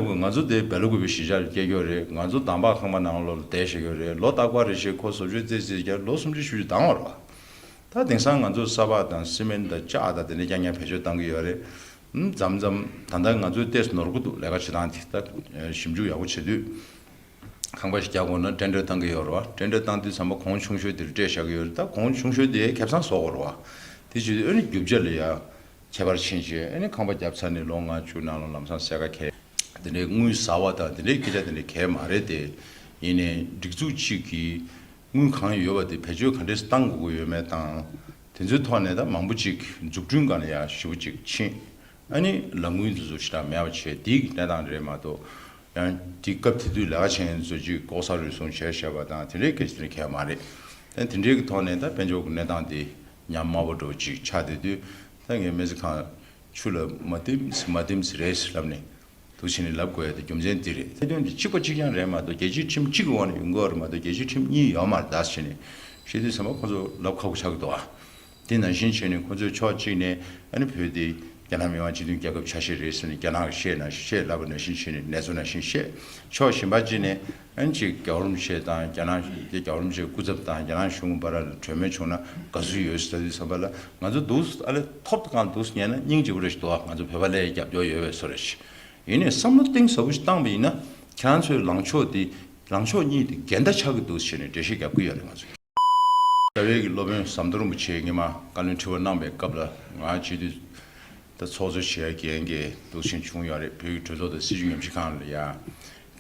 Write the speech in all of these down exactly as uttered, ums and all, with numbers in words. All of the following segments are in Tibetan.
ང་ཚོ་དེ་སྦེལ་ཀོབ་གཞིས་ཆགས་ལ་སྐྱེས་ཀྱོག་རེད། ང་ཚོ་དམ་པ་ཁང་པ་ནང་ལོགས་ལ་བསྡད་བཞག་ཀྱོག་རེད། ལོ་རྟག་པར་རེ་བཞིན་ཁོ་བཟོ་བཅོས་རྩེ་རྩེ་བརྒྱབ་ལོ་སུམ་ཅུ་བཞི་བཅུ་ལྡང་བ་རེད་བ། ད་དེང་སང་ང་ཚོ་ས་ཕག་དང་སི་མེན་དང་ལྕགས་དང་དེ་འདྲ་རྐྱང་རྐྱང་བེད་སྤྱོད་བཏང་གི་ཡོད་རེད། ཨུམ། མཚམས་མཚམས་ད་ལྟ་ང་ཚོའི་ལྟས་སུ་ནོར་གི་འདུག་ལས་ཀ་བྱེད་སྟངས་དེ་ད་ཞིབ་འཇུག་ཡག་པོ་བྱེད་དུས། ཁང་པ་ཞིག་རྒྱག་དགོས་ན་ཊེན་ཌར་བཏང་གི་ཡོད་རེད་བ། ཊེན་ཌར་བཏང་དུས་ཙམ་པ་གོང་ཆུང་ཤོས་དེར་སྤྲད་བཞག་གི་ཡོད་རེད། ད་གོང་ཆུང་ཤོས་དེ་ཁེ་བཟང་བཟོ་དགོས་རེད་བ། དེ་བྱེད་དུས་ཨ་ནི་རྒྱུ་ཆ་ལ་ཡ་ཁྱད་པར་ཕྱིན་བྱས་ཨ་ནི་ཁང་པ་བརྒྱབ་ཚར་ནས་ལོ་ལྔ་བཅུ་ནང་ལ་ལམ་སང་སེར་ཁ་གས། དེ་འདྲའི་དངུལ་ཟ་བ་དང་དེ་འདྲའི་སྐད་ཆ་དེ་འདྲ་གས་མ་རེད་དེ། ཡིན་ནའི་སྒྲིག་འཛུགས་གཅིག་གིས་དངུལ་གང་ཡོད་པ་དེ་བེད་སྤྱོད་ག་འདྲས་བཏང་དགོས་ཀྱི་ཡོད་མེད་དང་། དེ་ཚོའི་ཐོག་ནས་ད་མང་པོ་ཅིག་འཛུགས་སྐྲུན་སྒང་ལ་ཡ་ཞེ་པོ་ཅིག་ཕྱིན། ཨ་ནི་ལག་དངུལ་འདི་ཚོ་ཞེ་དྲག་མེད་པ་བྱས་དེའི་གནས་སྟངས་རེད་མ་གཏོགས། ཡང་དེ་སྐབས་དེ་དུས་ལས་ཀ་བྱེད་མཁན་ཚོ་ཅིག་ལྐོག་ཟ་རུལ་སུངས་བྱས་བཞག་པ་དང་དེ་འདྲའི་སྐད་ཆ་དེ་འདྲ་གས་མ་རེད། ད་དེ་འདྲའི་གི་ཐོག་ནས་ད་དཔལ་འབྱོར་གྱི་གནས་སྟངས་དེ་ཉམས་དམའ་པོ་འདྲ་བོ་ཅིག་ཆགས་བསྡད་དུས། ད་ངས་སྨན་རྩིས་ཁང་ཆུ་ལ་མ་བསྟིམ་མ་བསྟིམ་ཟེར་རེད་ལབ་ནས་འདུག་བྱས་ནས་ལབ་དགོས་ཡ་དེ་རྒྱུ་མཚན་འདི་རེད། ཐད་དོན་འདི་གཅིག་པ་གཅིག་རྐྱང་རེད་མ་གཏོགས་རྒྱལ་སྤྱིའི་ཁྲིམས་གཅིག་གི་འོག་ནས་ཡོང་གི་ཡོད་རེད་མ་གཏོགས་རྒྱལ་སྤྱིའི་ཁྲིམས་གཉིས་ཡོད་མ་རེད་ད་ཟེར་ནས་བཤད་དུས་ཙམ་པ་ཁོ་ཚོ་ལབ་ཁག་པོ་ཆགས་ཀྱི་འདུག་ཨ། དེ་ནང་བཞིན་བྱས་ནས་ཁོ་ཚོས་ཕྱོགས་གཅིག་ནས་ཨ་ནི་བོད་དེ་རྒྱ་ནག་མི་དམངས་སྤྱི་མཐུན་རྒྱལ་ཁབ་ཆ་ཤས་རེད་ཟེར་ནས་རྒྱ་ནག་གིས་བཤད་ན་བཤད་ལབ་པ་ནང་བཞིན་བྱས་ནས་ནེ་ཙོ་ནང་བཞིན་བཤད། ཕྱོགས་གཞན་པ་གཅིག་ནས་ཨ་ནི་ཅིག་རྒྱལ་བ་རིན་པོ་ཆེ་དང་རྒྱ་ནག་རྒྱལ་བ་རིན་པོ་ཆེའི་སྐུ་ཚབ་དང་རྒྱ་ནག་གཞུང་བར་ལ་གྲོས་མོལ་བྱུང་ན་དགའ་བསུ་ཡོད་ཟེར་དུས་ཙམ་པ་ལ་ང་ཚོ་འདུག་ཨ་ལེ་ཐོབ་ཐང་འདུག་ཉན་ན་སྙིང་རྗེ་པོ་རེ་ཞིག་འདུག་ང་ཚོ་བོད་པ་ལ་རྒྱབ་སྐྱོར་ཡོད་པའི་བཟོ་རེ་ཞིག་ཡིན་ནའི་བསམ་བློ་གཏིང་ཟབ་པོ་ཞིག་བཏང་བ་ཡིན་ན་ཁྱེད་རང་ཚོའི་ལངས་ཕྱོགས་འདི་ལངས་ཕྱོགས་གཉིས་དེ་འགལ་ཟླ་ཆགས་ཀྱི་འདུག་ཟེར་ནས་འགྲེལ་བཤད་རྒྱབ་ཀྱི་ཡོད་རེད་ང་ཚོ། རྩ་བའི་གི་སློབ་དཔོན་ཟམ་གདོང་རིན་པོ་ཆེས་ངེད་མ་བཀའ་བློན་ཁྲི་པ་གནང་པའི་སྐབས་ལ་ང་སྤྱི་འཐུས་ད་ཚོགས་གཙོ་བྱེད་ཡ་འགན་འདུག་སེ་བྱུང་ཡོད་རེད། བོད་ཀྱི་གྲོས་ཚོགས་དང་སྲིད་བྱུས་ཉམས་ཞིབ་ཁང་ལ་ཡ་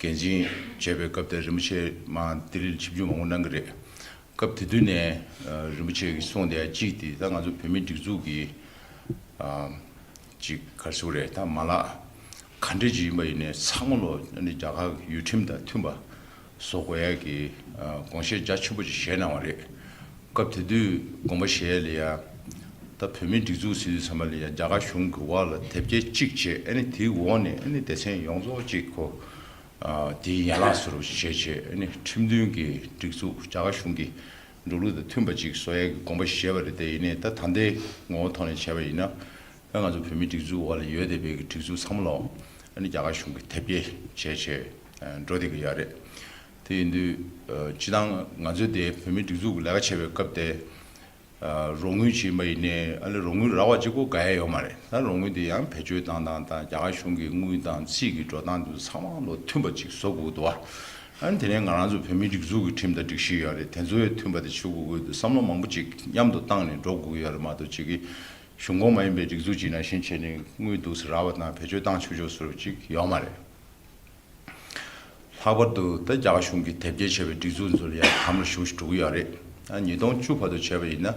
འགན་འཛིན་བྱས་པའི་སྐབས་དེར་རིན་པོ་ཆེ་མར་ལྡི་ལིར་ཆིབས་བསྒྱུར་མང་པོ་གནང་གི་རེད། སྐབས་དེ་དུས་ནས་རིན་པོ་ཆེ་གིས་གསུངས་བསྡད་ཡ་གཅིག་དེ་ད་ང་ཚོ་བོད་མིའི་སྒྲིག་འཛུགས་ཀྱི་ཅིག་ག་རེ་ཟེར་དགོས་རེད། ད་མ་ལག་ག་འདྲ་ཅིག་ཡིན་པ་ཡིན་ནའི་ཚང་མ་ལོ་ཨ་ནི་རྒྱ་གར་ཡུལ་ཁྲིམས་དང་མཐུན་པ་བཟོ་དགོས་ཡ་གི་དགོངས་བཞེས་རྒྱ་ཆེན་པོ་ཅིག་བཞེས་གནང་བ་རེད། སྐབས་དེ་དུས་དགོངས་པ་བཞེས་ཡ་ལ་ཡ་ད་བོད་མིའི་སྒྲིག་འཛུགས་ཟེར་དུས་ཙམ་པ་ལ་ཡ་རྒྱ་གར་གཞུང་གི་འོག་ལ་དེབ་སྐྱེལ་གཅིག་བྱས་ཨ་ནི་དེའི་འོག་ནས་ཨ་ནི་སྡེ་ཚན་ཡོངས་རྫོགས་གཅིག་ཁོ་དེའི་ཡན་ལག་བཟོ་འདྲ་བྱས་བྱས་ཨ་ནི་ཁྲིམས་མཐུན་གྱི་སྒྲིག་འཛུགས་རྒྱ་གར་གཞུང་གི་འགྲོ་ལུགས་དང་མཐུན་པ་ཅིག་བཟོ་ཡ་གི་དགོངས་པ་བཞེས་པ་རེད། དེ་ཡིན་ནའི་ད་ད་ལྟའི་ངོ་བོ་ཐོག་ནས་བྱས་པ་ཡིན་ན། ད་ང་ཚོ་བོད་མིའི་སྒྲིག་འཛུགས་འོག་ལ་ཡོད་བསྡད་པའི་གི་སྒྲིག་འཛུགས་ཚང་མ་ལ་ཨ་ནི་རྒྱ་གར་གཞུང་གིས་དེབ་སྐྱེལ་བྱས་བྱས་འགྲོ་བསྡད་ཀྱི་ཡོད་རེད། དེ་ཡིན་དུས་སྤྱི་བཏང་ང་ཚོས་དེ་བོད་མིའི་སྒྲིག་འཛུགས་ཀྱི་ལས་ཀ་བྱེད་པའི་སྐབས་དེ་རོགས་དངུལ་བྱིན་པ་ཡིན་ནའི་ཨ་ནི་རོགས་དངུལ་རག་པ་གཅིག་པོ་དགའ་ཡ་ཡོད་མ་རེད། ད་རོགས་དངུལ་དེ་ཡང་བེད་སྤྱོད་བཏང་སྟངས་དང་རྒྱ་གར་གཞུང་གི་དངུལ་དང་རྩིས་ཀྱི་འགྲོ་སྟངས་དེ་ཚོ་ཚང་མ་ལོ་མཐུན་པ་ཅིག་བཟོ་དགོས་འདུག་བ། ཨ་ནི་དེ་ནས་ང་རང་ཚོ་བོད་མིའི་སྒྲིག་འཛུགས་ཀྱི་ཁྲིམས་དང་སྒྲིག་གཞི་ཡོད་རེད། དེ་ཚོའི་མཐུན་པ་དེ་བྱེད་དགོས་ཀྱི་འདུག་བསམ་བློ་མང་པོ་ཅིག་མཉམ་དུ་བཏང་ནས་འགྲོ་དགོས་ཀྱི་ཡོད་རེད་མ་གཏོགས་ཅིག་གི་གཞུང་ཁོངས་མ་ཡིན་པའི་སྒྲིག་འཛུགས་ཅིག་ནང་བཞིན་བྱས་ནས་དངུལ་འདུག་སེ་རག་པ་དང་བེད་སྤྱོད་བཏང་ཆོག་ཆོག་བཟོ་འདྲ་ཅིག་ཡོད་མ་རེད། ལྷག་པར་དུ་ད་རྒྱ་གར་གཞུང་གིས་དེབ་སྐྱེལ་བྱས་པའི་སྒྲིག་འཛུགས་ཚོ་ལ་ཡང་དམ་ལ་ཞུགས་ཤིག་འགྲོ་གི་ཡོད་རེད། ཨ་ཉིས་སྟོང་བཅུ་བར་དུ་བྱས་པ་ཡིན་ན་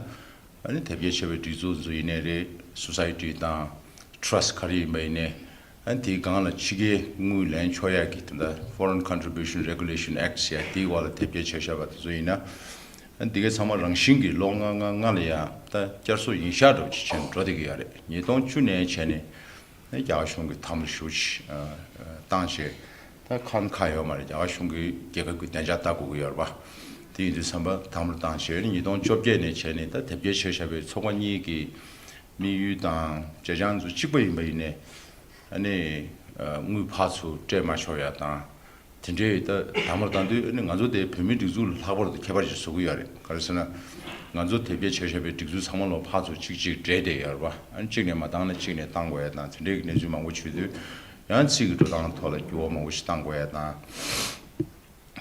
ཨ་ནི་དེབ་སྐྱེལ་བྱས་པའི་སྒྲིག་འཛུགས་ཚོ་ཡིན་ནའི་རེད། སོ་སའི་ཊི་དང་ཊྲ་སི་ཊི་ག་རེ་ཡིན་པ་ཡིན་ནའི་ཨ་ནི་དེའི་སྒང་ལ་ཕྱི་རྒྱལ་དངུལ་ལེན་ཆོག་ཡག་གི་ད་ལྟ་Foreign Contribution Regulation Act ཟེར་ཡ་དེའི་འོག་ལ་དེབ་སྐྱེལ་བྱས་བཞག་པ་དེ་ཚོ་ཡིན་ན་ཨ་ནི་དེ་གའི་ཚང་མ་རང་བཞིན་གྱིས་ལོ་ལྔ་ལྔ་ལྔ་ལ་ཡང་ད་བསྐྱར་གསོ་ཡིན་ཤག་འདྲ་བོ་ཅིག་བྱས་ནས་འགྲོ་བསྡད་ཀྱི་ཡོད་རེད། ཉིས་སྟོང་བཅུ་ནས་བྱས་ནས། རྒྱ་གར་གཞུང་གིས་དམ་ལ་ཞུགས་བཏང་བྱས། ད་ཁ་ཁ་ཡོད་མ་རེད། རྒྱ་གར་གཞུང་གིས་རྒྱལ་ཁབ་ཀྱི་བདེ་འཇགས་ལྟ་དགོས་ཀྱི་ཡོད་རེད་པ། དེ་ཡིན་དུས་ཙམ་པ་དམ་ལ་བཏང་བྱས་ཉིས་སྟོང་བཅོ་བརྒྱད་ནས་བྱས་ནས་ད་དེབ་སྐྱེལ་བྱས་བཞག་པའི་ཚོགས་པ་གཉིས་ཀྱི་དམིགས་ཡུལ་དང་བྱེད་བྱང་ཚོ་གཅིག་པ་ཡིན་པ་ཡིན་ནའི་ཨ་ནི་དངུལ་ཕར་ཚུར་སྤྲད་མ་ཆོག་ཡ་དང་། དེ་འདྲའི་ད་དམ་པོར་བཏང་དུས་ནི་ང་ཚོ་དེ་བོད་མིའི་སྒྲིག་འཛུགས་ལ་ལྷག་པར་དུ་ཁྱད་པར་ཅིག་བཟོ་གི་ཡོད་རེད། ག་རེ་ཟེར་ན། ང་ཚོ་དེབ་སྐྱེལ་བྱས་བཞག་པའི་སྒྲིག་འཛུགས་ཚང་མ་ལོ་ཕར་ཚུར་གཅིག་གཅིག་འབྲེལ་བསྡད་ཡོད་རེད་པ། ཨ་ནི་གཅིག་ནས་མ་བཏང་ན་གཅིག་ནས་བཏང་དགོས་ཡ་དང་དེ་འདྲའི་གི་གནས་ཚུལ་མང་པོ་བྱུང་དུས། ཡང་རྩིས་ཀྱི་འགྲོ་སྟངས་ཐོག་ལ་འགྱུར་བ་མང་པོ་ཞིག་བཏང་དགོས་ཡ་དང་།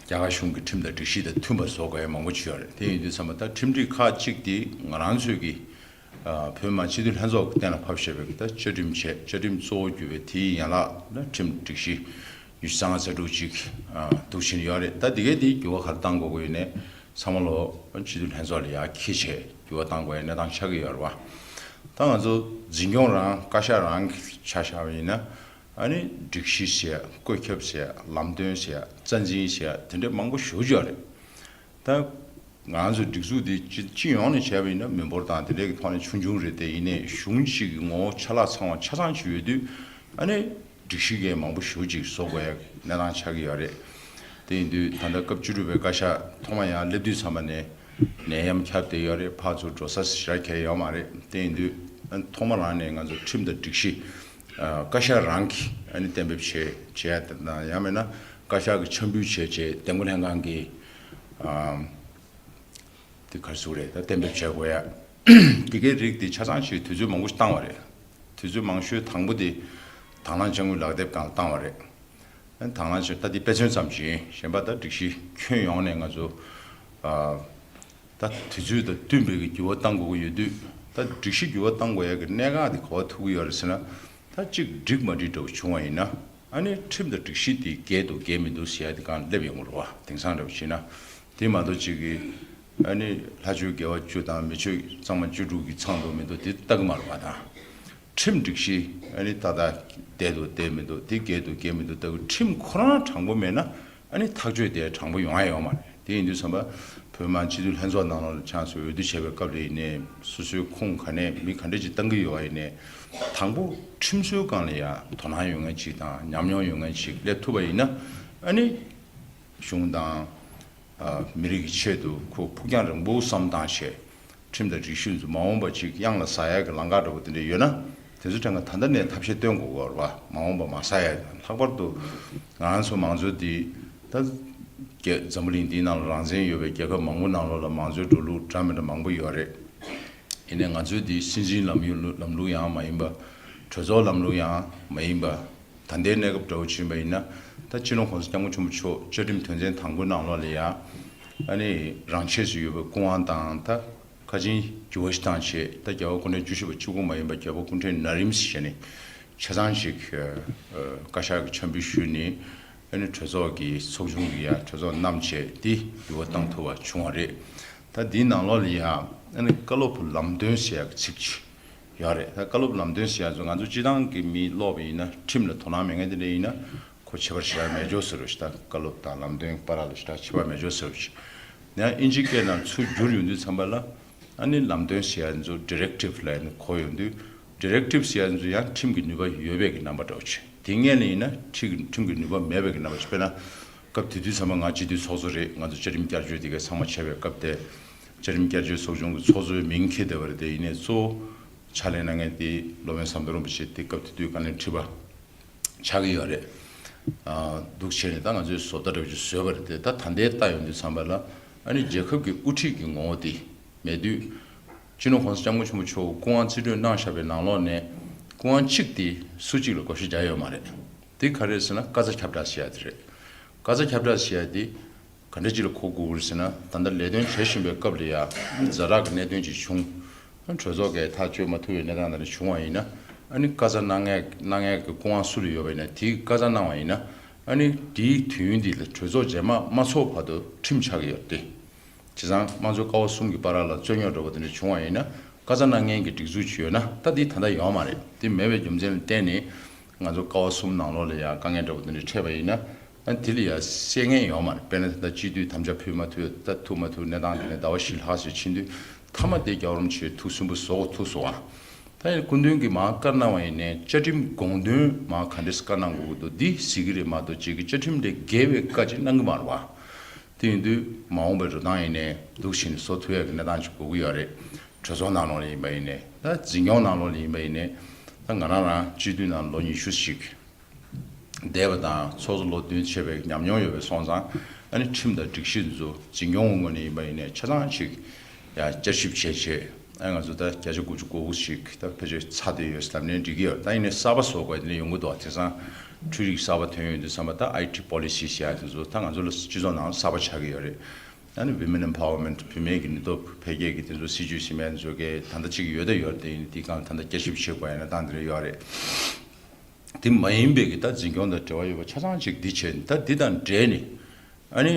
རྒྱ་གར་གཞུང་གི་ཁྲིམས་དང་སྒྲིག་གཞི་དང་མཐུན་པ་བཟོ་དགོས་ཡ་མང་པོ་བྱུང་ཡོད་རེད། དེ་ཡིན་དུས་ཙམ་པ་ད་ཁྲིམས་སྒྲིག་ཁག་གཅིག་དེ་ང་རང་ཚོས་ཀྱི་བོད་མི་མང་སྤྱི་འཐུས་ལྷན་ཚོགས་ཀྱིས་གཏན་ལ་ཕབ་བཞག་པའི་ད་བཅའ་ཁྲིམས་བྱས། བཅའ་ཁྲིམས་གཙོ་བོ་གྱུར་པའི་དེའི་ཡན་ལག་ལ་ཁྲིམས་སྒྲིག་གཞི་ཉི་ཤུ་རྩ་ལྔ་རྩ་དྲུག་ཅིག་འདུག་བཞིན་ཡོད་རེད། ད་དེ་གའི་དེའི་འགྱུར་བ་ག་རེ་གཏང་དགོས་ཀྱི་ཡོད་ནས་ཚང་མ་ལོ་སྤྱི་འཐུས་ལྷན་ཚོགས་ལ་ཡར་འཁྱེར་བྱས་འགྱུར་བ་གཏང་དགོས་ཡ་གནས་སྟངས་ཆགས་ཀྱི་ཡོད་རེད་བ། ད་ང་ཚོ་འཛིན་སྐྱོང་རང་བཀའ་ཤག་རང་གི་ཆ་བཞག་པ་ཡིན་ན་ཨ་ནི་སྒྲིག་གཞི་ཟེར་ཡ། བཀོད་ཁྱབ་ཟེར་ཡ། ལམ་སྟོན་ཟེར་ཡ། རྩ་འཛིན་ཟེར་ཡ་དེ་འདྲ་མང་པོ་ཞེ་པོ་ཅིག་ཡོད་རེད། ད་ང་ཚོའི་སྒྲིག་འཛུགས་འདི་སྤྱི་སྤྱི་ཡོངས་ནས་བྱས་པ་ཡིན་ན་མི་འབོར་དང་དེ་འདྲའི་གི་ཐོག་ནས་ཆུང་ཆུང་རེད་དེ། ཡིན་ནའི་གཞུང་གཅིག་གི་ངོ་བོ་ཆ་ལག་ཚང་བ་ཆ་ཚང་ཅིག་ཡོད་དུས་ཨ་ནི་སྒྲིག་གཞི་གས་མང་པོ་ཞེ་པོ་ཅིག་བཟོ་དགོས་ཡ་གནས་སྟངས་ཆགས་ཀྱི་ཡོད་རེད། དེ་ཡིན་དུས་ད་ལྟ་སྐབས་བཅུ་དྲུག་པའི་བཀའ་ཤག་ཐོག་མ་ཡར་སླེབས་དུས་ཙམ་པ་ནས་ནད་ཡམས་ཁྱབ་བསྡད་ཡོད་རེད། ཕར་ཚུར་འགྲོ་ས་ཞེ་དྲག་གང་ཡང་ཡོད་མ་རེད། དེ་ཡིན་དུས་ཨ་ཐོག་མ་རང་ནས་ང་ཚོ་ཁྲིམས་དང་སྒྲིག་གཞི་ བཀའ་ཤག་རང་གིས་ཨ་ནི་གཏན་འབེབས་བྱས་བྱས་དང་ཡང་མིན་ན་བཀའ་ཤག་གིས་འཆར་འབུལ་བྱས་བྱས་འདེམས་བསྐོ་ལྷན་ཁང་གིས་དེ་ག་རེ་ཟེར་དགོས་རེད། ད་གཏན་འབེབས་བྱས་དགོས་ཡ། དེ་གའི་རིགས་དེ་ཆ་ཚང་ཞིག་དུས་ཚོད་མང་པོ་ཞིག་བཏང་བ་རེད། དུས་ཚོད་མང་ཤོས་དང་པོ་དེ་དང་བླངས་དཔྱ་དངུལ་ལག་དེབ་སྒང་ལ་བཏང་བ་རེད། དང་བླངས་ཞེས་ད་འདི་དཔེ་མཚོན་ཙམ་ཞིག་ཡིན། གཞན་པ་ད་སྒྲིག་གཞི་ཁྱོན་ཡོངས་ནས་ང་ཚོ་ད་དུས་ཚོད་དང་བསྟུན་པའི་གི་འགྱུར་བ་གཏང་དགོས་ཀྱི་ཡོད་དུས། ད་སྒྲིག་གཞི་འགྱུར་བ་གཏང་དགོས་ཡ་གི་གནད་འགག་དེ་ག་པར་ཐུག་གི་ཡོད་རེད་ཟེར་ན། ད་གཅིག་འགྲིག་མ་འགྲིག་འདྲ་བོ་བྱུང་བ་ཡིན་ན། ཨ་ནི་ཁྲིམས་དང་སྒྲིག་གཞི་དེ་འགལ་འདུག་འགལ་མི་འདུག་ཟེར་ཡ་དེ་སྒང་སླེབས་ཡོང་གི་རེད་བ། དེང་སང་འདྲ་བོ་བྱས་ན། དེ་མ་གཏོགས་གཅིག་གི་ཨ་ནི་ལྷ་ཆོས་དགེ་བ་བཅུ་དང་མི་ཆོས་གཙང་མ་བཅུ་དྲུག་གི་ཚང་འདུག་མི་འདུག་དེ་ལྟ་གི་མ་རེད་བ། ད་ཁྲིམས་སྒྲིག་གཞི་ཨ་ནི་ཏག་ཏག་བསྡད་འདུག་བསྡད་མི་འདུག་དེ་འགལ་འདུག་འགལ་མི་འདུག་ལྟ་གི། ཁྲིམས་ཁོ་རང་དྲང་པོ་མེད་ན་ཨ་ནི་ཐག་གཅོད་དེ་དྲང་པོ་ཡོང་ཡ་ཡོད་མ་རེད། དེ་ཡིན་དུས་ཙམ་པ་བོད་མི་མང་སྤྱི་འཐུས་ལྷན་ཚོགས་ནང་ལོགས་ལ་ཆགས་སུ་འོས་བསྡུ་བྱས་པའི་སྐབས་ལ་ཡིན་ནའི་སོ་སོའི་ཁུངས་ག་ནས་མི་ག་འདྲ་ཅིག་བཏང་གི་ཡོད་པ་ཡིན་ནའི། དང་པོ་ཁྲིམས་བཟོའི་སྒང་ལ་ཡ་དོ་སྣང་ཡོད་མཁན་ཅིག་དང་ཉམས་མྱོང་ཡོད་མཁན་ཅིག་སླེབས་ཐུབ་པ་ཡིན་ན། ཨ་ནི་གཞུང་དང་། ཨ། མི་རིགས་ཀྱི་ཆེད་དུ་ཁོ་ཕུགས་རྒྱང་རིང་པོ་བསམ་བཏང་བྱས། ཁྲིམས་དང་སྒྲིག་གཞི་ཚོ་མ་འོངས་པ་ཅིག་གཡང་ལ་ཟ་ཡག་གི་ལམ་ཁ་འདྲ་པོ་དེ་འདྲ་ཡོད་ན། དེ་ཚོ་ཕྲན་གྱིས་ད་ལྟ་ནས་ཐབས་ཤེས་སྟོན་དགོས་ཀྱི་ཡོད་རེད་བ། མ་འོངས་པ་མ་ཟ་ཡག་གི། ལྷག་པར་དུ་ང་ཚོ་མང་གཙོ་འདི་ད་རྒྱ། འཛམ་བུ་གླིང་འདིའི་ནང་ལ་རང་བཙན་ཡོད་པའི་རྒྱལ་ཁབ་མང་པོ་ནང་ལོགས་ལ་མང་གཙོའི་འགྲོ་ལུགས་འདྲ་མི་འདྲ་མང་པོ་ཡོད་རེད། ཡིན་ནའི་ང་ཚོའི་འདི་སྲིད་འཛིན་ལམ་ལུགས་ལམ་ལུགས་ཡང་མ་ཡིན་པ། གྲོས་ཚོགས་ལམ་ལུགས་ཡང་མ་ཡིན་པ། ད་ལྟའི་གནས་སྐབས་འདྲ་བོ་བྱུང་བ་ཡིན་ན། ད་སྤྱི་ནོར་༸གོང་ས་༸སྐྱབས་མགོན་ཆེན་པོ་མཆོག་བཅའ་ཁྲིམས་དོན་ཚན་དང་པོའི་ནང་ལོགས་ལ་ཡ། ཨ་ནི་རང་ཆས་སུ་ཡོད་པའི་སྐུ་དབང་དང་། ད་ཁ་ཆེམས་འགྱུར་བ་ཞིག་བཏང་བྱས། ད་རྒྱལ་བ་སྐུ་ཕྲེང་བཅུ་བཞི་པ་གཅིག་པུ་མ་ཡིན་པ་རྒྱལ་བ་སྐུ་ཕྲེང་ན་རིམ་ཞེས་ནས་ཆ་ཚང་ཞིག་ཨ། བཀའ་ཤག་གི་འཆར་འབུལ་ཞུས་ནས། ཨ་ནི་གྲོས་ཚོགས་ཀྱི་ཚོགས་ཆུང་གིས་ཡ་གྲོས་ཚོགས་བསྣམས་བྱས་དེ་འགྱུར་བ་བཏང་ཐུབ་པ་བྱུང་བ་རེད། ད་འདིའི་ནང་ལོགས་ལ་ཡ་ཨ་ནི་བཀའ་སློབ་ལམ་སྟོན་ཟེར་ཡག་གི་ཚིག་ཅིག་ཡོད་རེད། ད་བཀའ་སློབ་ལམ་སྟོན་ཟེར་ཡག་ཚོ་ང་ཚོ་སྤྱི་བཏང་གི་མི་ཀློག་པ་ཡིན་ན། ཁྲིམས་ལ་དོ་སྣང་མེད་མཁན་དེ་འདྲ་ཡིན་ན་ཁོ་ཁྱད་པར་ཞེ་དྲག་མེད་ཆོག་ཟེར་བ་ཞིག་ད་བཀའ་སློབ་དང་ལམ་སྟོན་བར་ལ་ཞེ་དྲག་ཁྱད་པར་མེད་ཆོག་ཟེར་བ་ཞིག་ཡང་དབྱིན་ཇིའི་སྐད་ནང་ཚུར་བསྒྱུར་ཡོང་དུས་ཙམ་པ་ལ། ཨ་ནི་ལམ་སྟོན་ཟེར་ཡག་ཚོ་ཌི་རེག་ཊིབ་ལབ་ནས་གོ་ཡོང་དུས། ཌི་རེག་ཊིབ་ཟེར་ཡག་ཚོ་ཡང་ཁྲིམས་ཀྱི་ནུས་པ་ཡོད་པའི་གི་རྣམ་པ་འདྲ་བོ་ཅིག་དེ་སྔོན་ལ་ཡིན་ན་ཁྲིམས་ཀྱི་ཁྲིམས་ཀྱི་ནུས་པ་མེད་པའི་གི་རྣམ་པ་ཅིག་དཔེར་ན། སྐབས་དེ་དུས་ཙམ་པ་ང་སྤྱི་འཐུས་ཚོགས་གཙོ་རེད། ང་ཚོ་བཅའ་ཁྲིམས་བསྐྱར་བཅོས་དེ་ག་ཚང་མ་བྱས་པའི་སྐབས་དེ། བཅའ་ཁྲིམས་བསྐྱར་བཅོས་ཚོགས་ཆུང་གི་ཚོགས་གཙོའི་མིང་འཁྱེར་བསྡད་པ་རེད། དེ་ཡིན་ནའི་གཙོ་བོ་ཕྱག་ལས་གནང་མཁན་དེ་སློབ་དཔོན་ཟམ་གདོང་རིན་པོ་ཆེ་དེ་སྐབས་དེ་དུས་བཀའ་བློན་ཁྲི་པ་ཆགས་ཀྱི་ཡོད་རེད། ཨ། འདུག་བྱས་ནས་ད་ང་ཚོས་བཟོ་ལྟ་འདྲ་བོ་ཅིག་བཟོས་པ་རེད་དེ། ད་ད་ལྟའི་ལྟ་ཡོང་དུས་ཙམ་པ་ལ། ཨ་ནི་རྒྱལ་ཁབ་ཀྱི་དབུ་ཁྲིད་ཀྱི་ངོ་བོ་དེ་མེད་དུས། སྤྱི་ནོར་༸གོང་ས་༸སྐྱབས་མགོན་ཆེན་པོ་མཆོག་སྐུ་དབང་རྩིས་སྤྲོད་གནང་བཞག་པའི་ནང་ལོགས་ནས་སྐུ་དབང་གཅིག་དེ་སུ་གཅིག་ལ་བགོ་བཤའ་རྒྱག་ཡོད་མ་རེད། དེ་ག་རེ་རེད་ཟེར་ན་བཀའ་རྩ་ཁྱབ་བསྒྲགས་ཟེར་ཡ་དེ་རེད། བཀའ་རྩ་ཁྱབ་བསྒྲགས་ཟེར་ཡ་དེ་ག་འདྲ་ཅིག་ལ་གོ་དགོས་ཀྱི་རེད་ཟེར་ན། ད་ལྟ་ལས་དོན་བྱེད་བཞིན་པའི་སྐབས་ལ་ཡ་ཛ་དྲག་གི་གནད་དོན་ཅིག་བྱུང་། གྲོས་ཚོགས་ཀྱིས་ཐག་གཅོད་མ་ཐུབ་པའི་གནས་སྟངས་དེ་འདྲ་བྱུང་བ་ཡིན་ན། ཨ་ནི་བཀའ་རྩ་གནང་མཁན་གནང་མཁན་གྱི་སྐུ་དབང་སུ་ལ་ཡོད་པ་ཡིན་ན། དེའི་བཀའ་རྩ་གནང་བ་ཡིན་ན། ཨ་ནི་དེའི་དུས་ཡུན་འདི་ལ་གྲོས་ཚོགས་རྗེས་མ་མ་ཚོགས་བར་དུ་ཁྲིམས་ཆགས་ཀྱི་ཡོད་རེད་དེ། བྱས་ཙང་དམངས་གཙོའི་ཀ་བ་གསུམ་གྱི་བར་ལ་རྩོད་རྙོག་འདྲ་པོ་དེ་འདྲ་བྱུང་བ་ཡིན་ན། བཀའ་རྩ་གནང་མཁན་གྱི་སྒྲིག་འཛུགས་ཅིག་ཡོད་ན། ད་འདི་ད་ལྟ་ཡོད་མ་རེད། དེ་མེད་པའི་རྒྱུ་མཚན་ལ་བརྟེན་ནས་ང་ཚོ་ཀ་བ་གསུམ་ནང་ལོགས་ལ་ཡང་དཀའ་ངལ་འདྲ་པོ་དེ་འདྲ་འཕྲད་པ་ཡིན་ན། ཨ། དེ་ལ་ཡང་སེལ་མཁན་ཡོད་མ་རེད། དཔེར་ན་ད་ལྟ་སྤྱི་འཐུས་དམ་བཅའ་ཕུལ་མ་ཐུབ། ད་ཐུག་མ་ཐུབ་གནས་སྟངས་དེ་ནས་ཟླ་བ་བཞི་ལྷག་ཙམ་ཕྱིན་དུས། མཐའ་མ་དེ་རྒྱལ་བ་རིན་པོ་ཆེ་ཐུགས་སུན་པོ་བཟོ་དགོས་ཐུག་སོང་བ། ད་ཡང་སྐུ་མདུན་གྱིས་མར་བཀའ་གནང་བ་ཡིན་ནའི་བཅའ་ཁྲིམས་དགོངས་དོན་མར་ག་འདྲས་བཀའ་གནང་དགོས་ཀྱི་འདུག་འདི་གཟིགས་ཀྱི་རེད་མ་གཏོགས། གཅིག་གི་བཅའ་ཁྲིམས་ལས་འགལ་བའི་བཀའ་ཅིག་གནང་གི་མ་རེད་བ། དེ་ཡིན་དུས་མ་འོངས་པའི་འགྲོ་སྟངས་ཡིན་ནའི་འདུག་བྱས་ནས་བཟོ་ཐུབ་ཡག་གི་གནས་སྟངས་ཅིག་དགོས་ཀྱི་ཡོད་རེད། གྲོས་ཚོགས་ནང་ལོགས་ལ་ཡིན་པ་ཡིན་ནའི། ད་འཛིན་སྐྱོང་ནང་ལོགས་ལ་ཡིན་པ་ཡིན་ནའི། ད་ང་རང་རང་སྤྱི་འཐུས་ནང་ལོ་ཉི་ཤུ་ཞིག་བསྡད་པ་དང་། ཚོགས་གཙོ་ལོ་བདུན་བྱས་པའི་ཉམས་མྱོང་ཡོད་པ་སོང་ཙང་། ཨ་ནི་ཁྲིམས་དང་སྒྲིག་གཞི་འདི་ཚོ་འཛིན་སྐྱོང་ངོས་ནས་ཡིན་པ་ཡིན་ནའི་ཆ་ཚང་ཞིག་ཡང་བསྐྱར་ཞིབ་བྱས་བྱས། ཨ། ང་ཚོ་ད་བརྒྱ་ཆ་དགུ་བཅུ་གོ་དགུ་ཞིག་ད་ཕལ་ཆེར་ཚར་བསྡད་ཡོད་ཟེར་ལབ་ནའི་འགྲིག་གི་ཡོད། ད་ཡིན་ནའི་གསར་པ་བཟོ་དགོས་དེ་འདྲ་ཡོང་གི་འདུག་དེང་སང་འཕྲུལ་རིག་གསར་པ་ཐོན་ཡོང་དུས་ཙམ་པ། ད་ཨའི་ཊི་པོ་ལི་སི་ཟེར་ཡ་དེ་ཚོ་ད་ང་ཚོ་ལ་སྤྱི་ཚོགས་ནང་གསར་པ་ཆགས་ཀྱི་ཡོད་རེད། ཨ་ནི་Women Empowerment བུད་མེད་ཀྱི་ནུས་སྟོབས་འཕེལ་རྒྱས་ཀྱི་དེ་ཚོ་སྲིད་ཇུས་ཟིན་མཁན་ཚོ་གི་ད་ལྟ་གཅིག་ཡོད་ད་ཡོད་རེད། དེ་ཡིན་དུས་སྒང་ད་ལྟ་བསྐྱར་ཞིབ་བྱེད་དགོས་ཡ་གནས་སྟངས་དེ་འདྲ་ཡོད་རེད། དེ་མ་ཡིན་པའི་གི་ད་འཛིན་སྐྱོང་དང་འབྲེལ་བ་ཡོད་པ་ཆ་ཚང་ཅིག་འདི་བྱས་ནས། ད་འདི་དང་འབྲེལ་ནས། ཨ་ནི་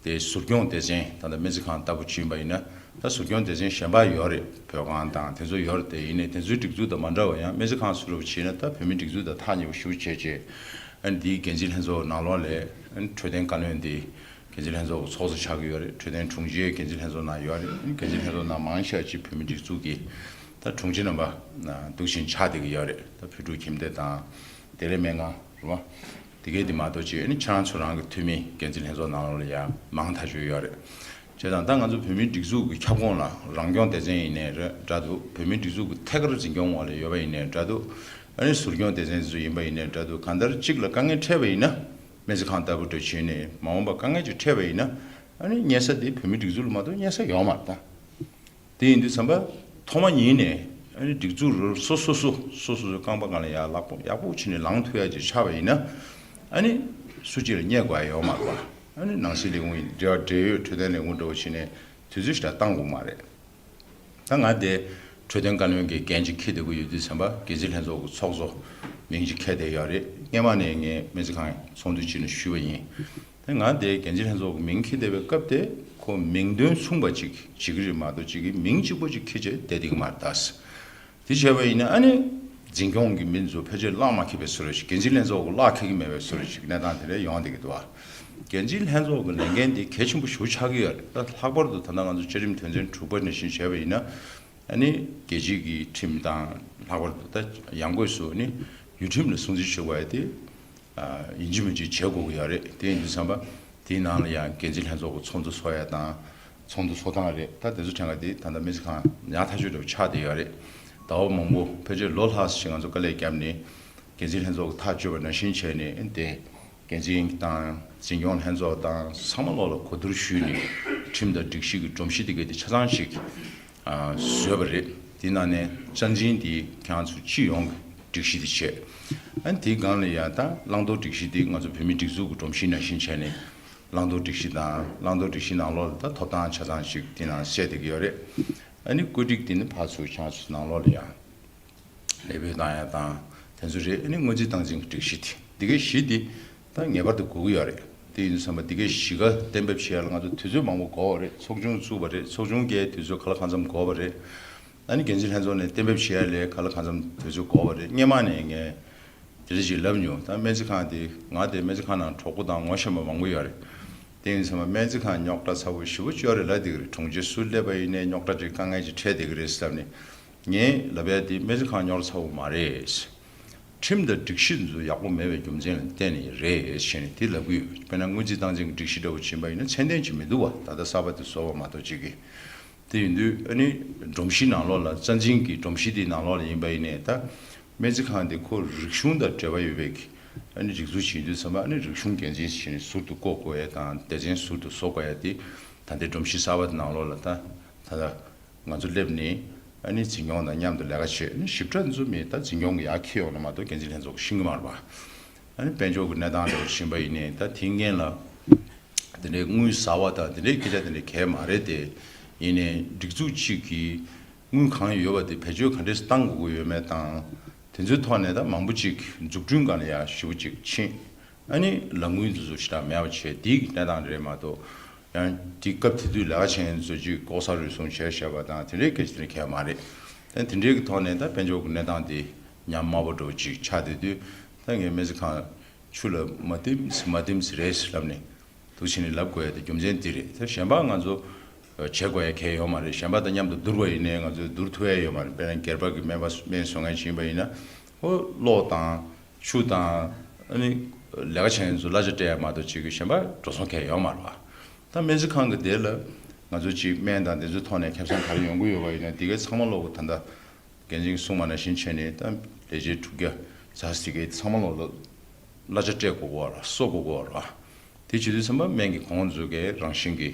དེ་ཟུར་སྐྱོང་སྡེ་ཚན་ད་ལྟ་སྨན་རྩིས་ཁང་ལྟ་བུ་བྱས་པ་ཡིན་ན། ད་ཟུར་སྐྱོང་སྡེ་ཚན་གཞན་པ་ཡོད་རེད། བོད་ཁང་དང་དེ་ཚོ་ཡོད་རེད། དེ་ཡིན་ནའི་དེ་ཚོའི་སྒྲིག་འཛུགས་དང་མ་འདྲ་བ། ཡང་སྨན་རྩིས་ཁང་སུ་རུབ་བྱས་ན་ད་བོད་མིའི་སྒྲིག་འཛུགས་དང་ཐག་ཉེ་པོ་ཞེ་པོ་བྱས་བྱས། ཨ་ནི་འདིའི་འགན་འཛིན་ལྷན་ཚོགས་ནང་ལོགས་ལ། ཨ་ནི་འཕྲོད་བསྟེན་བཀའ་བློན་དེ་འགན་འཛིན་ལྷན་ཚོགས་ཚོགས་གཙོ་ཆགས་ཀྱི་ཡོད་རེད། འཕྲོད་བསྟེན་དྲུང་ཆེ་འགན་འཛིན་ལྷན་ཚོགས་ནང་ཡོད་རེད། ཨ་ནི་འགན་འཛིན་ལྷན་ཚོགས་ནང་མང་ཆེ་བ་ཅིག་བོད་མིའི་སྒྲིག་འཛུགས་ཀྱི་ད་དྲུང་ཆེ་རྣམ་པ་འདུག་བཞིན་ཆགས་བསྡད་ཀྱི་ཡོད་རེད། ད་བོད་ཕྲུག་ཁྱིམ་སྡེ་དང་བདེ་ལེགས་སྨན་ཁང་རེད་བ། དེ་གའི་དེ་མ་གཏོགས་ཅིག་ཨ་ནི་ཁྱེད་རང་ཚོ་རང་གི་འཐུས་མི་འགན་འཛིན་ལྷན་ཚོགས་ནང་ལོགས་ལ་ཡང་མང་ཐག་ཆོད་ཡོད་རེད། བྱས་ཙང་ད་ང་ཚོ་བོད་མིའི་སྒྲིག་འཛུགས་ཀྱི་ཁྱབ་ཁོངས་ལ་རང་སྐྱོང་སྡེ་ཚན་ཡིན་ནའི་རེད་འདྲ་འདུག་བོད་མིའི་སྒྲིག་འཛུགས་ཀྱི་ཐད་ཀར་འཛིན་སྐྱོང་འོག་ལ་ཡོད་པ་ཡིན་ནའི་འདྲ་འདུག་ཨ་ནི་ཟུར་སྐྱོང་སྡེ་ཚན་ཚོ་ཡིན་པ་ཡིན་ནའི་འདྲ་འདུག་གང་ལྟར་གཅིག་ལ་དཀའ་ངལ་འཕྲད་པ་ཡིན་ན། སྨན་རྩིས་ཁང་ལྟ་བུ་འདྲ་བྱས་ནས་མ་འོངས་པ་དཀའ་ངལ་ཅིག་འཕྲད་པ་ཡིན་ན། ཨ་ནི་གཉེར་ས་དེ་བོད་མིའི་སྒྲིག་འཛུགས་ལ་མ་གཏོགས་གཉེར་ས་ཡོད་མ་རེད་ད། དེ་ཡིན་དུས་ཙམ་པ་ཐོག་མ་ཉིད་ནས་ཨ་ནི་སྒྲིག་འཛུགས་རུ་སོ་སོ་སོ་སོ་སོ་སོའི་རྐང་པ་སྒང་ལ་ཡར་ལག་པ་ཡག་པོ་བྱས་ནས་ལངས་ཐུབ་ཡ་ཅིག་ཆགས་པ་ཡིན་ན། ཨ་ནི་སུ་གཅིག་ལ་གཉེར་དགོས་ཡ་ཡོད་མ་རེད་པ། ཨ་ནི་ནང་སྲིད་ལས་ཁུངས་ཡིན་འབྲེལ་བ་འབྲེལ་ཡོད་འཕྲོད་བསྟེན་ལས་ཁུངས་འདྲ་བོ་བྱས་ནས་དུས་ཚོད་ཞིག་ལ་བཏང་དགོས་མ་རེད། ད་ང་དེ་འཕྲོད་བསྟེན་བཀའ་བློན་གྱི་འགན་ཅིག་འཁྱེར་བསྡད་ཀྱི་ཡོད་དུས་ཙམ་པ་འགན་འཛིན་ལྷན་ཚོགས་ཀྱི་ཚོགས་གཙོ་མིང་ཅིག་འཁྱེར་བསྡད་ཡོད་རེད། སྔོན་མ་ནས་ངས་སྨན་རྩིས་ཁང་ཚོགས་འདུ་ཅིག་ནང་ཞུས་པ་ཡིན། ད་ང་དེ་འགན་འཛིན་ལྷན་ཚོགས་ཀྱི་མིང་འཁྱེར་བསྡད་པའི་སྐབས་དེ་ཁོ་མིང་དོན་མཚུངས་པ་ཅིག་བྱེད་ཀྱི་རེད་མ་གཏོགས་གཅིག་གི་མིང་གཅིག་པོ་ཅིག་འཁྱེར་བྱས་བསྡད་བསྡད་ཀྱི་མ་རེད་ད། དེ་བྱས་པ་ཡིན་ན་ཨ་ནི་འཛིན་སྐྱོང་གི་མི་ཚོ་ཕལ་ཆེར་གླགས་མ་འཁེལ་བའི་བཟོ་འདྲ་ཞིག་འགན་འཛིན་ལྷན་ཚོགས་ཀྱི་གླགས་འཁེལ་གྱི་མེད་པའི་བཟོ་འདྲ་ཞིག་གནས་སྟངས་དེ་འདྲ་ཡོང་བསྡད་ཀྱི་འདུག་བ། འགན་འཛིན་ལྷན་ཚོགས་ཀྱི་ལས་འགན་དེ་གལ་ཆེན་པོ་ཞེ་པོ་ཆགས་ཀྱི་ཡོད་རེད། ད་ལྷག་པར་དུ་ད་ལྟ་ང་ཚོ་བཅའ་ཁྲིམས་དོན་ཚན་དྲུག་པ་ནང་བཞིན་བྱས་པ་ཡིན་ན། ཨ་ནི་རྒྱལ་སྤྱིའི་གི་ཁྲིམས་དང་ལྷག་པར་དུ་ད་ཡང་སྒོས་སུ་ནི་ཡུལ་ཁྲིམས་ལ་སྲུང་བརྩི་ཞུ་དགོས་ཡ་དེ་ཡིན་གཅིག་མིན་གཅིག་བྱེད་དགོས་ཀྱི་ཡོད་རེད། དེ་ཡིན་དུས་ཙམ་པ་དེའི་ནང་ལ་ཡང་འགན་འཛིན་ལྷན་ཚོགས་ཀྱི་ཚོགས་འདུ་ཚོགས་ཡ་དང་ཚོགས་འདུ་ཚོགས་སྟངས་རེད། ད་དེ་ཚོ་ཕྲན་ག་དེ་ད་ལྟ་སྨན་རྩིས་ཁང་ཉག་ཐག་ཆོད་འདྲ་བོ་ཆགས་བསྡད་ཡོད་རེད། ཟླ་བ་མང་པོ་ཕལ་ཆེར་ལོ་ལྷག་ཙམ་ཞིག་ང་ཚོ་དཀའ་ལས་བརྒྱབ་ནས་འགན་འཛིན་ལྷན་ཚོགས་ཀྱི་ཐག་གཅོད་པ་ནང་བཞིན་བྱས་ནས་དེ། འགན་འཛིན་དང་འཛིན་སྐྱོང་ལྷན་ཚོགས་དང་ཚང་མ་ལོག་ལ་གོ་བསྡུར་ཞུས་ནས་ཁྲིམས་དང་སྒྲིག་གཞི་གི་སྒྲོམ་གཞི་དེ་ག་དེ་ཆ་ཚང་ཞིག་ཨ་བཟོས་པ་རེད། དེ་ནང་ནས་རྩ་འཛིན་དེ་ཁྱེད་རང་ཚོ་སྤྱི་ཡོངས་ཀྱི་སྒྲིག་གཞི་དེ་བྱས། ཨ་ནི་དེའི་སྒང་ལ་ཡང་ད་བླང་དོར་སྒྲིག་གཞི་དེ་ང་ཚོ་བོད་མིའི་སྒྲིག་འཛུགས་ཀྱི་སྒྲོམ་གཞི་ནང་བཞིན་བྱས་ནས་བླང་དོར་སྒྲིག་གཞི་དང་བླང་དོར་སྒྲིག་གཞི་ནང་ལོགས་ལ་ད་ཐོབ་ཐང་ཆ་ཚང་ཞིག་དེ་ནང་གསལ་བསྡད་ཀྱི་ཡོད་རེད། ཨ་ནི་བཀོད་སྒྲིག་དེ་ནི་ཕར་ཚུར་ཁྱེད་རང་ཚོ་ནང་ལོགས་ལ་ཡང་ལེགས་འབོད་བཏང་ཡ་དང་དེ་ཚོ་རེད། ཨ་ནི་སྔོན་རྩིས་སྟངས་འཛིན་གྱི་སྒྲིག་གཞི་དེ་འདི་གའི་གཞི་འདི་ད་ངེས་པར་དུ་དགོས་ཀྱི་ཡོད་རེད། དེ་ཡིན་དུས་ཙམ་པ་འདི་གའི་གཞི་ཀ་གཏན་འབེབས་བྱེད་ཡ་ལ་ང་ཚོ་དུས་ཚོད་མང་པོ་འགོར་བ་རེད། ཚོགས་ཆུང་བཙུགས་པ་རེད། ཚོགས་ཆུང་གིས་དུས་ཚོད་ག་ལ་གང་འཚམ་འགོར་བ་རེད། ཨ་ནི་འགན་འཛིན་ལྷན་ཚོགས་ནས་གཏན་འབེབས་བྱེད་ཡ་ལས་ག་ལ་གང་འཚམ་དུས་ཚོད་འགོར་བ་རེད། སྔོན་མ་ནས་ངས་དེ་འདྲ་ཞིག་ལབ་མྱོང་། ད་སྨན་རྩིས་ཁང་དེ་ང་དེ་སྨན་རྩིས་ཁང་ནང་གྲོགས་པོ་དང་ངོ་ཤེས་པ་མང་པོ་ཡོད་རེད། དེ་ཡིན་ཙང་སྨན་རྩིས་ཁང་རྙོག་དྲ་ཚ་པོ་ཞེ་པོ་ཅིག་ཡོད་རེད་ལབ་བསྡད་ཀྱི་རེད། དྲུང་ཆེ་སུ་སླེབས་པ་ཡིན་ནའི་རྙོག་དྲ་ཅིག་དཀའ་ངལ་ཅིག་འཕྲད་བསྡད་ཀྱི་རེད་ཟེར་ནས། ངས་ལབ་ཡ་དེ་སྨན་རྩིས་ཁང་རྙོག་དྲ་ཚ་པོ་མ་རེད། ཁྲིམས་དང་སྒྲིག་གཞི་འདི་ཚོ་ཡག་པོ་མེད་པའི་རྒྱུ་མཚན་ལ་བརྟེན་ནས་རེད་ཞེས་ནས་དེ་ལབ་ཀྱི་ཡོད། དཔེར་ན་སྔོན་རྩིས་སྟངས་འཛིན་གྱི་སྒྲིག་གཞི་འདྲ་བོ་ཕྱིན་པ་ཡིན་ན་ཚད་ལྡན་ཅིག་མི་འདུག་བ། ད་ལྟ་གསར་པ་དེ་བཟོ་བ་མ་གཏོགས་ཅིག་གིས། དེ་ཡིན་དུས་ཨ་ནི་སྒྲོམ་གཞི་ནང་ལོགས་ལ་རྩ་འཛིན་གྱི་སྒྲོམ་གཞི་དེའི་ནང་ལོགས་ལ་ཡིན་པ་ཡིན་ནའི་ད་སྨན་རྩིས་ཁང་དེ་ཁོ་རིག་གཞུང་དང་འབྲེལ་བ་ཡོད་པའི་གི་ཨ་ནི་སྒྲིག་འཛུགས་ཤིག་ཡིན་དུས་ཙམ་པ་ཨ་ནི་རིག་གཞུང་འགན་འཛིན་ཞིག་ནས་ཟུར་དུ་བསྐོ་དགོས་ཡ་དང་སྡེ་ཚན་ཟུར་དུ་བཟོ་དགོས་ཡ་དེ་ད་ལྟའི་སྒྲོམ་གཞི་གསར་པ་དེ་ནང་ལོགས་ལ་ད་ད་ལྟ་ང་ཚོ་སླེབས་ནས་ཨ་ནི་འཛིན་སྐྱོང་དང་མཉམ་དུ་ལས་ཀ་བྱེད། ཨ་ནི་ཞིབ་ཕྲ་འཛུལ་མེད་ད་འཛིན་སྐྱོང་གི་ཡར་འཁྱེར་ཡོང་ན་མ་གཏོགས་འགན་འཛིན་ལྷན་ཚོགས་ཀྱིས་ཤེས་ཀྱི་མ་རེད་པ། ཨ་ནི་དཔལ་འབྱོར་གྱི་གནས་སྟངས་འདྲ་བོ་ཕྱིན་པ་ཡིན་ནའི་ད་དེའི་སྔོན་ལ། དེ་འདྲའི་དངུལ་ཟ་བ་དང་དེ་འདྲའི་སྐད་ཆ་དེ་འདྲ་གང་ཡང་མ་རེད་དེ། ཡིན་ནའི་སྒྲིག་འཛུགས་གཅིག་གིས་དངུལ་གང་ཡོད་པ་དེ་བེད་སྤྱོད་ག་འདྲས་བཏང་དགོས་ཀྱི་ཡོད་མེད་དང་། དེ་ཚོའི་ཐོག་ནས་ད་མང་པོ་ཅིག་འཛུགས་སྐྲུན་སྒང་ལ་ཡང་ཞེ་པོ་ཅིག་ཕྱིན། ཨ་ནི་ལག་དངུལ་དེ་ཚོ་ཞེ་དྲག་མེད་པ་བྱས་དེའི་གནས་སྟངས་རེད་མ་གཏོགས། ཡང་དེ་སྐབས་དེ་དུས་ལས་ཀ་བྱེད་མཁན་ཚོ་ཅིག་ལྐོག་ཟ་རུལ་སུངས་བྱས་བཞག་པ་དང་དེ་འདྲའི་སྐད་ཆ་དེ་འདྲ་གང་ཡང་མ་རེད། ད་དེ་འདྲའི་གི་ཐོག་ནས་ད་དཔལ་འབྱོར་གྱི་གནས་སྟངས་དེ་ཉམས་དམའ་པོ་འདྲ་བོ་ཅིག་ཆགས་བསྡད་དུས་ད་ངས་སྨན་རྩིས་ཁང་ཆུ་ལ་མ་བསྟིམ་མ་བསྟིམ་རེད་ལབ་ནས། འདུག་བྱས་ནས་ལབ་དགོས་ཡ་དེ་རྒྱུ་མཚན་འདི་རེད། ད་གཞན་པ་ང་ཚོ་བྱེད་དགོས་ཡ་གང་ཡང་ཡོད་མ་རེད། གཞན་པ་དང་མཉམ་དུ་བསྡུར་བ་ཡིན་ནའི་ང་ཚོས་བསྡུར་ཐུབ་ཡ་ཡོད་མ་རེད། དཔེར་ན་སྒེར་པ་གི་སྨན་པ་སྨན་བཟོ་མཁན་ཞིག་ཡིན་པ་ཡིན་ན་ཨོ་གློག་དང་ཆུ་དང་ཨ་ནི་ལས་ཀ་བྱེད་མཁན་ཚོ་གླ་ཆ་སྤྲད་ཡ་མ་གཏོགས་ཅིག་གི་གཞན་པ་འགྲོ་སོང་གང་ཡང་ཡོད་མ་རེད་པ། ད་སྨན་རྩིས་ཁང་གི་དེ་ལ་ང་ཚོ་ཅིག་སྨན་དང་དེ་ཚོའི་ཐོག་ནས་ཁེ་བཟང་ག་རེ་ཡོང་གི་ཡོད་པ་ཡིན་ན་དེ་གའི་ཚང་མ་ལོག་གི་ད་ལྟ། འགན་འཛིན་གྱིས་གསུངས་པ་ནང་བཞིན་བྱས་ནས་ད་ལས་བྱེད་དྲུག་བརྒྱ་ཙམ་ཞིག་གིས་ཚང་མ་ལོག་ལ་གླ་ཆ་སྤྲད་དགོས་ཀྱི་ཡོད་རེད། གསོག་དགོས་ཀྱི་ཡོད་རེད། དེ་བྱེད་དུས་ཙམ་པ་སྨན་གྱི་གོང་འཛུགས་ཀྱི་རང་བཞིན་གྱི་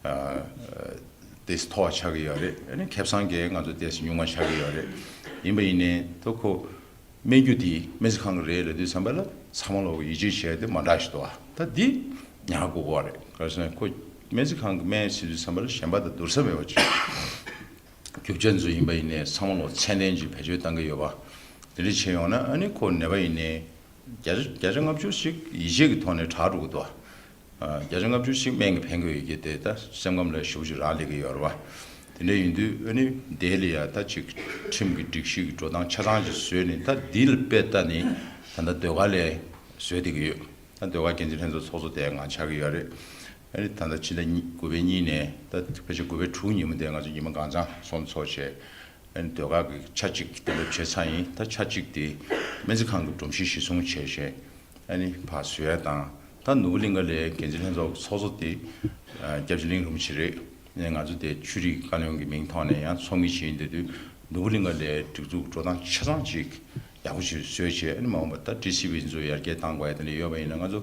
ཨ་ཏོག་ཙམ་མཐོ་བ་ཆགས་ཀྱི་ཡོད་རེད། ཨ་ནི་ཁེ་བཟང་གི་ང་ཚོ་ཏོག་ཙམ་ཉུང་བ་ཆགས་ཀྱི་ཡོད་རེད། ཡིན་པ་ཡིན་ནའི་ད་ཁོ་སྨན་རྒྱུ་དེ་སྨན་རྩིས་ཁང་གི་རེད་ལབ་དུས་ཙམ་པ་ལ་ཚང་མ་ལོག་ཡིད་ཆེས་བྱས་ཏེ་མ་འདྲ་ཞིག་འདུག་ད་འདི་ཉར་དགོས་ཀྱི་ཡོད་རེད། ག་རེ་ཟེར་ན་ཁོ་སྨན་རྩིས་ཁང་གི་སྨན་ཟེར་དུས་ཙམ་པ་ལ་གཞན་པ་དང་བསྡུར་ས་མེད་པ་ཅིག་རྒྱུ་ཆ་ཚོ་ཡིན་པ་ཡིན་ནའི་ཚང་མ་ལོག་ཚད་ལྡན་ཅིག་བེད་སྤྱོད་གཏང་གི་ཡོད་པ། དེ་འདྲ་བྱས་ཡོང་ན་ཨ་ནི་ཁོ་ནད་པ་ཡིན་ནའི་བརྒྱ་ཆ་བརྒྱ་ཆ་ལྔ་བཅུ་ཞིག་ཡིད་ཆེས་ཀྱི་ཐོག་ནས་དྲག་འགྲོ་གི་འདུག་ཨ། བརྒྱ་ཆ་ལྔ་བཅུ་ཞིག་སྨན་གྱི་ཕན་གྱི་ཡོད་ཀྱི་དེ་ད་སེམས་ཁམས་ལ་ཞེ་པོ་ཅིག་རག་ལས་ཀྱི་ཡོད་རེད་པ། དེ་འདྲ་ཡིན་དུས་ཨ་ནི་དེ་ལ་ཡ་ད་ཅིག་ཁྲིམས་ཀྱི་སྒྲིག་གཞི་གི་འགྲོ་སྟངས་ཆ་ཚང་ཅིག་བཟོས་ནས་ད་འདི་ལ་དཔེ་ལྟ་ནས་ད་ལྟ་ཟློས་གར་ལས་བཟོས་བསྡད་ཀྱི་ཡོད། ད་ཟློས་གར་འགན་འཛིན་ལྷན་ཚོགས་ཚོགས་གཙོ་དེ་ང་ཆགས་ཀྱི་ཡོད་རེད། ཨ་ནི་ད་ལྟ་ཕྱི་ཟླ་གཉིས་དགུ་པའི་གཉིས་ནས་ད་ཕལ་ཆེར་དགུ་པའི་དྲུག་ཉིན་མོ་དེ་ང་ཚོ་ཉི་མ་གང་ཚང་ཚོགས་འདུ་ཚོགས་བྱས། ཨ་ནི་ཟློས་གར་གྱི་ཆ་གཅིག་གཏན་འབེབས་བྱས་ཚར་ཡིན། ད་ཆ་གཅིག་དེ་སྨན་རྩིས་ཁང་གི་སྒྲོམ་གཞི་གཞིར་བཟུང་བྱས་བྱས་ཨ་ནི་ཕར་བཟོ་ཡ་དང་། ད་ནོར་བུ་གླིང་ག་ལའི་འགན་འཛིན་ལྷན་ཚོགས་ཚོགས་གཙོ་དེ་སྐྱབས་རྗེ་གླིང་རིན་པོ་ཆེ་རེད། ང་ཚོ་དེ་ཆོས་རིག་བཀའ་བློན་གྱི་མིང་ཐོག་ནས་ཡང་ཚོགས་མི་བྱེད་ཡིན་དེ་དུས་ནོར་བུ་གླིང་ག་ལའི་སྒྲིག་འཛུགས་འགྲོ་སྟངས་ཆ་ཚང་གཅིག་ ཡག་པོ་ཞིག་བཟོས་བྱས། ཨ་ནི་མ་འོངས་པ་ད་ཊི་སི་ཝི་ཚོ་ཡར་རྒྱས་བཏང་དགོས་ཡ་དེ་འདྲ་ཡོད་པ་ཡིན་ན། ང་ཚོ་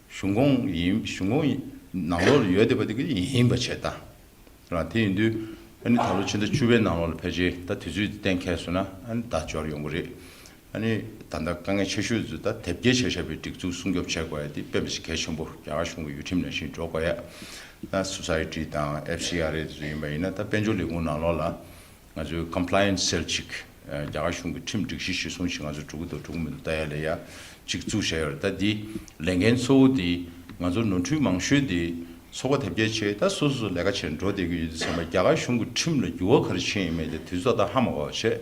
གཞུང་ཁོངས་ཡིན། གཞུང་ཁོངས་ནང་ལོགས་ལ་ཡོད་བསྡད་པ་དེ་གི་ཡིན་པ་བྱས། ད་རང་དེ་ཡིན་དུས་ཨ་ནི་ད་ལོ་ཕྱི་ཟླ་བཅུ་པའི་ནང་ལོགས་ལ་ཕལ་ཆེར་ད་དུས་ཚོད་གཏན་འཁེལ་སོང་ན། ཨ་ནི་ད་འབྱོར་ཡོང་གི་རེད། ཨ་ནི་ད་ལྟ་དཀའ་ངལ་ཆེ་ཤོས་ཚོ་ད་དེབ་སྐྱེལ་བྱས་བཞག་པའི་སྒྲིག་འཛུགས་སྲུང་སྐྱོབ་བྱེད་དགོས་ཡ་དེ་དཔེ་མི་སྲིད་གལ་ཆེན་པོ། རྒྱ་གར་གཞུང་གི་ཡུལ་ཁྲིམས་ནང་བཞིན་འགྲོ་དགོས་ཡ། ད་སོ་སའི་ཊི་དང་ཨེཕ་སི་ཨར་ཨེ་ཚོ་ཡིན་པ་ཡིན་ན། ད་དཔལ་འབྱོར་ལས་ཁུངས་ནང་ལོགས་ལ་ང་ཚོའི་ཀམ་པ་ལའི་ཡན་སི་སེལ་གཅིག་རྒྱ་གར་གཞུང་གི་ཁྲིམས་སྒྲིག་གཞི་གཞིར་བཟུང་ཞིག་ང་ཚོ་འགྲོ་གི་འདུག་འགྲོ་གི་མི་འདུག་ལྟ་ཡ་ལ་ཡ་གཅིག་བཙུགས་བཞག་ཡོད་རེད། ད་འདི་ལས་འགན་གཙོ་བོ་འདི་ང་ཚོ་ནོར་འཁྲུལ་མང་ཤོས་འདི་ཚོགས་པ་དེབ་སྐྱེལ་བྱས། ད་སོ་སོ་སོ་ལས་ཀ་བྱས་འགྲོ་བསྡད་ཀྱི་ཡོད་དུས་ཙམ་པ། རྒྱ་གར་གཞུང་གི་ཁྲིམས་ལ་འགྱུར་བ་ག་རེ་ཕྱིན་ཡོད་མེད་དེ་དུས་ཚོད་ད་ཧ་མ་གོ་བ་བྱས།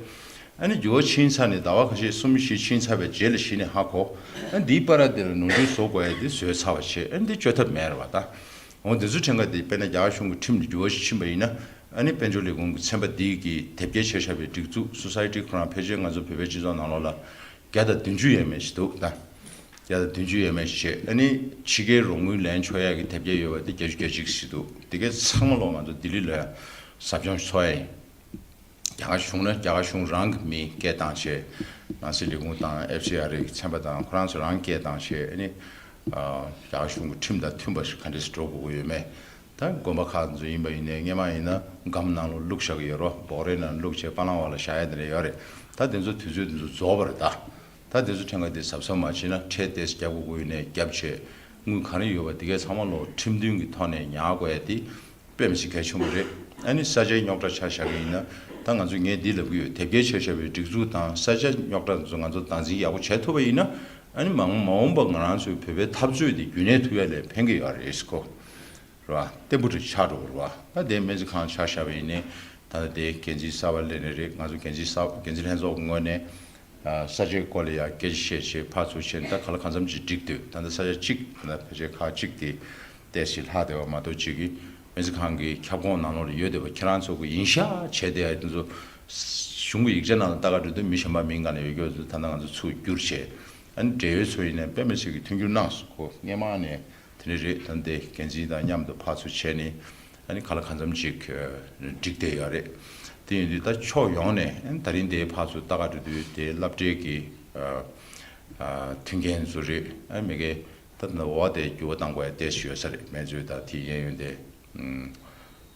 ཨ་ནི་འགྱུར་བ་ཕྱིན་ཚར་ནས་ཟླ་བ་ཁ་ཤས་གསུམ་བཞི་ཕྱིན་ཚར་བའི་རྗེས་ལ་གཞི་ནས་ཧ་གོ། ཨ་ནི་འདིའི་བར་དེ་ལ་ནོར་འཁྲུལ་བཟོ་དགོས་ཡ་དེ་བཟོས་ཚར་བ་བྱས། ཨ་ནི་འདི་བཅོས་ཐབས་མེད་རེད་བ། ད་འོ་འདི་ཚོ་ཕྲན་ཁ་དེ་དཔེར་ན་རྒྱ་གར་གཞུང་གི་ཁྲིམས་ལ་འགྱུར་བ་ཞིག་ཕྱིན་པ་ཡིན་ན། ཨ་ནི་དཔལ་འབྱོར་ལས་ཁུངས་ཀྱི་ཚན་པ་འདི་གིས་དེབ་སྐྱེལ་བྱས་བཞག་པའི་སྒྲིག་འཛུགས་སོ་སའི་ཊི་ཁོ་རང་ཕལ་ཆེར་ང་ཚོ་བོད་པའི་སྤྱི་ཚོགས་ནང་ལོགས་ལ་བརྒྱ་དང་བདུན་ཅུ་ཡས་མས་ཞིག་འདུག་ད་བརྒྱ་དང་བདུན་ཅུ་ཡས་མས་ཞིག་བྱས། ཨ་ནི་ཕྱི་རྒྱལ་རོགས་དངུལ་ལེན་ཆོག་ཡ་གི་དེབ་སྐྱེལ་ཡོད་པ་དེ་བརྒྱད་ཅུ་གྱ་གཅིག་ཞིག་འདུག་དེ་གའི་ཚང་མ་ལོག་ང་ཚོ་ལྡི་ལི་ལ་ཟབ་སྦྱོང་ཞིག་འཚོགས་ཡ་ཡིན། རྒྱ་གར་གཞུང་ན་རྒྱ་གར་གཞུང་རང་གི་མི་སྐད་བཏང་བྱས། ནང་སྲིད་ལས་ཁུངས་དང་ཨེཕ་སི་ཨར་ཨེ་གི་ཚན་པ་དང་ཁོ་རང་ཚོ་རང་སྐད་བཏང་བྱས། ཨ་ནི་ཨ་རྒྱ་གར་གཞུང་གི་ཁྲིམས་དང་མཐུན་པ་ཞིག་ག་འདྲས་སེ་འགྲོ་དགོས་ཀྱི་ཡོད་མེད། ད་དགོན་པ་ཁག་ཚོ་ཡིན་པ་ཡིན་ནའི་སྔས་མ་ཡིན་ན་སྒམ་ནང་ལ་བླུགས་བཞག་གི་ཡོད་རེད། འབོག་རས་ནང་བླུགས་བྱས་པ་ལང་བ་ལ་བཞག་ཡ་དེ་འདྲ་ཡོད་རེད། ད་དེ་ཚོ་དུས་ཚོད་དེ་ཚོ་རྫོགས་པ་རེད། ད་ད་དེ་ཚོ་ཕྲན་ཁ་དེ་གཟབ་གཟབ་མ་བྱས་ན་ཁྲལ་ཏོག་ཙམ་རྒྱབ་དགོས་ཀྱི་ཡོད་ནའི་རྒྱབ་བྱས། དངུལ་ག་རེ་ཡོད་པ་དེ་གའི་ཚང་མ་ལོག་ཁྲིམས་མཐུན་གྱི་ཐོག་ནས་ཉར་དགོས་ཡ་དེ་དཔེ་མི་སྲིད་གལ་ཆེན་པོ་རེད། ཨ་ནི་ས་ཆའི་རྙོག་དྲ་ཆ་བཞག་གི་ཡིན་ན། ད་ང་ཚོས་ངས་འདི་ལབ་ཀྱི་ཡོད། དེབ་སྐྱེལ་བྱས་བཞག་པའི་སྒྲིག་འཛུགས་དང་ས་ཆ་རྙོག་དྲ་ཚོ་ང་ཚོ་སྟངས་འཛིན་ཡག་པོ་བྱས་ཐུབ་པ་ཡིན་ན། ཨ་ནི་མ་འོངས་མ་འོངས་པ་ང་རང་ཚོའི་བོད་པའི་འཐབ་རྩོད་འདི་རྒྱུན་གནས་ཐུབ་ཡ་ལ་ཕན་གྱི་ཡོད་རེད་ཟེར་གོ། རེད་བ། བརྟན་པོ་ཅིག་ཆགས་འགྲོ་གི་རེད་བ། ད་དེ་སྨན་རྩིས་ཁང་ཆ་བཞག་པ་ཡིན་ནའི། ད་ལྟ་དེ་འགན་འཛིན་གསར་པ་སླེབས་ནི་རེད། ང་ཚོ་འགན་འཛིན་གསར་འགན་འཛིན་ལྷན་ཚོགས་ཀྱི་ངོས་ནས་ཨ་ས་ཆའི་སྐོར་ལ་ཡང་སྐད་ཆ་བཤད་བྱས་ཕར་ཚུར་བྱས་ནས། ད་ག་ལ་གང་འཚམ་ཅིག་འགྲིག་འདུག་ད་ལྟ་ས་ཆ་གཅིག་ད་ལྟ་ཕལ་ཆེར་ཁག་གཅིག་དེ་ཏོག་ཙམ་ལྷག་བསྡད་པ་མ་གཏོགས། གཅིག་གིས་སྨན་རྩིས་ཁང་གི་ཁྱབ་ཁོངས་ནང་ལོགས་ལ་ཡོད་བསྡད་པ་ཁྱེད་རང་ཚོ་གི་ཡིན་ཤག་བྱས་བསྡད་ཡ་དེ་ཚོ་གཞུང་གི་ཡིག་ཆ་ནང་ལ་ལྟ་ག་འགྲོ་དུས་མི་གཞན་པ་མིང་གང་ནས་ཡོད་རྒྱུ་ཚོ་ད་ལྟ་ང་ཚོ་ཚུར་བསྒྱུར་བྱས། ཨ་ནི་འབྲེལ་ཡོད་ཚོ་ཡིན་ནའི་དཔེ་མི་སྲིད་ཀྱི་མཐུན་འགྱུར་གནང་སོང་། ཁོ་སྔས་མ་ནས་དེ་འདྲ་རེད། ད་འདི་འགན་འཛིན་དང་མཉམ་དུ་ཕར་ཚུར་བྱས་ནས། ཨ་ནི་ག་ལ་གང་འཚམ་ཅིག་འགྲིག་བསྡད་ཡོད་རེད། དེ་ཡིན་དུས་ད་ཕྱོགས་ཡོངས་ནས། ཨ་ནི་ད་རིང་དེ་ཕར་ཚུར་ལྟ་ག་འགྲོ་དུས་དེ་སློབ་གྲྭའི་གི་ཨ་ཨ་མཐུན་རྐྱེན་ཚོ་རེད། ཨ་མི་གའི་ད་ད་འོ་དེ་འགྱུར་བ་གཏང་དགོས་ཡ་ཏོག་ཙམ་ཡོད་ས་རེད། སྨན་རྩིས་ད་དེ་གཡས་གཡོན་དེ་ཨུམ་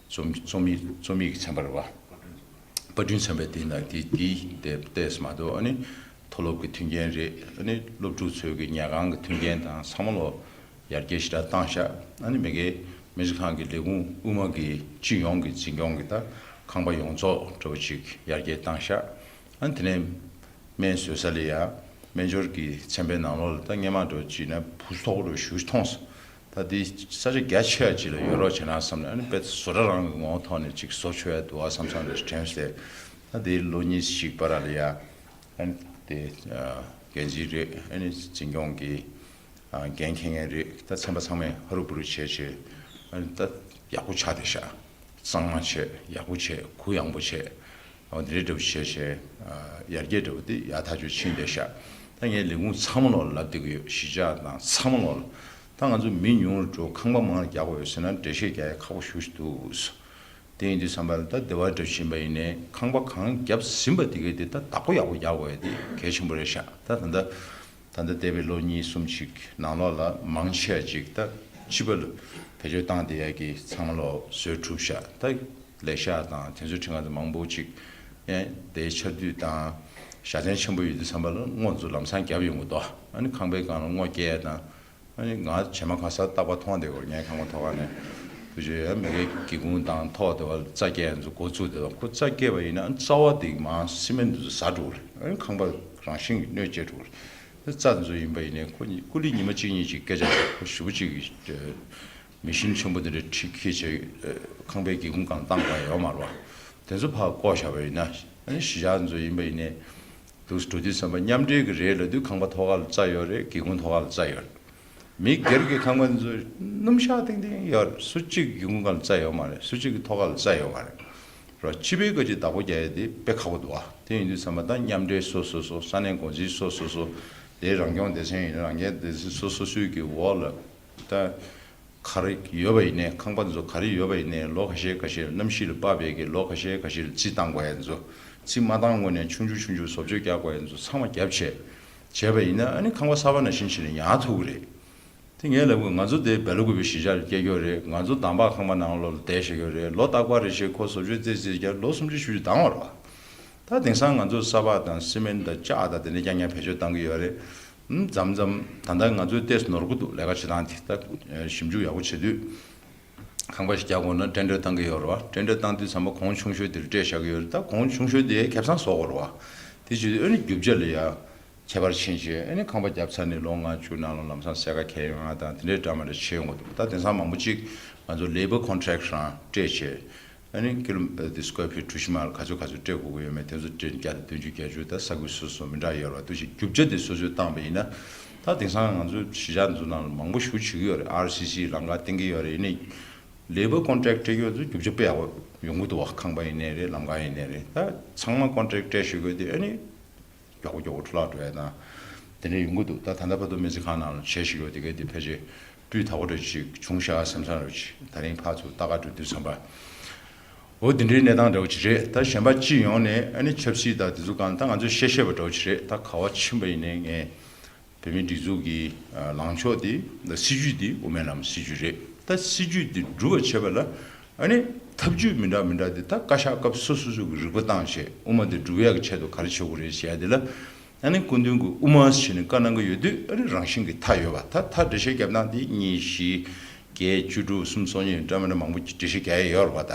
རྩོམ་རྩོམ་ཡིག་རྩོམ་ཡིག་གི་ཚན་པ་རེད་བ། པར་སྐྲུན་ཚན་པའི་དེ་ན་དེ་དེ་དེ་ཏོག་ཙམ་མ་གཏོགས། ཨ་ནི་མཐོ་སློབ་ཀྱི་མཐུན་རྐྱེན་རེད། ཨ་ནི་སློབ་ཕྲུག་ཚོའི་གི་ཉལ་ཁང་གི་མཐུན་རྐྱེན་དང་ཚང་མ་ལོ་ཡར་རྒྱས་ཞེ་དྲག་བཏང་ཤག་ཨ་ནི་མི་གའི་སྨན་རྩིས་ཁང་གི་ལས་ཁུངས་དབུ་མ་གི་སྤྱི་ཡོངས་ཀྱི་འཛིན་སྐྱོང་གི་ད་ཁང་པ་ཡོངས་རྫོགས་འདྲ་བོ་ཅིག་ཡར་རྒྱས་བཏང་ཤག་ཨ་ནི་དེ་ནས་སྨན་བཟོ་ས་ལ་ཡ་སྨན་སྦྱོར་གྱི་ཚན་པའི་ནང་ལོགས་ལ་ད་སྔས་མ་འདྲ་བོ་ཅིག་ན་བུ་མཐོ་པོ་འདྲ་བོ་ཞེ་པོ་ཅིག་མཐོང་སོང་། ད་འདི་ས་ཆ་རྒྱ་ཆེ་བ་ཅིག་ལ་ཡོད་རོགས་བྱས་ན་བསམ་ནས། ཨ་ནི་དཔེ་བཟོ་གྲྭ་རང་གི་ངོ་བོ་ཐོག་ནས་ཅིག་བཟོ་ཆོག་ཡ་འདུག་ཨ་བསམ་བསམ་རེ་དྲན་སོང་། ད་འདི་ལོ་གཉིས་ཤིག་བར་ལ་ཡ་ཨ་ནི་དེ་ཨ་འགན་འཛིན་རེད། ཨ་ནི་འཛིན་སྐྱོང་གི་ཨ་འགན་འཁྱེར་མཁན་རེད། ད་ཚན་པ་ཚང་མས་ཧ་རུ་བུ་རུ་བྱས་བྱས། ཨ་ནི་ད་ཡག་པོ་ཆགས་བསྡད་ཤག་གཙང་མ་བྱས། ཡག་པོ་བྱས། གུ་ཡངས་པོ་བྱས། འོ་འདི་འདྲ་འདྲ་བོ་བྱས་བྱས། ཨ་ཡར་རྒྱས་འདྲ་བོ་འདི་ཡག་ཐག་ཆོད་ཕྱིན་བསྡད་ཤག་ད་ངས་ལས་ཁུངས་ཚང་མ་ལོག་ལ་ལབ་བསྡད་ཀྱི་ཡོད། གཞིས་ཆགས་དང་ཚང་མ་ལོག་ལ། ད་ང་ཚོ་མི་ཉུང་རུ་འགྲོ། ཁང་པ་མང་རུ་རྒྱག་དགོས་ཡོད་ཟེར་ན་འགྲེལ་བཤད་རྒྱག་ཡ་ཁག་པོ་ཞེ་པོ་ཅིག་འདུག་དེ་ཡིན་དུས་ཙམ་པ་ལ་ད་སྡེ་བ་འདྲ་བཞིན་པ་ཡིན་ནའི་ཁང་པ་གང་བརྒྱབ་ཟིན་པ་དེ་གའི་དེ་ད་བདག་པོ་ཡག་པོ་རྒྱག་དགོས་ཡ་དེ་གལ་ཆེན་པོ་རེད་ཤག་ད་ད་ལྟ་ད་ལྟ་འདས་པའི་ལོ་གཉིས་གསུམ་ཅིག་ནང་ལོགས་ལ་མང་ཆེ་བ་ཅིག་ད་སྤྱི་པ་ལ་བེད་སྤྱོད་བཏང་བསྡད་ཡ་གི་ཚང་མ་ལོག་བཟོས་གྲུབ་ཤག་ད་ལས་ཤག་དང་དེ་ཚོའི་ཁྲི་ཁང་དུ་མང་པོ་ཅིག་ཡང་དེའི་ཆར་དུས་དང་བཞའ་ཚན་ཆེན་པོ་ཡོད་དུས་ཙམ་པ་ལ་སྔོ་ཚོ་ལམ་སང་བརྒྱབ་ཡོང་གི་འདུག་ཨ་ནི་ཁང་པའི་སྒང་ལ་སྔོ་སྐྱེལ་ཡ་དང་། ཨ་ནི་ང་བྱེ་མ་གང་སར་རྟག་པར་མཐོང་བསྡད་ཡོད། ངའི་ཁང་པ་ཐོག་ཁ་ནས་བུ་ཆུ་ཡ་མི་གའི་སྒེའུ་ཁུང་དང་ཐོག་དེ་བ་ལ་རྩྭ་སྐྱེལ་ཡ་ཚོ་འགོ་བཙུགས་བསྡད་པ། ཁོ་རྩྭ་སྐྱེལ་བ་ཡིན་ན་ཨ་ནི་རྩ་བ་དེ་མར་སི་མེན་དེ་ཚོ་ཟ་འགྲོ་གི་རེད། ཨ་ནི་ཁང་པ་རང་བཞིན་གྱིས་གནོད་སྐྱེལ་འགྲོ་གི་རེད། རྩྭ་དེ་ཚོ་ཡིན་པ་ཡིན་ནའི་ཁོ་ཀུ་ལི་ཉི་མ་གཅིག་གཉིས་ཅིག་སྐད་ཆ་རྒྱག་ཁོ་ཞེ་པོ་ཅིག་གི་མེ་ཤིན་ཆེན་པོ་དེ་འདྲ་ཁྲིད་ཁྱེར་བྱས་ཁང་པའི་སྒེའུ་ཁུང་སྒང་བཏང་དགོས་ཡོད་མ་རེད་བ། དེ་ཚོ་ཕར་བཀོག་བཞག་པ་ཡིན་ན། ཨ་ནི་གཞིས་ཆགས་ཚོ་ཡིན་པ་ཡིན་ནའི་འདུག་འགྲོ་དུས་ཙམ་པ་མཉམ་འབྲེལ་གྱི་རེད་ལབ་དུས་ཁང་པ་ཐོག་ཁ་ལ་རྩྭ་ཡོད་རེད། སྒེའུ་ཁུང་ཐོག་ཁ་ལ་རྩྭ་ཡོད་རེད། མི་སྒེར་གྱི་ཁང་པ་འདི་ཚོ་སྣུམ་ཤག་ཏིང་ཏིང་ཡོད་རེད། སུ་གཅིག་གི་སྒེའུ་ཁུང་སྒང་ལ་རྩྭ་ཡོད་མ་རེད། སུ་གཅིག་གི་ཐོག་ཁ་ལ་རྩྭ་ཡོད་མ་རེད། ར་སྤྱི་པའི་བཀའ་སྤྱི་བདག་པོ་རྒྱག་ཡ་དེ་དཔེ་ཁག་པོ་འདུག་ཨ། དེ་ཡིན་དུས་ཙམ་པ་ད་མཉམ་འབྲེལ་སོ་སོ་སོ། ས་གནས་འགོ་འཛིན་སོ་སོ་སོ། དེ་རང་སྐྱོང་སྡེ་ཚན་ཡིན་ན་རང་སྐྱོང་སྡེ་ཚན་སོ་སོ་སོའི་གི་འོག་ལ་ད་ག་རེ་ཡོད་པ་ཡིན་ནའི། ཁང་པ་འདི་ཚོ་ག་རེ་ཡོད་པ་ཡིན་ནའི་ལོ་ཁ་ཤས་ཁ་ཤས་གནམ་གཤིས་ལ་དཔག་པའི་གི་ལོ་ཁ་ཤས་ཁ་ཤས་ལ་རྩིས་བཏང་དགོས་ཡ་འདི་ཚོ་ རྩིས་མ་བཏང་སྔོན་ནས་ཆུང་ཆུང་ཆུང་ཆུང་བཟོ་བཅོས་རྒྱག་དགོས་ཡ་ཚོ་ཚང་མ་བརྒྱབ་བྱས་བྱས་པ་ཡིན་ན། ཨ་ནི་ཁང་པ་གསར་པ་ནང་བཞིན་བྱས་ནས་ཡར་ཐུག་གི་རེད། དེ་ངས་ལབ་དགོས། ང་ཚོ་དེ་སྦེལ་ཀོབ་པའི་གཞིས་ཆགས་ལ་སྐྱེས་ཡོད་རེད། ང་ཚོ་འདམ་བག་ཁང་པ་ནང་ལོགས་ལ་བསྡད་བཞག་ཡོད་རེད། ལོ་རྟག་པར་རེ་བཞིན་ཁོ་བཟོ་བཅོས་རྩེ་རྩེ་རྒྱག་ལོ་སུམ་ཅུ་བཞི་བཅུ་འདང་བ་རེད་བ། ད་དེང་སང་ང་ཚོ་ས་ཕག་དང་སི་མེན་དང་ལྕགས་དང་དེ་འདྲ་རྐྱང་རྐྱང་བེད་སྤྱོད་གཏང་གི་ཡོད་རེད། ཨུམ། མཚམས་མཚམས་ད་ལྟ་ང་ཚོའི་ཏོག་ཙམ་ནོར་གི་འདུག་ལས་ཀ་བྱེད་སྟངས་དེ་ད་ཞིབ་འཇུག་ཡག་པོ་བྱེད་དུས། ཁང་པ་ཞིག་རྒྱག་དགོས་ན་ཊེན་ཌར་བཏང་གི་ཡོད་རེད་བ། ཊེན་ཌར་བཏང་དུས་ཙམ་པ་གོང་ཆུང་ཤོས་དེར་སྤྲད་བཞག་གི་ཡོད་རེད། ད་གོང་ཆུང་ཤོས་དེ་ཁེ་བཟང་བཟོ་དགོས་རེད་བ། དེ་བྱེད་དུས་ཨ་ནི་རྒྱུ་ཆ་ལ་ཡ་ཁྱད་པར་ཕྱིན་བྱས། ཨ་ནི་ཁང་པ་བརྒྱབ་ཚར་ནས་ལོ་ལྔ་བཅུ་ནང་ལ་ལམ་སང་སེར་ཁ་གས་ཡོང་ཡ་དང་དེ་འདྲའི་འདྲ་མི་འདྲ་བྱེད་ཡོང་གི་འདུག་ད་དེང་སང་མང་པོ་ཅིག་ང་ཚོ་ལེ་བར་ཀོན་ཊེག་རང་སྤྲད་བྱས། ཨ་ནི་ཀི་ལོ་དེ་སི་ཀོ་ཡར་ཕིཊ་གྲུ་བཞི་མ་ལ་ག་ཚོད་ག་ཚོད་སྤྲད་དགོས་ཀྱི་ཡོད་མེད་དེ་ཚོ་སྤྲད་ནས་བརྒྱ་དང་བདུན་ཅུ་བརྒྱད་ཅུ། ད་ས་ཁུལ་སོ་སོ་མི་འདྲ་ཡོད་རེད་བ། འདུག་བྱས་རྒྱུ་ཆ་དེ་སོ་སོས་བཏང་བ་ཡིན་ན། ད་དེང་སང་ང་ཚོ་གཞིས་ཆགས་འདི་ཚོ་ནང་ལ་མང་པོ་ཞེ་པོ་བྱེད་ཀྱི་ཡོད་རེད། ཨར་སི་སི་ལམ་ཁ་བཏིང་གི་ཡོད་རེད། ཡིན་ནའི་ལེ་བར་ཀོན་ཊེག་སྤྲད་ཀྱི་ཡོད་ཚོ་རྒྱུ་ཆ་དཔེ་ཡག་པོ་ཡོང་གི་འདུག་བ། ཁང་པ་ཡིན་ནའི་རེད། ལམ་ཁ་ཡིན་ནའི་རེད། ད་ཚང་མ་ཀོན་ཊེག་སྤྲད་བཞག་གི་ཡོད་དེ་ཨ་ནི་མགྱོགས་པོ་མགྱོགས་པོ་འཕྲོ་བརླག་འགྲོ་ཡ་དང་དེ་འདྲ་ཡོང་གི་འདུག་ད་ད་ལྟ་བར་དུ་སྨན་རྩིས་ཁང་ནང་ལ་བྱས་བཞག་ཡོད་དེ་གས་དེ་ཕལ་ཆེར་སྤུས་དག་པོ་འདྲ་ཅིག་བྱུང་ཤག་བསམ་བསམ་འདྲ་ཅིག་ད་རིང་ཕར་ཚུར་ལྟ་ག་འགྲོ་དུས་ཙམ་པ། འོ་དེ་འདྲའི་གནས་སྟངས་འདྲ་བོ་ཅིག་རེད། ད་གཞན་པ་སྤྱི་ཡོངས་ནས་ཨ་ནི་ཆབ་སྲིད་དང་དེ་ཚོ་གང་ད་ང་ཚོས་བཤད་བཤད་པ་འདྲ་བོ་ཅིག་རེད། ད་ག་བ་ཕྱིན་པ་ཡིན་ནའི་ངས་བོད་མིའི་སྒྲིག་འཛུགས་ཀྱི་ཨ་ལངས་ཕྱོགས་དེ་ད་སྲིད་ཇུས་དེ་དབུ་མའི་ལམ་སྲིད་ཇུས་རེད། ད་སྲིད་ཇུས་དེ་སྒྲུབ་པ་བྱེད་པ་ལ་ཨ་ནི་ཐབས་ཇུས་མི་འདྲ་མི་འདྲ་དེ་ད་བཀའ་ཤག་སྐབས་སོ་སོ་སོ་གི་རིག་པ་བཏང་བྱས་དབུ་མ་དེ་སྒྲུབ་ཡག་གི་ཆེད་དུ་ག་རེ་བྱེད་དགོས་རེད་ཟེར་ཡ་དེ་ལ། ཨ་ནི་སྐུ་མདུན་གྱིས་དབུ་མ་ཟེར་ནས་བཀའ་གནང་གི་ཡོད་དུས་ཨ་ནི་རང་བཞིན་གྱི་མཐའ་ཡོད་པ། ད་མཐའ་འགྲེལ་བཤད་རྒྱབ་སྟངས་དེ་གཉིས་བཞི་བརྒྱད་བཅུ་དྲུག་གསུམ་སོ་གཉིས་འདྲ་མི་འདྲ་མང་པོ་འགྲེལ་བཤད་རྒྱག་ཡ་ཡོད་རེད་པ། ད་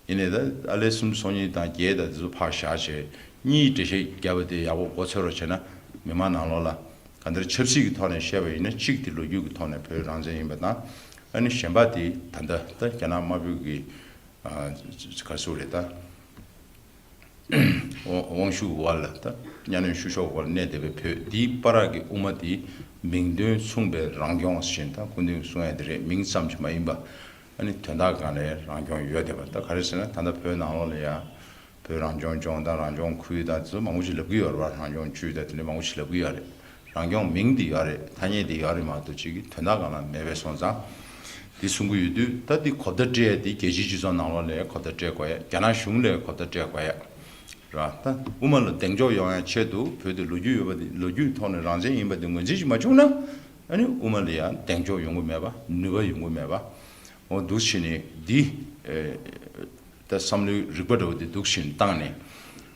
ཡིན་ནའི་ད་ཨ་ལས་གསུམ་སོ་གཉིས་དང་བརྒྱད་དང་དེ་ཚོ་ཕར་བཞག་བྱས་གཉིས་འགྲེལ་བཤད་རྒྱབ་པ་དེ་ཡག་པོ་མགོ་ཚོད་རོགས་བྱས་ན་མི་མང་ནང་ལོགས་ལ་གང་ལྟར་ཆབ་སྲིད་ཀྱི་ཐོག་ནས་བཤད་པ་ཡིན་ན་གཅིག་དེ་ལོ་རྒྱུས་ཀྱི་ཐོག་ནས་བོད་རང་བཙན་ཡིན་པ་དང་། ཨ་ནི་གཞན་པ་དེ་ད་ལྟ་ད་རྒྱ་ནག་དམར་པོའི་གི་ཨ་ག་རེ་ཟེར་དགོས་རེད། ད་དབང་དབང་ཤུགས་འོག་ལ་ད་གཉའ་གནོན་བཤུ་གཞོག་འོག་ལ་གནས་བསྡད་པའི་བོད་འདིའི་བར་གྱི་དབུ་མ་དེ་མིང་དོན་མཚུངས་པའི་རང་སྐྱོང་ཞེས་ད་སྐུ་མདུན་གསུང་ཡ་དེ་རེད། མིང་ཙམ་གྱིས་མ་ཡིན་པ་ཨ་ནི་དོན་དག་སྒང་ལ་རང་སྐྱོང་ཡོད་བསྡད་པ། ད་ག་རེ་ཟེར་ན་ད་ལྟ་བོད་ནང་ལོགས་ལ་ཡ་བོད་རང་སྐྱོང་ལྗོངས་དང་རང་སྐྱོང་ཁུལ་དང་དེ་ཚོ་མང་པོ་ཞིག་ལབ་ཀྱི་ཡོད་རེད་བ། རང་སྐྱོང་ཅུས་དང་དེ་འདྲ་མང་པོ་ཞིག་ལབ་ཀྱི་ཡོད་རེད། རང་སྐྱོང་མིང་དེ་ཡོད་རེད། ཐ་སྙད་དེ་ཡོད་རེད་མ་གཏོགས་གཅིག་གི་དོན་དག་སྒང་ལ་མེད་པས་སོང་ཙང་། དེ་གསུང་གི་ཡོད་དུས་ད་དེ་གོ་བརྡ་སྤྲད་ཡ་དེ་རྒྱལ་སྤྱིའི་སྤྱི་ཚོགས་ནང་ལོགས་ལ་གོ་བརྡ་སྤྲད་དགོས་ཡ། རྒྱ་ནག་གཞུང་ལ་གོ་བརྡ་སྤྲད་དགོས་ཡ་ར། ད་དབུ་མ་ལ་གདེང་འཇོག་ཡོང་ཡ་ཆེད་དུ་བོད་དེ་ལོ་རྒྱུས་ཡོད་པ་དེ་ལོ་རྒྱུས་ཐོག་ནས་རང་བཙན་ཡིན་པ་དེ་ངོས་འཛིན་ཞིག་མ་བྱུང་ན་ཨ་ནི་དབུ་མ་ལ་ཡ་གདེང་འཇོག་ཡོང་གི་མེད་པ། ནུས་པ་ཡོང་གི་མེད་པ། འོ་འདུག་བྱས་ནས་འདི་ཨེ། ད་བསམ་བློའི་རིག་པ་འདྲ་བོ་དེ་འདུག་བཞིན་བཏང་ནས།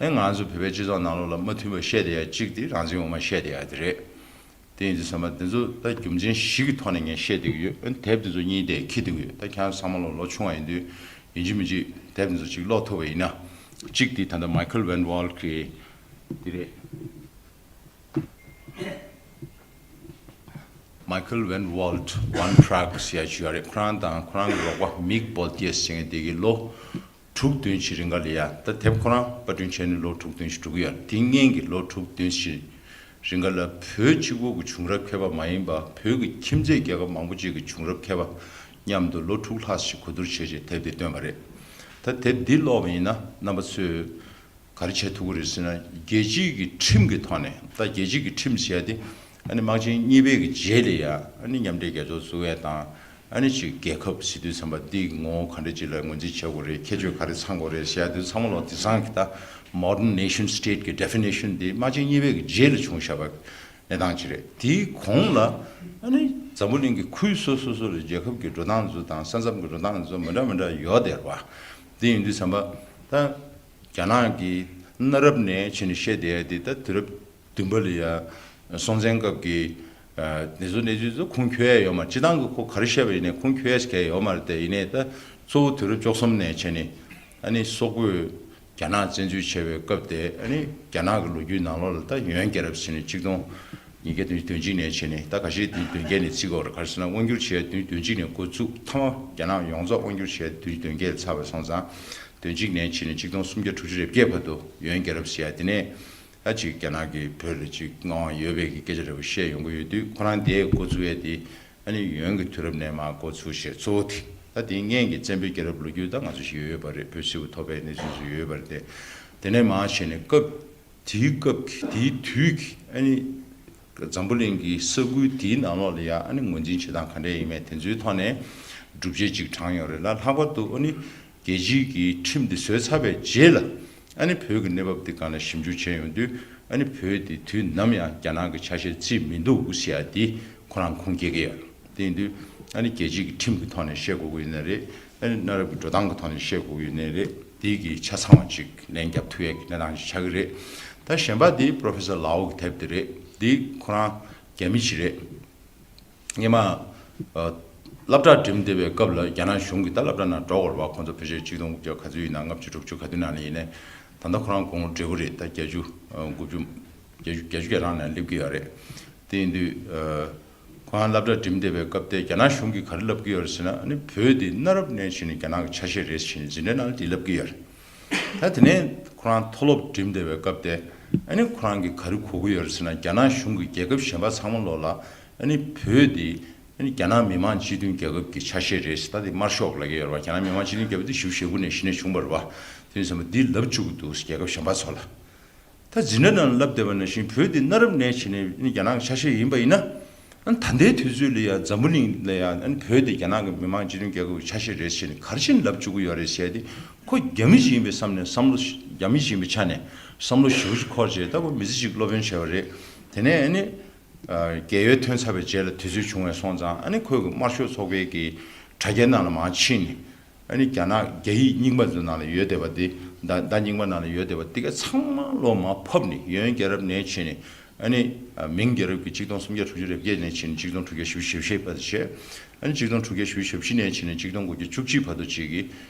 ཨེ་ང་ཚོ་བོད་པའི་སྤྱི་ཚོགས་ནང་ལོགས་ལ་མ་མཐུན་པ་བཤད་བསྡད་ཡ་གཅིག་དེ་རང་བཙན་དབུ་མ་བཤད་བསྡད་ཡ་དེ་རེད། དེ་ཡིན་དུས་ཙམ་པ་དེ་ཚོ་ད་རྒྱུ་མཚན་བཞི་གི་ཐོག་ནས་ངས་བཤད་བསྡད་ཀྱི་ཡོད། ཨེ་དེབ་དེ་ཚོ་གཉིས་དེ་འཁྱེར་བསྡད་ཀྱི་ཡོད། ད་ཁྱེད་རང་ཚང་མ་ལོ་ལོ་ཆུང་བ་ཡིན་དུས་ཡིན་གཅིག་མིན་གཅིག་དེབ་དེ་ཚོ་གཅིག་ཀློག་ཐུབ་པ་ཡིན་ན། གཅིག་དེ་ད་ལྟ་མའི་ཁལ་ཝན་ཝོལ་གི་དེ་རེད། མའི་ཁལ་ཝན་ཝོལ་ཝན་ཕྲག་ཟེར་ཡ་ཅིག་ཡོད་རེད། ཁོ་རང་དང་ཁོ་རང་གི་རོགས་པ་མིག་བོལ་ཏི་ཡེ་ཟེར་མཁན་དེ་གིས་ལོ་དྲུག་བདུན་ཞིག་རིང་ག་ལ་ཡ་ད་དེབ་ཁོ་རང་པར་སྐྲུན་བྱས་ནས་ལོ་དྲུག་བདུན་ཞིག་འགྲོ་གི་ཡོད་རེད། དེ་སྔོན་གྱི་ལོ་དྲུག་བདུན་ཞིག་རིང་ག་ལ་བོད་གཅིག་པོ་གི་བྱུང་རབས་མཁས་པ་མ་ཡིན་པ་བོད་ཀྱི་ཁྱིམ་མཚེས་རྒྱལ་ཁབ་མང་པོ་ཅིག་གི་བྱུང་རབས་མཁས་པ་མཉམ་དུ་ལོ་དྲུག་ལྷག་ཞིག་གོ་བསྡུར་བྱས་རྗེས་དེབ་དེ་བཏོན་པ་རེད། ད་དེབ་འདི་ཀློག་པ་ཡིན་ན་རྣམ་པ་ཚོས། ག་རེ་བྱེད་ཐུབ་ཀྱི་རེད་ཟེར་ན། རྒྱལ་སྤྱིའི་གི་ཁྲིམས་ཀྱི་ཐོག་ནས། ད་རྒྱལ་སྤྱིའི་གི་ཁྲིམས་ཟེར་ཡ་དེ་ཨ་ནི་དམག་ཆེན་གཉིས་པའི་གི་རྗེས་ལ་ཡ་ཨ་ནི་མཉམ་འབྲེལ་རྒྱལ་ཚོགས་བཙུགས་ཡ་དང་། ཨ་ནི་ཅིག་རྒྱལ་ཁབ་ཟེར་དུས་ཙམ་པ་འདི་གི་ངོ་བོ་ག་འདྲ་ཅིག་ལ་ངོས་འཛིན་བྱེད་དགོས་རེད། ཁྱད་ཆོས་ག་རེ་ཚང་དགོས་རེད་ཟེར་ཡ་དེ་ཚང་མ་ལོག་དེང་སང་གི་ད་modern nation state གི་definition དེ་དམག་ཆེན་གཉིས་པའི་གི་རྗེས་ལ་བྱུང་བཞག་པ་གནས་སྟངས་ཅིག་རེད། དེའི་གོང་ལ་ཨ་ནི་འཛམ་བུ་གླིང་གི་ཁུལ་སོ་སོ་སོ་ལ་རྒྱལ་ཁབ་ཀྱི་འགྲོ་སྟངས་ཚོ་དང་ས་མཚམས་ཀྱི་འགྲོ་སྟངས་ཚོ་མི་འདྲ་མི་འདྲ་ཡོད་དེ་རེད་བ། དེ་ཡིན་དུས་ཙམ་པ་ད། རྒྱ་ནག་གི་གནའ་རབས་ནས་བྱས་ནས་བཤད་བསྡད་ཡ་དེ་ད་དུས་རབས་བདུན་པ་ལ་ཡ་སྲོང་བཙན་སྐབས་ཀྱི་ཨ་དེ་ཚོ་གནས་ཚུལ་ཚོ་ཁུངས་འཁྱོལ་ཡ་ཡོད་མ་རེད། སྤྱིར་བཏང་གི་ཁོ་ག་རེ་བཤད་པ་ཡིན་ནའི་ཁུངས་འཁྱོལ་ཡ་ཞིག་གང་ཡང་ཡོད་མ་རེད་དེ། ཡིན་ནའི་ད་གཙོ་བོ་དུས་རབས་བཅུ་གསུམ་ནས་བྱས་ནས་ཨ་ནི་སོག་པོས་རྒྱ་ནག་བཙན་འཛུལ་བྱས་པའི་སྐབས་དེ་ཨ་ནི་རྒྱ་ནག་གི་ལོ་རྒྱུས་ནང་ལོགས་ལ་ད་ཡོན་རྒྱལ་རབས་ཟེར་ནས་གཅིག་སྟོང་ཉིས་བརྒྱ་བདུན་ཅུ་དོན་གཅིག་ནས་བྱས་ནས། ད་ཁ་ཤས་དེ་དོན་བརྒྱད་ནས་བརྩི་དགོས་རེད། ག་རེ་ཟེར་ན་དབང་བསྒྱུར་བྱས་དོན་དོན་གཅིག་ནས་འགོ་བཙུགས། མཐའ་མ་རྒྱ་ནག་ཡོངས་རྫོགས་དབང་བསྒྱུར་བྱས་དོན་དོན་བརྒྱད་ལ་ཚར་བ་སོང་ཙང་། དོན་གཅིག་ནས་བྱས་ནས་གཅིག་སྟོང་སུམ་བརྒྱ་དྲུག་ཅུ་རེ་བརྒྱད་བར་དུ་ཡོན་རྒྱལ་རབས་ཟེར་ཡ་དེ་ནས་ད་ཅིག་རྒྱ་ནག་གིས་བོད་ལ་ཅིག་མངའ་དབང་ཡོད་པའི་གི་སྐད་ཆ་འདྲ་པོ་བཤད་ཡོང་གི་ཡོད་དུས། ཁོ་རང་དེའི་འགོ་བཙུགས་ཡས་དེ་ཨ་ནི་ཡོན་གྱི་དུས་རབས་ནས་མར་འགོ་ཚུགས་བྱས་གཙོ་བོ་དེ། ད་དེའི་སྔོན་གྱི་བཙན་པོའི་རྒྱལ་རབས་ལོ་རྒྱུས་ད་ང་ཚོ་ཞིག་ཡོད་ཡོད་པ་རེད། བོད་སིལ་བུ་ཐོབ་པའི་གནས་ཚུལ་ཚོ་ཡོད་ཡོད་པ་རེད་དེ། དེ་ནས་མར་བྱས་ནས་སྐབས་དེའི་སྐབས་ཀྱི་དེའི་དུས་ཀྱི་ཨ་ནི་འཛམ་བུ་གླིང་གི་ས་ཁུལ་དེའི་ནང་ལོགས་ལ་ཡ་ཨ་ནི་ངོས་འཛིན་བྱེད་སྟངས་ག་འདྲ་ཡིན་མིན་དེ་ཚོའི་ཐོག་ནས་སྒྲུབ་བྱེད་ཅིག་དྲངས་ཡོད་རེད་ལ། ལྷག་པར་དུ་ཨ་ནི་རྒྱལ་སྤྱིའི་གི་ཁྲིམས་དེ་བཟོས་ཚར་བའི་རྗེས་ལ་ ཨ་ནི་བོད་ཀྱི་གནས་བབ་འདི་སྒང་ལ་ཞིབ་འཇུག་བྱས་ཡོང་དུས། ཨ་ནི་བོད་འདི་དུས་ནམ་ཡང་རྒྱ་ནག་གི་ཆ་ཤས་བརྩིས་མི་འདུག་ཟེར་ཡ་འདི་ཁོ་རང་ཁུངས་སྐྱེལ་གྱི་ཡོད། དེ་ཡིན་དུས་ཨ་ནི་རྒྱལ་སྤྱིའི་ཁྲིམས་ཀྱི་ཐོག་ནས་བཤད་དགོས་ཀྱི་ཡོད་ནའི་རེད། ཨ་ནི་གནའ་རབས་ཀྱི་འགྲོ་སྟངས་ཀྱི་ཐོག་ནས་བཤད་དགོས་ཀྱི་ཡོད་ནའི་རེད། འདི་གི་ཆ་ཚང་བ་ཅིག་ལན་རྒྱབ་ཐུབ་ཡས་ཀྱི་གནས་སྟངས་ཤིག་ཆགས་ཀྱི་རེད། ད་གཞན་པ་འདི་Professor Lau་གི་དེབ་དེ་རེད། འདི་ཁོ་རང་རྒྱ་མི་ཞིག་རེད། སྔོན་མ་ཨ་སློབ་གྲྭ་འགྲིམས་བསྡད་པའི་སྐབས་ལ་རྒྱ་ནག་གཞུང་གིས། ད་སློབ་གྲྭ་ནང་འགྲོ་དགོས་རེད་པ། ཁོང་ཚོ་ཕལ་ཆེར་ཆིག་སྟོང་དགུ་བརྒྱ་ག་ཚོད་ཡིན་ན། ལྔ་བཅུ་དྲུག་ཅུ་ག་དུས་ནང་ལ་ཡིན་ནའི། ད་ལྟ་ཁོ་རང་དགུང་ལོ་བགྲེས་པོ་རེད། ད་བརྒྱད་ཅུ་ཨ་དགུ་བཅུ། བརྒྱད་ཅུ་བརྒྱད་ཅུ་གྱ་གྲངས་ནང་སླེབས་ཀྱི་ཡོད་རེད། དེ་ཡིན་དུས་ཨ་ཁོ་རང་སློབ་གྲྭ་འགྲིམས་བསྡད་པའི་སྐབས་དེ་རྒྱ་ནག་གཞུང་གིས་ག་རེ་ལབ་ཀྱི་ཡོད་རེད་ཟེར་ན། ཨ་ནི་བོད་འདི་གནའ་རབས་ནས་བྱས་ནས་རྒྱ་ནག་གི་ཆ་ཤས་རེད་ཟེར་ནས་འཛིན་གྲྭའི་ནང་ལ་དེ་ལབ་ཀྱི་ཡོད་རེད། ད་དེ་ནས་ཁོ་རང་མཐོ་སློབ་འགྲིམས་བསྡད་པའི་སྐབས་དེ། ཨ་ནི་ཁོ་རང་གིས་ག་རེ་གོ་གི་ཡོད་རེད་ཟེར་ན། རྒྱ་ནག་གཞུང་གིས་རྒྱལ་ཁབ་གཞན་པ་ཚང་མ་ལོག་ལ། ཨ་ནི་བོད་འདི་ཨ་ནི་རྒྱ་ནག་མི་དམངས་སྤྱི་མཐུན་རྒྱལ་ཁབ་ཀྱི་ཆ་ཤས་རེད་ཟེར། ད་དེ་དམར་ཤོག་ལབ་ཀྱི་ཡོད་རེད་པ། རྒྱ་ནག་མི་དམངས་སྤྱི་མཐུན་རྒྱལ་ཁབ་དེ་ཞེ་པོ་ཞེ་པོ་ནས་གཞི་ནས་བྱུང་བ་རེད་པ། དེ་ཡིན་ཙང་འདི་ལབ་བཅུག་གི་འདུག་ཟེར། རྒྱལ་ཁབ་གཞན་པ་ཚོ་ལ། ད་འཛིན་གྲྭ་ནང་ལབ་བསྡད་པ་ནང་བཞིན་བོད་འདི་གནའ་རབས་ནས་བྱས་ནས་ཨ་ནི་རྒྱ་ནག་གི་ཆ་ཤས་ཡིན་པ་ཡིན་ན། ཨ་ནི་ད་ལྟའི་དུས་ཚོད་ལ་ཡང་འཛམ་བུ་གླིང་ལ་ཡང་ཨ་ནི་བོད་འདི་རྒྱ་ནག་གི་མི་དམངས་སྤྱི་མཐུན་རྒྱལ་ཁབ་ཀྱི་ཆ་ཤས་རེད་ཟེར་ནས་ག་རེ་བྱས་ནས་ལབ་བཅུག་གི་ཡོད་རེད་ཟེར་ཏེ། ཁོ་རྒྱ་མི་ཞིག་ཡིན་པའི་བསམ་ནས། བསམ་བློ་ཞིག་རྒྱ་མི་ཞིག་ཡིན་པའི་ཆ་ནས་བསམ་བློ་ཞེ་པོ་ཅིག་འཁོར་བྱས། ད་ཁོ་མི་ཚེ་གཅིག་སློབ་དཔོན་བྱས་པ་རེད། དེ་ནས་ཨ་ནི། ཨ་རྒས་ཡོལ་ཐོན་ཚར་བའི་རྗེས་ལ་དུས་ཚོད་བྱུང་བས་སོང་ཙང་། ཨ་ནི་ཁོས་གི་དམར་ཤོག་ཚོགས་པའི་གི་དྲ་རྒྱའི་ནང་ལ་མར་ཕྱིན་ནས། ཨ་ནི་རྒྱ་ནག་རྒྱ་ཡིག་རྙིང་པ་ཚོའི་ནང་ལ་ཡོད་བསྡད་པ་དེ། བརྡ་བརྡ་རྙིང་པ་ནང་ལ་ཡོད་བསྡད་པ་དེ་ག་ཚང་མ་ལོག་མར་ཕབ་ནས། ཡོན་རྒྱལ་རབས་ནས་བྱས་ནས། ཨ་ནི་ཨ་མིང་རྒྱལ་རབས་ཀྱི་ཆིག་སྟོང་སུམ་བརྒྱ་དྲུག་ཅུ་རེ་བརྒྱད་ནས་བྱས་ནས་ཆིག་སྟོང་དྲུག་བརྒྱ་བཞི་བཅུ་ཞེ་བཞི་བར་དུ་བྱས། ཨ་ནི་ཆིག་སྟོང་དྲུག་བརྒྱ་བཞི་བཅུ་ཞེ་བཞི་ནས་བྱས་ནས་ཆིག་སྟོང་དགུ་བརྒྱ་བཅུ་གཅིག་བར་དུ་བྱས་ཀྱི་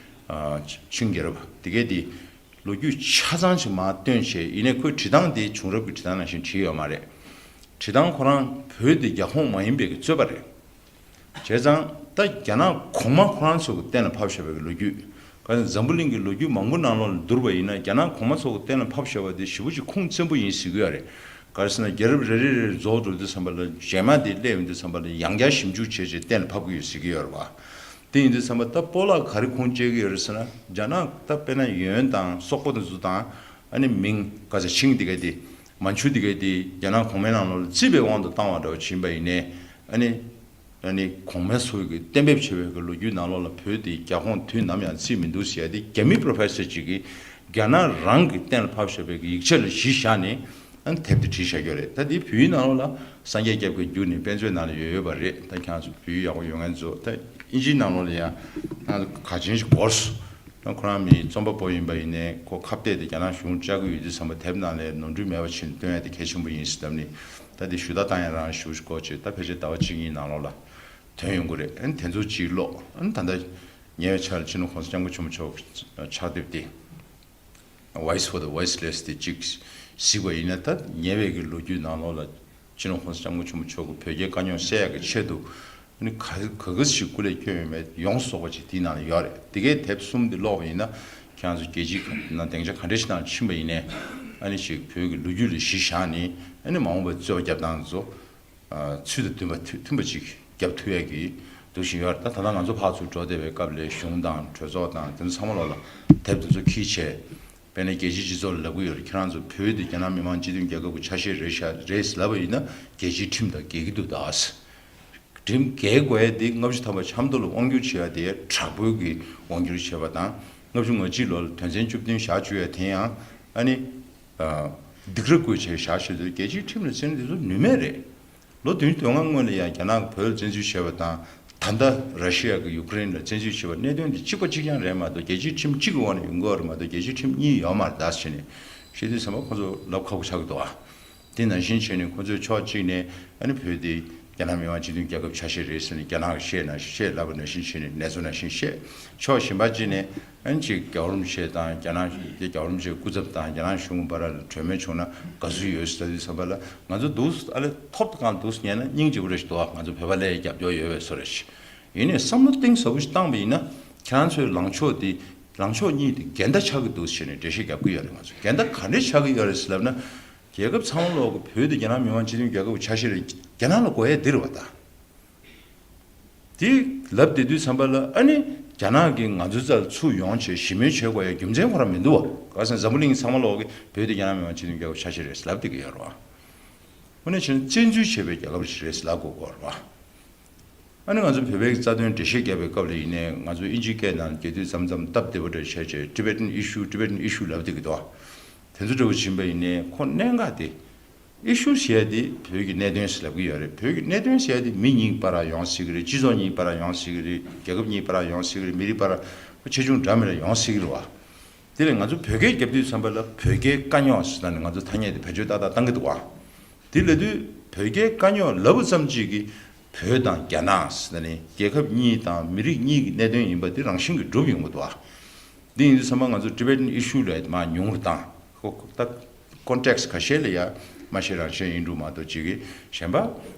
ཨ་ཆིང་རྒྱལ་རབས་དེ་གས་དེ། ལོ་རྒྱུས་ཆ་ཚང་ཞིག་མར་བཏོན་བྱས། ཡིན་ནའི་ཁོའི་བྲིས་སྟངས་དེ་བྱུང་རབས་ཀྱི་བྲིས་སྟངས་ནང་བཞིན་བྲིས་ཡོད་མ་རེད། བྲིས་སྟངས་ཁོ་རང་བོད་དེ་རྒྱ་ཁོངས་མ་ཡིན་པའི་གི་རྩོད་པ་རེད། བྱས་ཙང་ད་རྒྱ་ནག་གོང་མ་ཁོ་རང་ཚོ་གི་གཏན་ལ་ཕབ་བཞག་པའི་གི་ལོ་རྒྱུས། ག་ཚོད་འཛམ་བུ་གླིང་གི་ལོ་རྒྱུས་མང་པོ་ནང་ལོགས་ལ་བསྡུར་བ་ཡིན་ན། རྒྱ་ནག་གོང་མ་ཚོ་གི་གཏན་ལ་ཕབ་བཞག་པ་དེ་ཞེ་པོ་ཅིག་ཁུངས་བཙན་པོ་ཡིན་ཟེར་གི་ཡོད་རེད། ག་རེ་ཟེར་ན། རྒྱལ་རབས་རེ་རེ་རེ་རྫོགས་འགྲོ་དུས་ཙམ་པ་ལ། རྗེས་མ་དེ་སླེབས་ཡོང་དུས་ཙམ་པ་ལ་ཡང་བསྐྱར་ཞིབ་འཇུག་བྱས་བྱས་གཏན་ལ་ཕབ་གི་ཡོད་ཟེར་གི་ཡོད་རེད་པ། དེ་ཡིན་དུས་ཙམ་པ་ད་སྤོ་ལགས་ག་རེ་ཁུངས་སྐྱེལ་གི་ཡོད་རེད་ཟེར་ན། རྒྱ་ནག་ད་དཔེར་ན་ཡོན་དང་སོག་པོ་དང་ཚོ་དང་། ཨ་ནི་མིང་ག་ཚོད་ཆིང་དེ་ག་དེ། མན་ཆུ་དེ་ག་དེ་རྒྱ་ནག་གོང་མའི་ནང་ལོགས་ལ་བརྩིས་པའི་དབང་དུ་བཏང་བ་འདྲ་བོ་ཅིག་ཡིན་པ་ཡིན་ནའི། ཨ་ནི་ཨ་ནི་གོང་མའི་ཚོ་གི་གཏན་འབེབས་བྱས་པའི་གི་ལོ་རྒྱུས་ནང་ལོགས་ལ་བོད་དེ་རྒྱ་ཁོངས་དུས་ནམ་ཡང་བརྩིས་མི་འདུག་ཟེར་ཡ་དེ། རྒྱ་མི་Professor་ཅིག་གིས་རྒྱ་ནག་རང་གིས་གཏན་ལ་ཕབ་བཞག་པའི་གི་ཡིག་ཆ་ལ་གཞི་བཞག་ནས། ཨ་ནི་དེབ་དེ་བྲིས་བཞག་གི་ཡོད་རེད། ད་དེ་བོད་ཡིག་ནང་ལོགས་ལ་སངས་རྒྱས་སྐྱབས་ཀྱིས་བསྒྱུར་ནས་དཔེ་མཛོད་ནང་ལ་ཡོད་ཡོད་པ་རེད། ད་ཁྱེད་རང་ཚོ་བོད་ཡིག་ཡག་པོ་ཡོད་མཁན་ཚོ། ད་ཨིན་ཇིའི་ནང་ལོགས་ལ་ཡང་ཁ་ཆེམས་ཤིག་འགོར་སོང་། ད་ཁོ་རང་མི་རྩོམ་པ་པོ་ཡིན་པ་ཡིན་ནའི། ཁོ་ཁ་གཏད་དེ་རྒྱ་ནག་གཞུང་བཅར་གྱི་ཡོད་དུས་ཙམ་པ། དེབ་ནང་ལ་ནོར་འཁྲུལ་མེད་པ་བྱས་ནས་སྟོན་ཡ་དེ་གལ་ཆེན་པོ་ཡིན་ཟེར་ལབ་ནས། ད་དེ་ཞུ་དག་བཏང་ཡ་རང་ཞུ་ཞིག་འགོར་བྱས། ད་ཕལ་ཆེར་ཟླ་བ་གཅིག་གཉིས་ནང་ལོགས་ལ་ཐོན་ཡོང་གི་རེད། ཨ་ནི་དེ་ཚོ་གཅིག་ཀློག་ཨ་ནི་ད་ལྟ་ཉེ་བའི་ཆར་ལ་སྤྱི་ནོར་༸གོང་ས་༸སྐྱབས་མགོན་ཆེན་པོ་མཆོག་གི་ཕྱག་དེབ་དེ། Voice for the Voiceless་དེ་གཅིག་གཟིགས་པ་ཡིན་ན། ད་ཉེ་བའི་གི་ལོ་རྒྱུས་ནང་ལོགས་ལ་སྤྱི་ནོར་༸གོང་ས་༸སྐྱབས་མགོན་ཆེན་པོ་མཆོག་གིས་བོད་རྒྱའི་དཀའ་རྙོག་སེལ་ཡག་གི་ཆེད་དུ། ཨ་ནི་ག་ག་ག་ཞིག་སྐུ་ལས་བསྐྱོན་ཡོད་མེད་ཡོངས་རྫོགས་པ་ཅིག་དེའི་ནང་ལ་ཡོད་རེད། དེ་གའི་དེབ་གསུམ་དེ་ཀློག་པ་ཡིན་ན། ཁྱེད་རང་ཚོ་རྒྱལ་སྤྱིའི་ནང་སྡིངས་ཆ་ག་འདྲ་ཞིག་ནང་ཕྱིན་པ་ཡིན་ནའི། ཨ་ནི་ཞིག་བོད་ཀྱི་ལོ་རྒྱུས་ལ་གཞི་བཞག་ནས། ཨ་ནི་མ་འོངས་པའི་རྩོད་པ་རྒྱབ་སྟངས་ཚོ། ཨ་ཚུལ་དང་མཐུན་པ་མཐུན་མཐུན་པ་ཅིག་རྒྱབ་ཐུབ་ཡས་ཀྱི་འདུག་བཞིན་ཡོད་རེད། ད་ད་ལྟ་ང་ཚོ་ཕར་ཚུར་འགྲོ་བསྡད་པའི་སྐབས་ལ་གཞུང་དང་གྲོས་ཚོགས་དང་དེ་ཚོ་ཚང་མ་ལོག་ལ་དེབ་དེ་ཚོ་འཁྱེར་བྱས། དཔེར་ན་རྒྱལ་སྤྱིའི་སྤྱི་ཚོགས་ལ་ལབ་ཀྱི་ཡོད་རེད། ཁྱེད་རང་ཚོ་བོད་དེ་རྒྱ་ནག་མི་དམངས་སྤྱི་མཐུན་རྒྱལ་ཁབ་ཀྱི་ཆ་ཤས་རེད་ཤག་རེད་ལབ་པ་ཡིན་ན། རྒྱལ་སྤྱིའི་ཁྲིམས་དང་འགལ་གྱི་འདུག་ད། སྒྲིམ་འགལ་དགོས་ཡ་དེ་ལྔ་བཅུ་ཐམ་པ་ཆབ་མདོ་ལ་དབང་བསྒྱུར་བྱེད་ཡ་དེ་དྲག་པོའི་གི་དབང་བསྒྱུར་བྱས་པ་དང་། ལྔ་བཅུ་ང་གཅིག་ལོ་ལ་དོན་ཚན་བཅུ་བདུན་བཞག་བཅུག་ཡ་དེ་ཡང་། ཨ་ནི་ཨ་སྡིགས་ར་བསྐུལ་བྱས་བཞག་བྱས་དུས། རྒྱལ་སྤྱིའི་ཁྲིམས་ལ་བརྩི་ན་དེ་ཚོ་ནུས་མེད་རེད། ལོ་བདུན་ཅུ་དོན་ལྔ་སྔོན་ལ་ཡང་རྒྱ་ནག་གིས་བོད་ལ་བཙན་འཛུལ་བྱས་པ་དང་། ད་ལྟ་ར་ཤི་ཡ་གིས་ཡུ་ཀེ་རེན་ལ་བཙན་འཛུལ་བྱས་པ། གནད་དོན་དེ་གཅིག་པ་གཅིག་རྐྱང་རེད་མ་གཏོགས། རྒྱལ་སྤྱིའི་ཁྲིམས་གཅིག་གི་འོག་ནས་ཡོང་གི་ཡོད་རེད་མ་གཏོགས། རྒྱལ་སྤྱིའི་ཁྲིམས་གཉིས་ཡོད་མ་རེད་ད་ཟེར་ནས་བཤད་དུས་ཙམ་པ། ཁོ་ཚོ་ལབ་ཁག་པོ་ཆགས་ཀྱི་འདུག་ཨ། དེ་ནང་བཞིན་བྱས་ནས་ཁོ་ཚོས་ཕྱོགས་གཅིག་ནས། ཨ་ནི་བོད་དེ་རྒྱ་ནག་མི་དམངས་སྤྱི་མཐུན་རྒྱལ་ཁབ་ཆ་ཤས་རེད་ཟེར་ནས་རྒྱ་ནག་གིས་བཤད་ན་བཤད་ལབ་པ་ནང་བཞིན་བྱས་ནས། ནེ་ཙོ་ནང་བཞིན་བཤད། ཕྱོགས་གཞན་པ་གཅིག་ནས། ཨ་ནི་ཅིག་རྒྱལ་བ་རིན་པོ་ཆེ་དང་རྒྱ་ནག་རྒྱལ་བ་རིན་པོ་ཆེའི་སྐུ་ཚབ་དང་རྒྱ་ནག་གཞུང་བར་ལ་གྲོས་མོལ་བྱུང་ན་དགའ་བསུ་ཡོད་ཟེར་དུས་ཙམ་པ་ལ། ང་ཚོ་འདུག་ཨ་ལེ། ཐོབ་དང་འདུག་ཉན་ན་སྙིང་རྗེ་པོ་རེ་ཞིག་འདུག་ཨ། ང་ཚོ་བོད་པ་ལ་རྒྱབ་སྐྱོར་ཡོད་པའི་བཟོ་རེ་ཞིག་ཡིན་ནའི་བསམ་བློ་གཏིང་ཟབ་པོ་ཞིག་བཏང་བ་ཡིན་ན། ཁྱེད་རང་ཚོའི་ལངས་ཕྱོགས་དེ། ལངས་ཕྱོགས་གཉིས་དེ་འགལ་ཟླ་ཆགས་ཀྱི་འདུག་ཟེར་ནས་འགྲེལ་བཤད་རྒྱབ་ཀྱི་ཡོད་རེད། ང་ཚོ་འགལ་ཟླ་ག་འདྲས་ཆགས་ཀྱི་ཡོད་རེད་ཟེར་ལབ་ན། རྒྱལ་ཁབ་ཚང་མ་ལོག་གི་བོད་དེ་རྒྱ་ནག་མི་དམངས་སྤྱི་མཐུན་རྒྱལ་ཁབ་ཀྱི་ཆ་ཤས་རེད། རྒྱ་ནག་ལ་དགོས་ཡས་འདི་རེད་པ་ད། དེ་ལབ་བསྡད་དུས་ཙམ་པ་ལ། ཨ་ནི་རྒྱ་ནག་གིས་ང་ཚོའི་རྩ་ལ་ཚུར་ཡོང་བྱས་ཞི་མོལ་བྱེད་དགོས་ཡ་རྒྱུ་མཚན་ཁོ་རང་མི་འདུག་བ། ག་ཟེར་ན་འཛམ་བུ་གླིང་ཚང་མ་ལོག་གིས་བོད་དེ་རྒྱ་ནག་མི་དམངས་སྤྱི་མཐུན་རྒྱལ་ཁབ་ཆ་ཤས་རེད་ལབ་བསྡད་ཀྱི་ཡོད་རེད་བ། དངོས་གནས་བྱས་ན་བཙན་འཛུལ་བྱས་པའི་རྒྱལ་ཁབ་ཞིག་རེད་ལབ་དགོས་ཀྱི་ཡོད་རེད་བ། ཨ་ནི་ང་ཚོ་བོད་པའི་རྩ་དོན་འགྲེལ་བཤད་རྒྱབ་པའི་སྐབས་ལ་ཡིན་ནའི་ང་ཚོ་དབྱིན་ཇིའི་སྐད་ནང་རྒྱལ་དུས་མཚམས་མཚམས་སྟབས་བདེ་པོ་འདྲ་བྱས་བྱས་Tibetan issue Tibetan issue ལབ་བསྡད་ཀྱི་འདུག་དེ་ཚོ་འདྲ་བོ་ཕྱིན་པ་ཡིན་ནའི་ཁོ་གནད་འགག་དེ་issue ཟེར་ཡ་དེ་བོད་ཀྱི་གནད་དོན་ཟེར་ལབ་ཀྱི་ཡོད་རེད། བོད་ཀྱི་གནད་དོན་ཟེར་ཡ་དེ་མི་གཉིས་བར་ཡོང་སྲིད་ཀྱི་རེད། སྤྱི་ཚོགས་གཉིས་བར་ཡོང་སྲིད་ཀྱི་རེད། རྒྱལ་ཁབ་གཉིས་བར་ཡོང་སྲིད་ཀྱི་རེད། མི་རིགས་བར་ཆེ་ཆུང་འདྲ་མི་འདྲ་ཡོང་སྲིད་ཀྱི་རེད་བ། དེ་ལས་ང་ཚོ་བོད་སྐད་རྒྱབ་དུས་ཙམ་པ་ལ་བོད་སྐད་དཀའ་རྙོག་ཟེར་ན་ནི་ང་ཚོ་ཐ་སྙད་དེ་བེད་སྤྱོད་ཏག་ཏག་བཏང་གི་འདུག་བ། དེ་ལབ་དུས་བོད་སྐད་དཀའ་རྙོག་ལབ་པ་ཙམ་གཅིག་གིས་བོད་དང་རྒྱ་ནག་ཟེར་ན་ནི་རྒྱལ་ཁབ་གཉིས་དང་མི་རིགས་གཉིས་ཀྱི་གནད་དོན་ཡིན་པ་དེ་རང་བཞིན་གྱིས་གྲུབ་ཡོང་གི་འདུག་བ། འདི་ཡིན་དུས་ཙམ་པ་ང་ཚོ་Tibetan issue ལ་མར་ཉུང་རུ་བཏང་། ཁོ་ད་context ཁ་ཤས་ལ་ཡ་མ་ཤེས་རང་ཤེས་ཡིན་འགྲོ་མ་གཏོགས་ཅིག་གིས་གཞན་པ་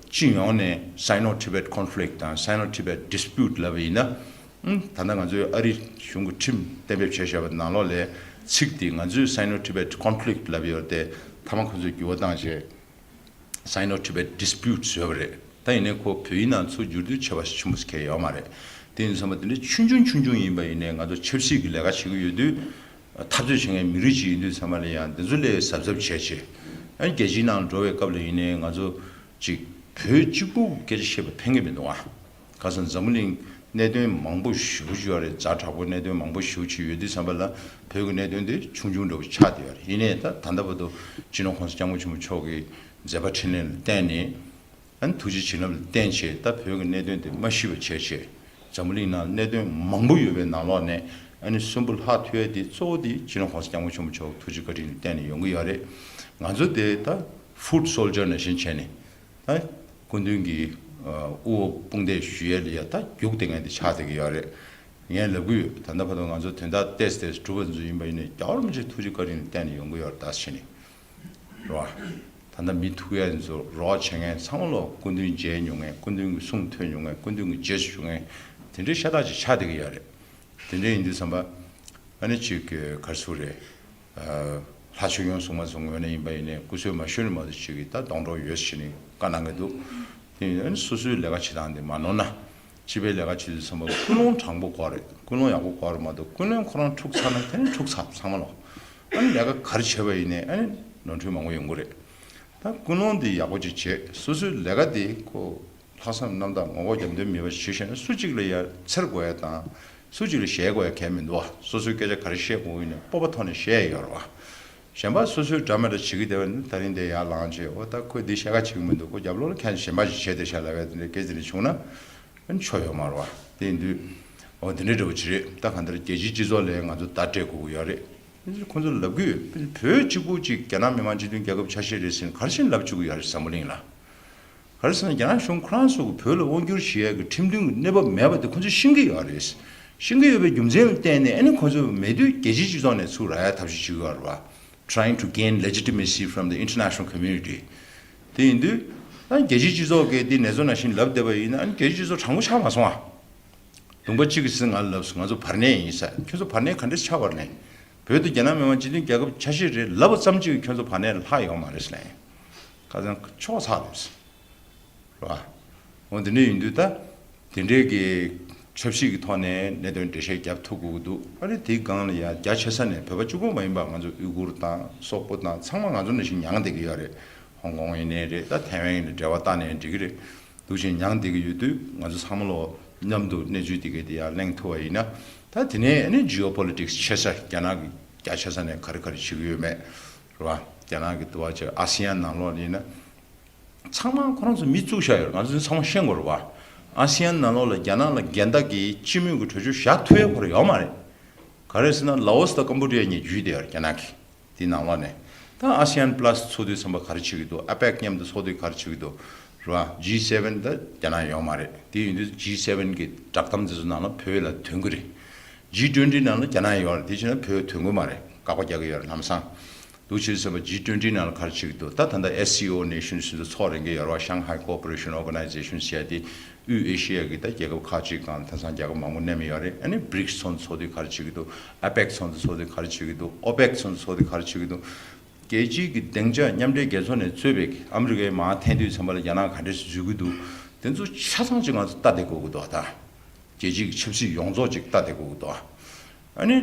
སྤྱི་ཡོངས་ནས་Sino-Tibet conflict དང་Sino-Tibet dispute ལབ་པ་ཡིན་ན། ཨུམ། ད་ལྟ་ང་ཚོའི་ཨ་རི་གཞུང་གི་ཁྲིམས་གཏན་འབེབས་བྱས་བཞག་པ་ནང་ལོགས་ལས་ཚིག་དེ་ང་ཚོའི་Sino-Tibet conflict ལབ་ཡོད་དེ་མཐའ་མ་ཁོ་ཚོས་འགྱུར་བ་བཏང་བྱས་Sino-Tibet dispute བཟོས་པ་རེད། ད་ཡིན་ནའི་ཁོ་བོད་ཡིག་ནང་ཚུར་བསྒྱུར་དུས་ཁྱད་པར་ཆེན་པོ་ཁེལ་ཡོད་མ་རེད། དེ་ཡིན་ཙང་མ་དེ་འདྲ་ཆུང་ཆུང་ཆུང་ཆུང་ཡིན་པ་ཡིན་ནའི་ང་ཚོ་ཆབ་སྲིད་ཀྱི་ལས་ཀ་བྱེད་ཀྱི་ཡོད་དུས། འཐབ་རྩོད་བྱེད་མཁན་མི་རིགས་ཅིག་ཡིན་དུས་ཙམ་པ་ལ་ཡང་འདི་ཚོ་ལས་གཟབ་གཟབ་བྱས་བྱས། ཨ་ནི་རྒྱལ་སྤྱིའི་ནང་འགྲོ་བའི་སྐབས་ལ་ཡིན་ནའི་ང་ཚོ་ཅིག་བོད་གཅིག་པུ་སྐད་ཆ་བཤད་པ་ཕན་གྱི་མི་འདུག་ཨ། ཁ་སང་འཛམ་བུ་གླིང་གནད་དོན་མང་པོ་ཞེ་པོ་ཅིག་ཡོད་རེད། ཛ་དྲག་པོ་གནད་དོན་མང་པོ་ཞེ་པོ་ཅིག་ཡོད་དུས་ཙམ་པ་ལ་བོད་ཀྱི་གནད་དོན་དེ་ཆུང་ཆུང་འདྲ་པོ་ཆགས་བསྡད་ཡོད་རེད། ཡིན་ནའི་ད་ད་ལྟ་བར་དུ་སྤྱི་ནོར་༸གོང་ས་༸སྐྱབས་མགོན་ཆེན་པོ་མཆོག་གི་མཛད་པ་འཕྲིན་ལས་ལ་བརྟེན་ནས། ཨ་ནི་ཐུགས་རྗེ་བྱིན་རླབས་ལ་བརྟེན་བྱས་ད་བོད་ཀྱི་གནད་དོན་དེ་མ་ཤི་བ་བྱས་བྱས། འཛམ་བུ་གླིང་ནང་གནད་དོན་མང་པོ་ཡོད་པའི་ནང་ལོགས་ནས་ཨ་ནི་གསོན་པོ་ལྷག་ཐུབ་ཡ་དེ་གཙོ་བོ་དེ་སྤྱི་ནོར་༸གོང་ས་༸སྐྱབས་མགོན་ཆེན་པོ་མཆོག་ཐུགས་རྗེ་བཀའ་དྲིན་ལ་བརྟེན་ནས་ཡོང་གི་ཡོད་རེད། ང་ཚོ་དེ་ད་foot soldier ནང་བཞིན་བྱས་ནས་ད་སྐུ་མདུན་གྱི་དབུ་འོག་དཔུང་འདེགས་ཞུ་ཡ་ལ་ཡ་ད་རྒྱུགས་དེ་ངན་དེ་ཆགས་བསྡད་ཀྱི་ཡོད་རེད། ངས་ལབ་གི་ཡོད། ད་ལྟ་བར་དུ་ང་ཚོ་དོན་དག་ཏོག་ཙམ་གྲུབ་པ་ཚོ་ཡིན་པ་ཡིན་ནའི་རྒྱལ་བ་རིན་པོ་ཆེ་ཐུགས་རྗེ་བཀའ་དྲིན་ལ་བརྟེན་ནས་ཡོང་གི་ཡོད་རེད་ད་ཟེར་ནས། རེད་བ། ད་ལྟ་མི་ཐུག་ཡ་ཚོ་རོགས་བྱེད་མཁན་ཚང་མ་ལོ་སྐུ་མདུན་མཇལ་མྱོང་མཁན། སྐུ་མདུན་གྱི་གསུང་ཐོས་མྱོང་མཁན། སྐུ་མདུན་གྱི་རྗེས་སུ་ཞུགས་མཁན་དེ་འདྲའི་ཤ་སྟག་ཅིག་ཆགས་བསྡད་ཀྱི་ཡོད་རེད། དེ་འདྲ་ཡིན་དུས་ཙམ་པ་ཨ་ནི་ཅིག་གི་ག་རེ་ཟེར་དགོས་རེད། ལྷ་ཆོས་སྐྱོང་སྲུང་མ་ཚོ་ངོས་ནས་ཡིན་པ་ཡིན་ནའི་སྐུ་གསོལ་མ་ཞུས་ནས་མ་གཏོགས་ཅིག་གི་ད་སྡོང་གྲོགས་ཡོད་ཟེར་ནས་བཀའ་གནང་གི་འདུག་དེ་ཡིན་ན་ཨ་ནི་སོ་སོའི་ལས་ཀ་བྱེད་སྟངས་དེ་མ་ནོར་ན། སྤྱི་པའི་ལས་ཀ་བྱེད་དུས་ཙམ་པ་ཀུན་སློང་དྲང་པོ་དགོས་རེད། ཀུན་སློང་ཡག་པོ་དགོས་རེད་མ་གཏོགས་ཀུན་སློང་ཁོ་རང་འཁྲུག་ཚར་ན་དེ་ནི་འཁྲུག་ཚར་ཚང་མ་ལོ། ཨ་ནི་ལས་ཀ་ག་རེ་བྱས་པ་ཡིན་ནའི་ཨ་ནི་ནོར་འཁྲུལ་མང་པོ་ཡོང་གི་རེད། ད་ཀུན་སློང་འདི་ཡག་པོ་ཅིག་བྱེད། སོ་སོའི་ལས་ཀ་འདི་ཁོ་ལྷག་བསམ་རྣམ་དག་ངོ་ལྐོག་རྒྱབ་མདུན་མེད་པ་ཞིག་བྱས་ན་སུ་གཅིག་ལ་ཡ་འཚེར་དགོས་ཡ་དང་། སུ་གཅིག་ལ་ཞེད་དགོས་ཡ་གལ་མི་འདུག་བ། སོ་སོའི་སྐད་ཆ་ག་རེ་བཤད་དགོས་ཡིན་ནའི་སྤོབས་པ་ཐོག་ནས་བཤད་ཡ་ཡོད་རེད་བ། གཞན་པ་སོ་སོའི་འདྲ་མི་འདྲ་བྱེད་ཀྱི་བསྡད་པ་ནི་ད་རིང་འདི་ཡར་ལངས་བྱས་འོ་ད་ཁོས་འདི་བཤད་ཁ་བྱེད་ཀྱི་མི་འདུག་ཁོ་རྒྱབ་ལོགས་ལ་ཁྱེད་གཞན་པ་ཞིག་བྱས་བསྡད་ཤག་ལབ་ཡ་དེ་འདྲའི་སྐད་ཆ་དེ་འདྲ་བྱུང་ན། ཨ་ནི་ཆོ་ཡོད་མ་རེད་བ། དེ་ཡིན་དུས། འོ་དེ་འདྲའི་འདྲ་བོ་ཅིག་རེད། ད་གང་ལྟར་རྒྱལ་སྤྱིའི་སྤྱི་ཚོགས་ལ་ང་ཚོ་བརྡ་སྤྲད་དགོས་ཀྱི་ཡོད་རེད། ཁོ་ཚོ་ལབ་ཀྱི་ཡོད། བོད་གཅིག་པུ་གཅིག་རྒྱ་ནག་མི་དམངས་སྤྱི་མཐུན་རྒྱལ་ཁབ་ཆ་ཤས་རེད་ཟེར་ནས་ག་རེ་བྱས་ནས་ལབ་བཅུག་གི་ཡོད་རེད་འཛམ་བུ་གླིང་ལ། ག་རེ་ཟེར་ན་རྒྱ་ནག་གཞུང་ཁོ་རང་ཚོ་གི་བོད་ལ་དབང་བསྒྱུར་བྱེད་ཡས་ཀྱི་ཁྲིམས་མཐུན་གྱི་གནས་བབ་མེད་པ་དེ་ཁོ་ཚོས་ཤེས་ཀྱི་ཡོད་རེད། ཤེས་ཀྱི་ཡོད་པའི་རྒྱུ་མཚན་ལ་བརྟེན་ནས་ཨ་ནི་ཁོ་ཚོས་མེད་དུས་རྒྱལ་སྤྱིའི་སྤྱི་ཚོགས་ནས་ཚུར་རག་ཡ་ཐབས་ཤེས་བྱེད་ཀྱི་ཡོད་རེད་བ། Trying to gain legitimacy from the international community. དེ་ཡིན་དུས། ཨ་རྒྱལ་སྤྱིའི་སྤྱི་ཚོགས་ཀྱིས་འདི་ནེ་ཙོ་ནང་བཞིན་ལབ་བསྡད་པ་ཡིན་ན་ཨ་རྒྱལ་སྤྱིའི་སྤྱི་ཚོགས་དྲང་པོ་ཆགས་མ་སོང་ཨ། ལུང་པ་གཅིག་གིས་ང་ལ་ལབ་སོང་ང་ཚོ་བར་གནས་ཡིན་ས། ཁྱོད་ཚོ་བར་གནས་ག་འདྲས་ཆགས་པ་རེད། བོད་དུ་རྒྱ་ནག་མི་དམངས་སྤྱི་མཐུན་རྒྱལ་ཁབ་ཆ་ཤས་རེད་ལབ་པ་ཙམ་གཅིག་གིས་ཁྱོད་ཚོ་བར་གནས་ལ་ལྷག་ཡོད་མ་རེད་ཟེར་ལབ་ཡིན། ཁ་སང་ཆོག་ཚར་རེད། རེད་བ། འོ་དེ་འདྲ་ཡིན་དུས་ད། དེ་འདྲའི་གི་ཆབ་སྲིད་ཀྱི་ཐོག་ནས་གནད་དོན་འགྲེལ་བཤད་རྒྱབ་ཐུབ་དགོས་ཀྱི་འདུག་ཨ་རི་དེའི་སྒང་ལ་ཡ་རྒྱ་ཆེ་ས་ནས་བོད་པ་གཅིག་པོ་མ་ཡིན་པ་ང་ཚོ་ཨུ་གུར་དང་སོག་པོ་དང་ཚང་མ་ང་ཚོ་ནང་བཞིན་མྱངས་བསྡད་ཀྱི་ཡོད་རེད། ཧོང་ཀོང་ཡིན་ནའི་རེད། ད་ཐའེ་ཝན་ཡིན་ནའི་འབྲེལ་བ་བཏང་ནའི་འགྲིག་གི་རེད། འདུག་བཞིན་མྱངས་བསྡད་ཀྱི་ཡོད་དུས་ང་ཚོ་ཚང་མ་ལོ་མཉམ་དུ་གནས་ཚུལ་དེ་གའི་དེ་ཡར་གླེང་ཐུབ་པ་ཡིན་ན། ད་དེ་ནས་ཨ་ནི་ཇི་ཨོ་པོ་ལི་ཊིག་སི་ཆེ་ས་རྒྱ་ནག་གི་རྒྱ་ཆེ་ས་ནས་ག་རེ་ག་རེ་བྱེད་ཀྱི་ཡོད་མེད་རེད་བ། རྒྱ་ནག་གི་འདུག་བ་ཆེ་ཨ་སི་ཡན་ནང་ལོགས་ཡིན་ན། ཚང་མ་ཁོ་རང་ཚོ་མི་བཙུགས་བཞག་ཡོད་རེད། ང་ཚོ་ཚང་མ་ཤེས་དགོས་རེད་བ། ཨ་སི་ཡན་ནང་ལོགས་ལ་རྒྱ་ནག་ལ་འགལ་ཟླ་གི་སྤྱི་མོས་ཀྱི་གྲོས་ཆོད་བཞག་ཐུབ་ཡ་ཁོ་རང་ཡོད་མ་རེད། ག་རེ་ཟེར་ན་ལའོ་སི་དང་ཀམ་བུ་ཌི་ཡ་གཉིས་བརྒྱུད་བསྡད་ཡོད་རེད་རྒྱ་ནག་གིས། དེའི་ནང་ལོགས་ནས། ད་ཨ་སི་ཡན་པ་ལ་སི་ཚོགས་འདུའི་ཚན་པ་ག་རེ་བྱེད་ཀྱི་འདུག་ཨ་པེག་མཉམ་དུ་ཚོགས་འདུ་ག་རེ་བྱེད་ཀྱི་འདུག་རེད་བ། ཇི་སེ་ཝེན་ད་རྒྱ་ནག་ཡོད་མ་རེད། དེ་ཡིན་དུས་ཇི་སེ་ཝེན་གྱི་བསྒྲགས་གཏམ་དེ་ཚོ་ནང་ལ་བོད་ལ་དོན་གྱི་རེད། ཇི་ཊུ་ཝེན་ཊི་ནང་ལ་རྒྱ་ནག་ཡོད་རེད། དེ་བྱས་ན་བོད་དོན་གྱི་མ་རེད། བཀག་པ་རྒྱག་གི་ཡོད་རེད་ལམ་སང་། འདུག་བྱས་ཙམ་པ་ཇི་ཊུ་ཝེན་ཊི་ནང་ལ་ག་རེ་བྱེད་ཀྱི་འདུག་ད་ད་ལྟ་ཨེ་སི་ཨོ་ནེ་ཤན་སི་ཚོ་ཚོགས་རན་གྱི་ཡོད་རེད་བ། Shanghai Cooperation Organization ཟེར་ཡ་དེ། དབུས་ཨེ་ཤི་ཡ་གི་ད་རྒྱལ་ཁབ་ཁག་ཅིག་སྒང་ལ་ཐ་སང་རྒྱལ་ཁབ་མང་པོ་མནན་ཡོད་རེད། ཨ་ནི་བྷི་རིག་སི་ཚོགས་འདུ་ཚོགས་དུས་ག་རེ་བྱེད་ཀྱི་འདུག་ཨ་པེག་ཚོགས་འདུ་ཚོགས་དུས་ག་རེ་བྱེད་ཀྱི་འདུག་ཨོ་པེག་ཚོགས་འདུ་ཚོགས་དུས་ག་རེ་བྱེད་ཀྱི་འདུག་རྒྱལ་སྤྱིའི་གི་སྡིངས་ཆ་མཉམ་འབྲེལ་རྒྱལ་ཚོགས་ནས་གཙོས་པའི་གི་ཨ་མི་རི་ཀའི་མར་འཐེན་དུས་ཙམ་པ་ལ་རྒྱ་ནག་ག་འདྲས་འཛུལ་གྱི་འདུག་དེ་ཚོ་ཆ་ཚང་ཅིག་ང་ཚོ་ལྟ་བསྡད་དགོས་ཀྱི་འདུག་ད་རྒྱལ་སྤྱིའི་གི་ཆབ་སྲིད་ཡོངས་རྫོགས་ཅིག་ལྟ་བསྡད་དགོས་ཀྱི་འདུག་ཨ་ནི་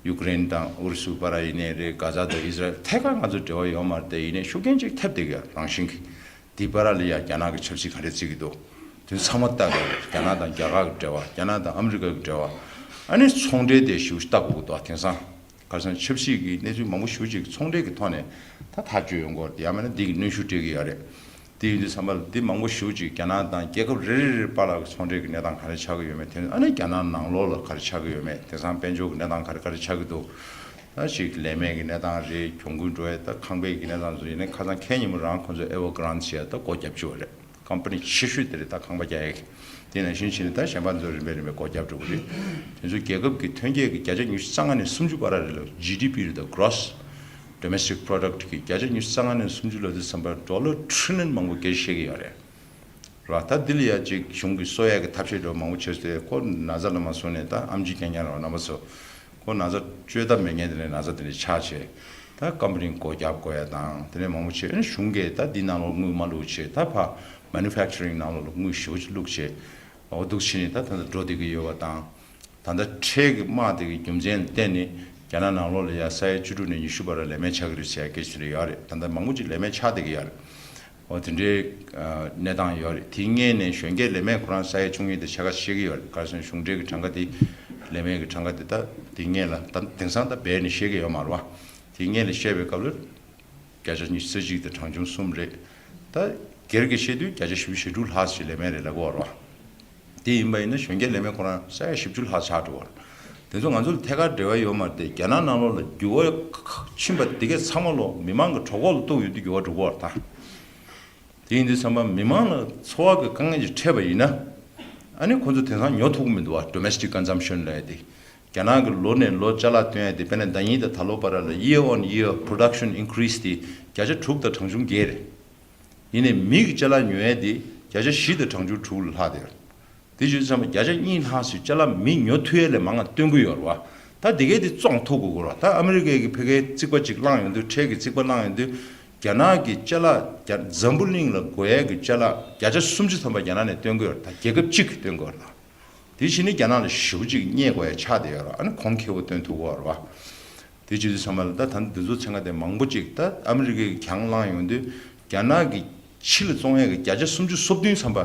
ཡུ་ཀེ་རེན་དང་ཨུ་རུ་སུ་བར་ཡིན་ནའི་རེད། གྷ་ཛ་དང་ཨི་ཟ་རེལ་ཐད་ཀར་ང་ཚོ་འབྲེལ་བ་ཡོད་མ་རེད་དེ། ཡིན་ནའི་ཤུགས་རྐྱེན་ཅིག་ཐེབས་བསྡད་ཀྱི་ཡོད་རང་བཞིན་གི། དེ་བར་ལ་ཡ་རྒྱ་ནག་གི་ཆབ་སྲིད་ག་འདྲས་བརྩི་གི་འདུག་དེ་ཚང་མ་ལྟ་དགོས་རེད། རྒྱ་ནག་དང་རྒྱ་གར་གྱི་འབྲེལ་བ། རྒྱ་ནག་དང་ཨ་མི་རི་ཀ་གི་འབྲེལ་བ། ཨ་ནི་ཚོང་འབྲེལ་དེ་ཞེ་པོ་ཞིག་ལྟ་དགོས་ཀྱི་འདུག་དེང་སང་ག་རེ་ཟེར་ན་ཆབ་སྲིད་ཀྱི་གནས་ཚུལ་མང་པོ་ཞེ་པོ་ཅིག་ཚོང་འབྲེལ་གྱི་ཐོག་ནས་ད་ཐག་གཅོད་ཡོང་གི་ཡོད་རེད། ཡང་མིན་ན་འདི་གི་གནོན་ཤུགས་སྤྲད་ཀྱི་ཡོད་རེད། དེ་ཡིན་དུས་ཙམ་པ་ལ་འདི་མང་པོ་ཞེ་པོ་ཅིག་རྒྱ་ནག་དང་རྒྱལ་ཁབ་རེ་རེ་རེ་བར་ལ་ཚོང་འབྲེལ་གྱི་གནས་སྟངས་ག་རེ་ཆགས་ཀྱི་ཡོད་མེད། དེ་ནས་ཨ་ནི་རྒྱ་ནག་ནང་ལོགས་ལ་ག་རེ་ཆགས་ཀྱི་ཡོད་མེད། དེང་སང་དཔལ་འབྱོར་གྱི་གནས་སྟངས་ག་རེ་ག་རེ་ཆགས་ཀྱི་འདུག་ད་ཅིག་ལས་མེད་ཀྱི་གནས་སྟངས་རེད། གྱོང་གུན་འགྲོ་ཡ། ད་ཁང་པའི་གི་གནས་སྟངས་ཚོ་ཡིན་ན་ཁ་སང་ཁེ་ཉིན་མོ་རང་ཁོང་ཚོ་ཨེ་ཝར་གྷི་རེན་ཌི་ཟེར་ཡ་ད་སྒོ་བརྒྱབ་བཅུག་པ་རེད། ཀམ་པ་ནི་ཆེ་ཤོས་དེ་རེད། ད་ཁང་པ་རྒྱག་ཡ་གི། དེ་ནང་བཞིན་བྱས་ནས་ད་གཞན་པ་ཚོ་རིམ་པས་རིམ་པས་སྒོ་བརྒྱབ་འགྲོ་གི་རེད། དེ་ཚོ་རྒྱལ་ཁབ་ཀྱི་ཐོན་སྐྱེད་ཀྱི་བརྒྱ་ཆ་ཉི་ཤུ་རྩ་ལྔ་ནས་སུམ་ཅུ་བར་རེད་ལ། ཇི་ཌི་པི་རེད། ད་Gross Domestic Product གི་བརྒྱ་ཆ་ཉི་ཤུ་རྩ་ལྔ་ནས་སུམ་ཅུ་ལབ་དུས་ཙམ་པ་ཌོ་ལར་ཊི་རི་ལི་ཡན་མང་པོ་སྐད་ཆ་བཤད་ཀྱི་ཡོད་རེད། རེད་བ། ད་འདི་ལ་ཡ་ཅིག་གཞུང་གིས་གསོ་ཡ་གི་ཐབས་ཤེས་འདྲ་བོ་མང་པོ་བྱས་ཏེ། ཁོ་ན་ཚ་ལ་མ་སོང་ནས་ད་ཨེམ་ཆི་རྐྱང་རྐྱང་རེད་བ། རྣམ་པ་ཚོ། ཁོ་ན་ཚ་བཅོས་ཐབས་མེད་མཁན་དེ་ནས་ན་ཚ་དེ་འདྲ་ཆགས་བྱས། ད་ཀམ་པ་ནི་སྒོ་བརྒྱབ་དགོས་ཡ་དང་། དེ་ནས་མང་པོ་བྱས། ཨ་ནི་གཞུང་གིས་ད་འདི་ནང་ལོགས་དངུལ་མ་བླུགས་བྱས། ད་ཕར་མེ་ནུ་ཕེག་ཅ་རིང་ནང་ལོགས་ལ་དངུལ་ཞེ་པོ་ཅིག་བླུགས་བྱས། འོ་འདུག་བྱས་ནས་ད་ད་ལྟ་འགྲོ་བསྡད་ཀྱི་ཡོད་པ་དང་། ད་ལྟ་ཁྲལ་གྱི་དམག་དེ་གི་རྒྱུ་མཚན་ལ་བརྟེན་ནས་རྒྱ་ནག་ནང་ལོགས་ལ་ཡ་ས་ཡ་བཅུ་དྲུག་ནས་ཉི་ཤུ་བར་ལ་ལས་མེད་ཆགས་ཀྱི་རེད་ཟེར་ཡ་སྐད་ཆ་དེ་འདྲ་ཡོད་རེད། ད་ལྟ་མང་པོ་ཅིག་ལས་མེད་ཆགས་བསྡད་ཀྱི་ཡོད་རེད། འོ་དེ་འདྲའི་ཨ་གནས་སྟངས་ཡོད་རེད། དེའི་སྔོན་ནས་གཞོན་སྐྱེས་ལས་མེད་ཁོ་རང་ས་ཡ་བཅུ་གཉིས་དེ་ཕྱེད་ཀ་ཤི་གི་ཡོད་རེད། ག་རེ་ཟེར་ན་གཞུང་འབྲེལ་གྱི་གྲངས་ཀ་དེ། ལས་མེད་ཀྱི་གྲངས་ཀ་དེ་ད་དེའི་སྔོན་ལ་ད་དེང་སང་ད་སྦས་ནས་བཤད་ཀྱི་ཡོད་མ་རེད་བ། དེའི་སྔོན་ལ་བཤད་པའི་སྐབས་ལ་བརྒྱ་ཆ་ཉི་ཤུ་རྩ་གཅིག་དང་གྲངས་ཆུང་གསུམ་རེད། ད་སྒེར་གྱིས་བཤད་དུས་བརྒྱ་ཆ་བཞི་བཅུ་ཞེ་དྲུག་ལྷག་ཞིག་ལས་མེད་རེད་ལབ་ཀྱི་ཡོད་རེད་བ། དེ་ཡིན་པ་ཡིན་ན་གཞོན་སྐྱེས་ལས་མེད་ཁོ་རང་ས་ཡ་བཞི་བཅུ་ལྷག་ཆགས་འགྲོ་བ་རེད། དེ་ཚོ་ང་ཚོ་ལ་ཐད་ཀར་འབྲེལ་བ་ཡོད་མ་རེད་དེ། རྒྱ་ནག་ནང་ལོགས་ལ་འགྱུར་བ་ཕྱིན་པ་དེ་གས་ཚང་མ་ལོག་མི་མང་གི་གྲོད་ཁོག་ལ་གཏུག་ཡོང་དུས་འགྱུར་བ་འགྲོ་གི་ཡོད་རེད་ད། དེ་ཡིན་དུས་ཙམ་པ་མི་མང་ལ་འཚོ་བ་གི་དཀའ་ངལ་ཅིག་འཕྲད་པ་ཡིན་ན། ཨ་ནི་ཁོ་ཚོ་དེང་སང་ཉོ་ཐུབ་ཀྱི་མི་འདུག་བ། Domestic consumption ལབ་ཡ་དེ། རྒྱ་ནག་གི་ལོ་ནས་ལོ་ཅ་ལག་བཏོན་ཡ་དེ། དཔེར་ན་ཟླ་ཉིན་དང་ད་ལོ་བར་ལ་year on year production increase དེ་བརྒྱ་ཆ་དྲུག་དང་གྲངས་ཆུང་བརྒྱད་རེད། ཡིན་ནའི་མི་གི་ཅ་ལག་ཉོ་ཡ་དེ་བརྒྱ་ཆ་བཞི་དང་གྲངས་ཆུང་དྲུག་ལ་ལྷག་བསྡད་ཡོད་རེད། དེ་བྱས་ཙང་བརྒྱ་ཆ་གཉིས་ལྷག་ཙམ་ཅ་ལག་མི་ཉོ་ཐུབ་ཡ་ལས་མང་ང་སྟོན་གྱི་ཡོད་རེད་བ། ད་དེ་གས་དེ་བཙོང་ཐུབ་དགོས་ཀྱི་རེད་བ། ད་ཨ་མི་རི་ཀའི་གི་ཕ་གིའི་རྩིག་པ་ཅིག་བླངས་ཡོང་དུས། ཁྲལ་གྱི་རྩིག་པ་བླངས་ཡོང་དུས། རྒྱ་ནག་གི་ཅ་ལག་རྒྱ་འཛམ་བུ་གླིང་ལ་དགོས་ཡ་གི་ཅ་ལག་བརྒྱ་ཆ་སུམ་ཅུ་ཐམ་པ་རྒྱ་ནག་ནས་སྟོན་གྱི་ཡོད་རེད། ད་རྒྱལ་ཁབ་གཅིག་གིས་སྟོན་གྱི་ཡོད་རེད་ད། དེ་བྱས་ནས་རྒྱ་ནག་ལ་ཞེ་པོ་ཅིག་བརྙས་དགོས་ཡ་ཆགས་བསྡད་ཡོད་རེད། ཨ་ནི་གོང་ཁེ་པོ་སྟོན་ཐུབ་ཀྱི་ཡོད་རེད་བ། དེ་བྱེད་དུས་ཙམ་པ་ལ་ད་ད་འདི་ཚོ་ཚན་ཁག་དེ་མང་པོ་ཅིག་ད་ཨ་མི་རི་ཀའི་གྱང་བླངས་ཡོང་དུས། རྒྱ་ནག་གི་ཕྱི་ལ་བཙོང་ཡ་གི་བརྒྱ་ཆ་སུམ་ཅུ་སོ་བདུན་ཐམ་པ་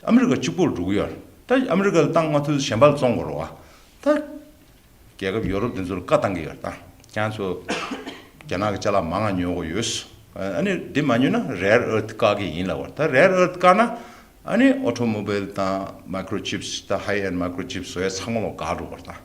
ཨ་མི་རི་ཀ་གཅིག་པོར་འགྲོ་གི་ཡོད་རེད། ད་ཨ་མི་རི་ཀ་ལ་བཏང་མ་ཐུབ་ཚེ་གཞན་པ་ལ་བཙོང་དགོས་རེད་བ། ད་རྒྱལ་ཁབ་ཡོ་རོབ་དེ་ཚོ་ལ་བཀའ་བཏང་གི་ཡོད་རེད། ད་ཁྱེད་ཚོ་རྒྱ་ནག་གི་ཅ་ལག་མང་ང་ཉོ་དགོས་ཡོད། ཨ་ནི་འདི་མ་ཉོས་ན་rare earth བཀག་གི་ཡིན་ལབ་པ་རེད། ད་rare earth བཀག་ན་ཨ་ནི་automobile དང་microchips། ད་high end microchips བཟོ་ཡ་ཚང་མ་ལོག་འགག་འགྲོ་བ་རེད་ད།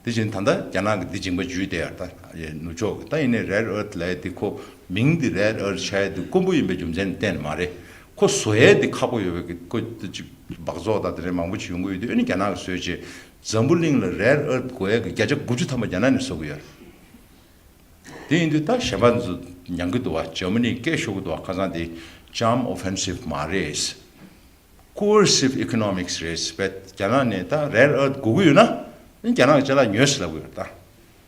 དེ་བཞིན་ད་ལྟ་རྒྱ་ནག་གི་འདི་སྦྱིན་པ་འཇུས་བསྡད་ཡ་ད་ནུབ་ཕྱོགས་ཀྱི། ད་ཡིན་ནའི་rare earth ལབ་ཡ་འདི་ཁོ་མིང་འདི་rare earth བྱ་ཡ་འདི་དཀོན་པོ་ཡིན་པའི་རྒྱུ་མཚན་གཏན་ནས་མ་རེད། ཁོ་བཟོ་ཡ་འདི་ཁག་པོ་ཡོད་པའི་གི། ཁོ་ཅིག་སྦགས་བཙོག་དང་དེ་འདྲའི་མང་པོ་ཅིག་ཡོང་གི་ཡོད་དུས། ཨ་ནི་རྒྱ་ནག་གིས་བཟོས་བྱས་འཛམ་བུ་གླིང་ལ་rare earth དགོས་ཡ་གི་བརྒྱ་ཆ་དགུ་བཅུ་ཐམ་པ་རྒྱ་ནག་ནས་བཟོ་གི་ཡོད་རེད། དེ་ཡིན་དུས་ད་གཞན་པ་ཚོ་མྱང་གི་འདུག་བ། འཇར་མ་ནི་སྐད་ཤོར་གི་འདུག་བ། ཁ་སང་དེ་charm offensive མ་རེད། Coercive economics རེད་པས། རྒྱ་ནག་ནས་ད་rare earth དགོས་ཀྱི་ཡོད་ན། རྒྱ་ནག་གི་ཅ་ལག་ཉོས་ཟེར་ལབ་ཀྱི་ཡོད་རེད་ད།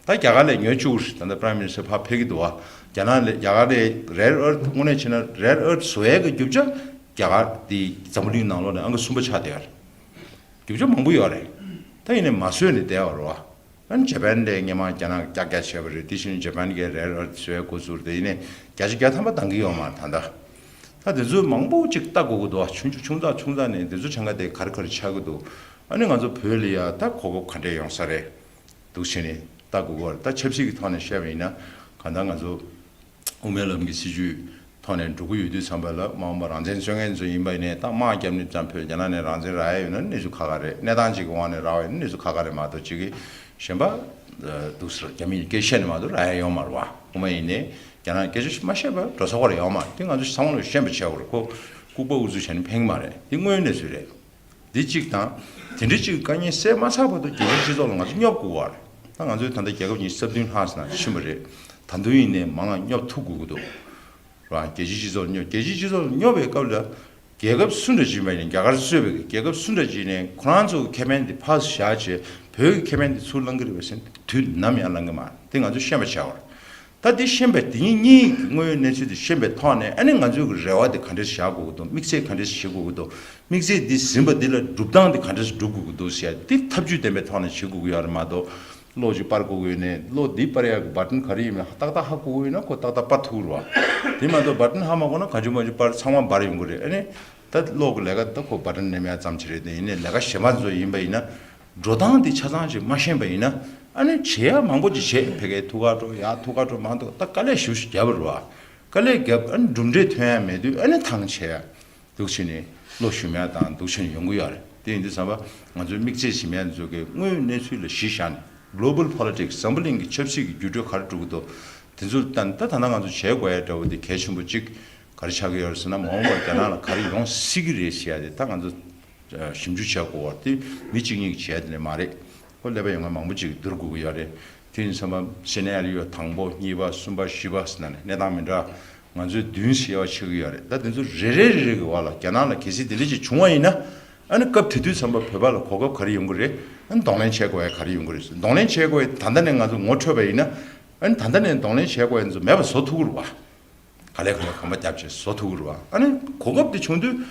ད་རྒྱ་གར་ལ་ཉོས་བཅུག་རེད། ད་ལྟ་Prime Minister ཕར་ཕེབས་ཀྱི་འདུག་བ། རྒྱ་ནག་ལ། རྒྱ་གར་ལ་rare earth དངོས་གནས་བྱས་ན་rare earth བཟོ་ཡས་ཀྱི་རྒྱུ་ཆ་རྒྱ་གར་དེ་འཛམ་བུ་གླིང་ནང་ལོགས་ནས་ཨང་ཀི་གསུམ་པ་ཆགས་བསྡད་ཡོད་རེད། རྒྱུ་ཆ་མང་པོ་ཡོད་རེད། ད་ཡིན་ནའི་མ་བཟོས་ནས་བསྡད་ཡོད་རེད་བ། ཨ་ནི་ཇ་པན་ལས་སྔོན་མ་རྒྱ་ནག་ཀྱག་ཀྱག་བྱས་པ་རེད། དེ་བཞིན་ཇ་པན་གྱིས་rare earth བཟོ་ཡས་འགོ་བཙུགས་རེད། དེ་ཡིན་ནའི་བརྒྱ་ཆ་བརྒྱ་ཐམ་པ་འདང་གི་ཡོད་མ་རེད་ད་ལྟ། ད་དེ་ཚོ་མང་པོ་ཅིག་ལྟ་དགོས་ཀྱི་འདུག་བ། ཆུང་ཆུང་ཆུང་ཙག་ཆུང་ཙག་ནས་དེ་ཚོ་ཆང་ག་དེ་ག་རེ་ག་རེ་ཆགས་ཀྱི་འདུག་ཨ་ནི་ང་ཚོ་བོད་ལ་ཡ་ད་གོ་སྐབས་ག་འདྲས་ཡོང་ས་རེད་འདུག་བྱས་ནས་ལྟ་དགོས་ཀྱི་ཡོད་རེད། ད་ཆབ་སྲིད་ཀྱི་ཐོག་ནས་བཤད་པ་ཡིན་ན། གང་ལྟར་ང་ཚོ་དབུ་མའི་ལམ་གྱི་སྲིད་བྱུས་ཐོག་ནས་འགྲོ་གི་ཡོད་དུས་ཙམ་པ་ལ། མ་འོངས་པ་རང་བཙན་རྩོད་མཁན་ཚོ་ཡིན་པ་ཡིན་ནའི་ད་དམག་བརྒྱབ་ནས་ཙམ་བོད་རྒྱ་ནག་ནས་རང་བཙན་རག་ཡ་ཡོད་ན་གནས་ཚུལ་ཁག་ཁག་རེད། གནས་སྟངས་ཅིག་གི་དབང་ནས་རག་པ་ཡིན་ན་གནས་ཚུལ་ཁག་ཁག་རེད་མ་གཏོགས། ཅིག་གིས་གཞན་པ་འདུག་ཟེར་རྒྱ་མིས་སྐད་བཤད་ནས་མ་གཏོགས་རག་ཡ་ཡོད་མ་རེད་བ། དབུ་མ་ཡིན་ནའི་རྒྱ་ནག་སྐད་ཆ་མ་བཤད་པ་འགྲོ་ས་ཁོ་རང་ཡོད་མ་རེད། དེ་ང་ཚོ་ཚང་མ་ལ་ཤེས་པ་བྱས་པ་རེད། ཁོ་ལྐུགས་པ་ཨུ་ཚུགས་བྱས་ནས་ཕན་གི་མ་རེད། དེ་དངོས་ཡོད་གནས་ཚུལ་རེད། འདི་གཅིག་དང་། དེ་འདྲའི་གཅིག་དཀའ་ངལ་སེལ་མ་ཚར་བར་དུ་རྒྱལ་སྤྱིའི་སྤྱི་ཚོགས་ལ་ང་ཚོ་སྙོབ་དགོས་པ་རེད། ད་ང་ཚོའི་ད་ལྟ་རྒྱལ་ཁབ་ཉི་ཤུ་རྩ་བདུན་ལྷག་ཙམ་ཕྱིན་པ་རེད། ད་དུང་ཡིན་ནའི་མང་ང་སྙོབ་ཐུབ་དགོས་ཀྱི་འདུག་ར། རྒྱལ་སྤྱིའི་སྤྱི་ཚོགས་ལ་སྙོབ། རྒྱལ་སྤྱིའི་སྤྱི་ཚོགས་ལ་སྙོབ་པའི་སྐབས་ལ། རྒྱལ་ཁབ་སུ་འདྲ་ཅིག་ཡིན་པ་ཡིན་ནའི། རྒྱ་གར་གཙོས་པའི་རྒྱལ་ཁབ་སུ་འདྲ་ཅིག་ཡིན་ནའི་ཁོ་རང་ཚོ་གི་ཁེ་ཕན་དེ་ཕར་བཞག་བྱས་བོད་ཀྱི་ཁེ་ཕན་དེ་ཚུར་བླང་གི་རེད་པས་ཟེར་ན་དུས་ནམ་ཡང་བླང་གི་མ་རེད། དེ་ང་ཚོས་ཤེས་པ་བྱ་དགོས་རེད། ད་འདི་ཤེས་པ་དེ་ཉིད་གཉིས་ཀྱི་དངོས་ཡོད་གནས་ཚུལ་དེ་ཤེས་པའི་ཐོག་ནས། ཨ་ནི་ང་ཚོའི་གི་རེ་བ་དེ་ག་འདྲས་བཞག་དགོས་ཀྱི་འདུག་དམིགས་ཚད་ག་འདྲས་བཞེས་དགོས་ཀྱི་འདུག་དམིགས་ཚད་འདི་ཟིན་པ་འདི་ལ་སྒྲུབ་སྟངས་འདི་ག་འདྲས་སྒྲུབ་དགོས་ཀྱི་འདུག་ཟེར་ཡ་འདི་ཐབས་ཇུས་ལྡན་པའི་ཐོག་ནས་བྱེད་དགོས་ཀྱི་ཡོད་རེད་མ་གཏོགས། གློག་ཅིག་སྤར་དགོས་ཀྱི་ཡོད་ནའི་གློག་འདི་སྤར་ཡ་གི་བ་ཊན་ག་རེ་ཡིན་མིན་ཏག་ཏག་ཧ་གོ་གི་ཡོད་ན་ཁོ་ཏག་ཏག་སྤར་ཐུབ་ཀྱི་རེད་བ། དེ་མ་གཏོགས་བ་ཊན་ཧ་མ་གོ་ན་གང་བྱུང་མང་བྱུང་སྤར། ཚང་མ་འབར་ཡོང་གི་རེད། ཨ་ནི་ ད་གློག་གི་ལས་ཀ་ད་ཁོ་བ་ཊན་ནེམ་ཡ་ཙམ་ཅིག་རེད། དེ་ཡིན་ནའི་ལས་ཀ་གཞན་པ་ཚོ་ཡིན་པ་ཡིན་ན་འགྲོ་སྟངས་དེ་ཆ་ཚང་ཅིག་མ་ཤེས་པ་ཡིན་ན། ཨ་ནི་བྱེད་ཡ་མང་པོ་ཅིག་བྱེད། ཕ་གིར་ཐུག་ག་འགྲོ། ཡར་ཐུག་ག་འགྲོ། མང་དུ་ད་དཀའ་ལས་ཞེ་པོ་ཅིག་བརྒྱབ་པ་རེད་བ། དཀའ་ལས་བརྒྱབ། ཨ་ནི་གྲུབ་འབྲས་ཐོན་ཡ་མེད་དུས། ཨ་ནི་ཐང་ཆད་ཡ། འདུག་བྱས་ནས་བློ་ཞུམ་ཡ་དང་འདུག་བྱས་ནས་ཡོང་གི་ཡོད་རེད། དེ་ཡིན་དུས་ཙམ་པ་ང་ཚོའི་དམིགས་བརྩེ་བྱེད་མཁན་ཚོ་གིས་དངོས་ཡོད་གནས་ཚུལ་ལ་གཞི་བཞག་ནས། གྷོ་ལོ་བལ་པོ་ལི་ཊིག་སི། འཛམ་བུ་གླིང་གི་ཆབ་སྲིད་ཀྱི་འགྱུར་འགྲོས་ག་རེ་འགྲོ་གི་འདུག་དེ་ཚོ་ལ་བལྟས་ནས། ད་ད་ལྟ་ང་ཚོ་བྱེད་དགོས་ཡ་འདྲ་བོ་དེ་གལ་ཆེན་པོ་གཅིག་ག་རེ་ཆགས་ཀྱི་ཡོད་རེད་ཟེར་ན། མ་འོངས་པར་རྒྱ་ནག་ལ་ག་རེ་ཡོང་སྲིད་ཀྱི་རེད་ཟེར་ཡ་དེ་ད་ང་ཚོ་ཞིབ་འཇུག་བྱེད་དགོས་པ་དེ་མི་གཅིག་གཉིས་ཀྱིས་བྱས་དེ་ལས་མ་རེད། ཁོ་ཀླད་པ་ཡོད་མཁན་མང་པོ་ཅིག་གིས་བསྡུར་དགོས་ཀྱི་ཡོད་རེད། དེ་ཡིན་ཙམ་པ་སི་ནེ་རི་ཡོ་དང་པོ། གཉིས་པ། གསུམ་པ། བཞི་པ་ཟེར་ནས་གནས་སྟངས་མི་འདྲ་ང་ཚོས་བདུན་ཟེར་བ་ཆགས་ཀྱི་ཡོད་རེད། ད་དེ་ཚོ་རེ་རེ་རེ་རེ་གི་བར་ལ་རྒྱ་ནག་ལ་གལ་སྲིད་དེ་འདྲ་ཅིག་བྱུང་བ་ཡིན་ན། ཨ་ནི་སྐབས་དེ་དུས་ཙམ་པ་བོད་པ་ལ་གོ་སྐབས་ག་རེ་ཡོང་གི་རེད། ཨ་ནི་གདོང་ལེན་བྱེད་དགོས་ཡ་ག་རེ་ཡོང་གི་རེད། གདོང་ལེན་བྱེད་དགོས་ཡ་ད་ལྟ་ནས་ང་ཚོ་ངོ་འཕྲོད་པ་ཡིན་ན། ཨ་ནི་ད་ལྟ་ནས་གདོང་ལེན་བྱེད་དགོས་ཡ་ཚོ་མེད་པ་བཟོ་ཐུབ་ཀྱི་རེད་བ། ག་ལེ་ག་ལེ་གོམ་པ་བརྒྱབ་བྱས་བཟོ་ཐུབ་ཀྱི་རེད་བ། ཨ་ནི་གོ་སྐབས་དེ་བྱུང་དུས།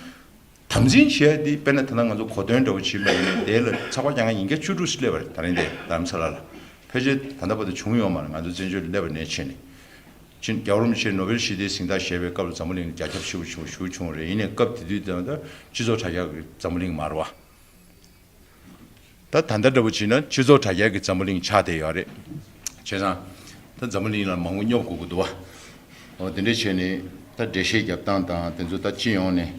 དམ་འཛིན་བྱས་ཏེ། དཔེར་ན་ད་ལྟ་ང་ཚོ་གོ་སྟོན་འདྲ་བོ་བྱེད་པ་ཡིན་ན། དེ་ལ་ཚགས་པར་རྒྱག་མཁན་ཉིས་བརྒྱ་བཅུ་དྲུག་སླེབས་པ་རེད། ད་རིང་དེ་རྡ་རམ་ས་ལ་ལ། ཕལ་ཆེར་ད་ལྟ་བར་དུ་བྱུང་ཡོད་མ་རེད། ང་ཚོ་བཙན་བྱོལ་སླེབས་པ་ནས་བྱས་ནས། ཕྱིན་རྒྱལ་བ་རིན་པོ་ཆེ་ནོ་བེལ་ཞི་བདེའི་གཟེངས་རྟགས་བཞེས་པའི་སྐབས་ལ་འཛམ་བུ་གླིང་ལ་རྒྱ་ཁྱབ་ཆེ་པོ་བྱུང་ཞུ་བྱུང་རེད། ཡིན་ནའི་སྐབས་དེ་དུས་ད་ལྟ་སྤྱི་ཚོགས་དྲ་རྒྱ་གི་འཛམ་བུ་གླིང་མ་རེད་བ། ད་ད་ལྟ་འདྲ་བོ་བྱས་ན་སྤྱི་ཚོགས་དྲ་རྒྱ་གི་འཛམ་བུ་གླིང་ཆགས་བསྡད་ཡོད་རེད། བྱས་ཙང་ད་འཛམ་བུ་གླིང་ལ་མང་པོ་སྙོབ་དགོས་ཀྱི་འདུག་བ། འོ་དེ་འདྲ་བྱས་ནས་ད་འགྲེལ་བཤད་རྒྱབ་སྟངས་དང་དེ་ཚོ་ད་སྤྱི་ཡོངས་ནས་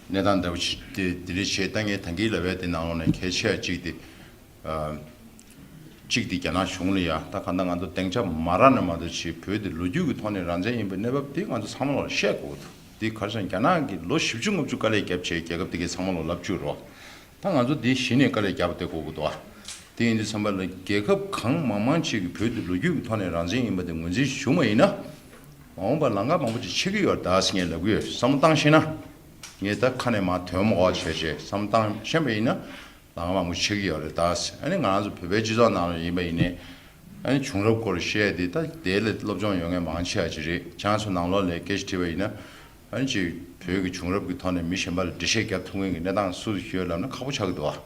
གནས་སྟངས་འདྲ་བོ་ཞིག་དེ་དེ་འདྲ་བྱས། ད་ངས་ད་གིན་ལབ་ཡ་དེ་ནང་ལོགས་ནས་གལ་ཆེ་བ་གཅིག་དེ། ཨ། གཅིག་དེ་རྒྱ་ནག་གཞུང་ལ་ཡ་ད་གང་ལྟར་ང་ཚོ་སྡིངས་ཆ་མ་རག་ན་མ་གཏོགས་ཅིག་བོད་དེ་ལོ་རྒྱུས་ཀྱི་ཐོག་ནས་རང་བཙན་ཡིན་པའི་གནས་བབ་དེ་ང་ཚོ་ཚང་མ་ལ་བཤད་དགོས་ཀྱི་འདུག་དེ་ག་རེ་ཟེར་ན། རྒྱ་ནག་གིས་ལོ་བཞི་བཅུ་ལྔ་བཅུ་དཀའ་ལས་བརྒྱབ་བྱས་རྒྱལ་ཁབ་དེ་གའི་ཚང་མ་ལ་ལབ་བཅུག་རོགས། ད་ང་ཚོ་འདི་གཞི་ནས་དཀའ་ལས་རྒྱབ་བསྡད་དགོས་ཀྱི་འདུག་ཨ། དེ་ཡིན་དུས་ཙམ་པ་ལ་རྒྱལ་ཁབ་གང་མང་མང་ཅིག་གིས་བོད་དེ་ལོ་རྒྱུས་ཀྱི་ཐོག་ནས་རང་བཙན་ཡིན་པ་དེ་ངོས་འཛིན་ཞུ་མ་ཡིན་ན། མ་འོངས་པར་ལམ་ཁ་མང་པོ་ཅིག་ཕྱེ་གི་ཡོད་རེད་ད་ཟེར་ངས་ལབ་ཀྱི་ཡོད། བསམ་བློ་བཏང་ཤེས་ན། ངས་ད་ཁ་ནས་མར་དོན་མ་གོ་བ་བྱས་བྱས་བསམ་བློ་བཏང་ཤེས་པ་ཡིན་ན། ལམ་ཁ་མང་པོ་ཕྱེ་གི་ཡོད་རེད་ད་ཟེར། ཨ་ནི་ང་རང་ཚོ་བོད་པའི་སྤྱི་ཚོགས་ནང་ལ་ཡིན་པ་ཡིན་ནའི། ཨ་ནི་བྱུང་རབས་སྐོར་བཤད་དེ་ད་དེ་ལས་སློབ་སྦྱོང་ཡོད་མཁན་མང་ཆེ་བ་ཅིག་རེད། ཁྱེད་རང་ཚོ་ནང་ལོགས་ལ་སྐད་ཆ་དྲིས་པ་ཡིན་ན། ཨ་ནི་ཅིག་བོད་ཀྱི་བྱུང་རབས་ཀྱི་ཐོག་ནས་མི་གཞན་པ་ལ་འགྲེལ་བཤད་རྒྱབ་ཐུབ་མཁན་གྱི་གནས་སྟངས་སུ་ཡོད་ལབ་ན་ཁག་པོ་ཆགས་ཀྱི་འདུག་ཨ།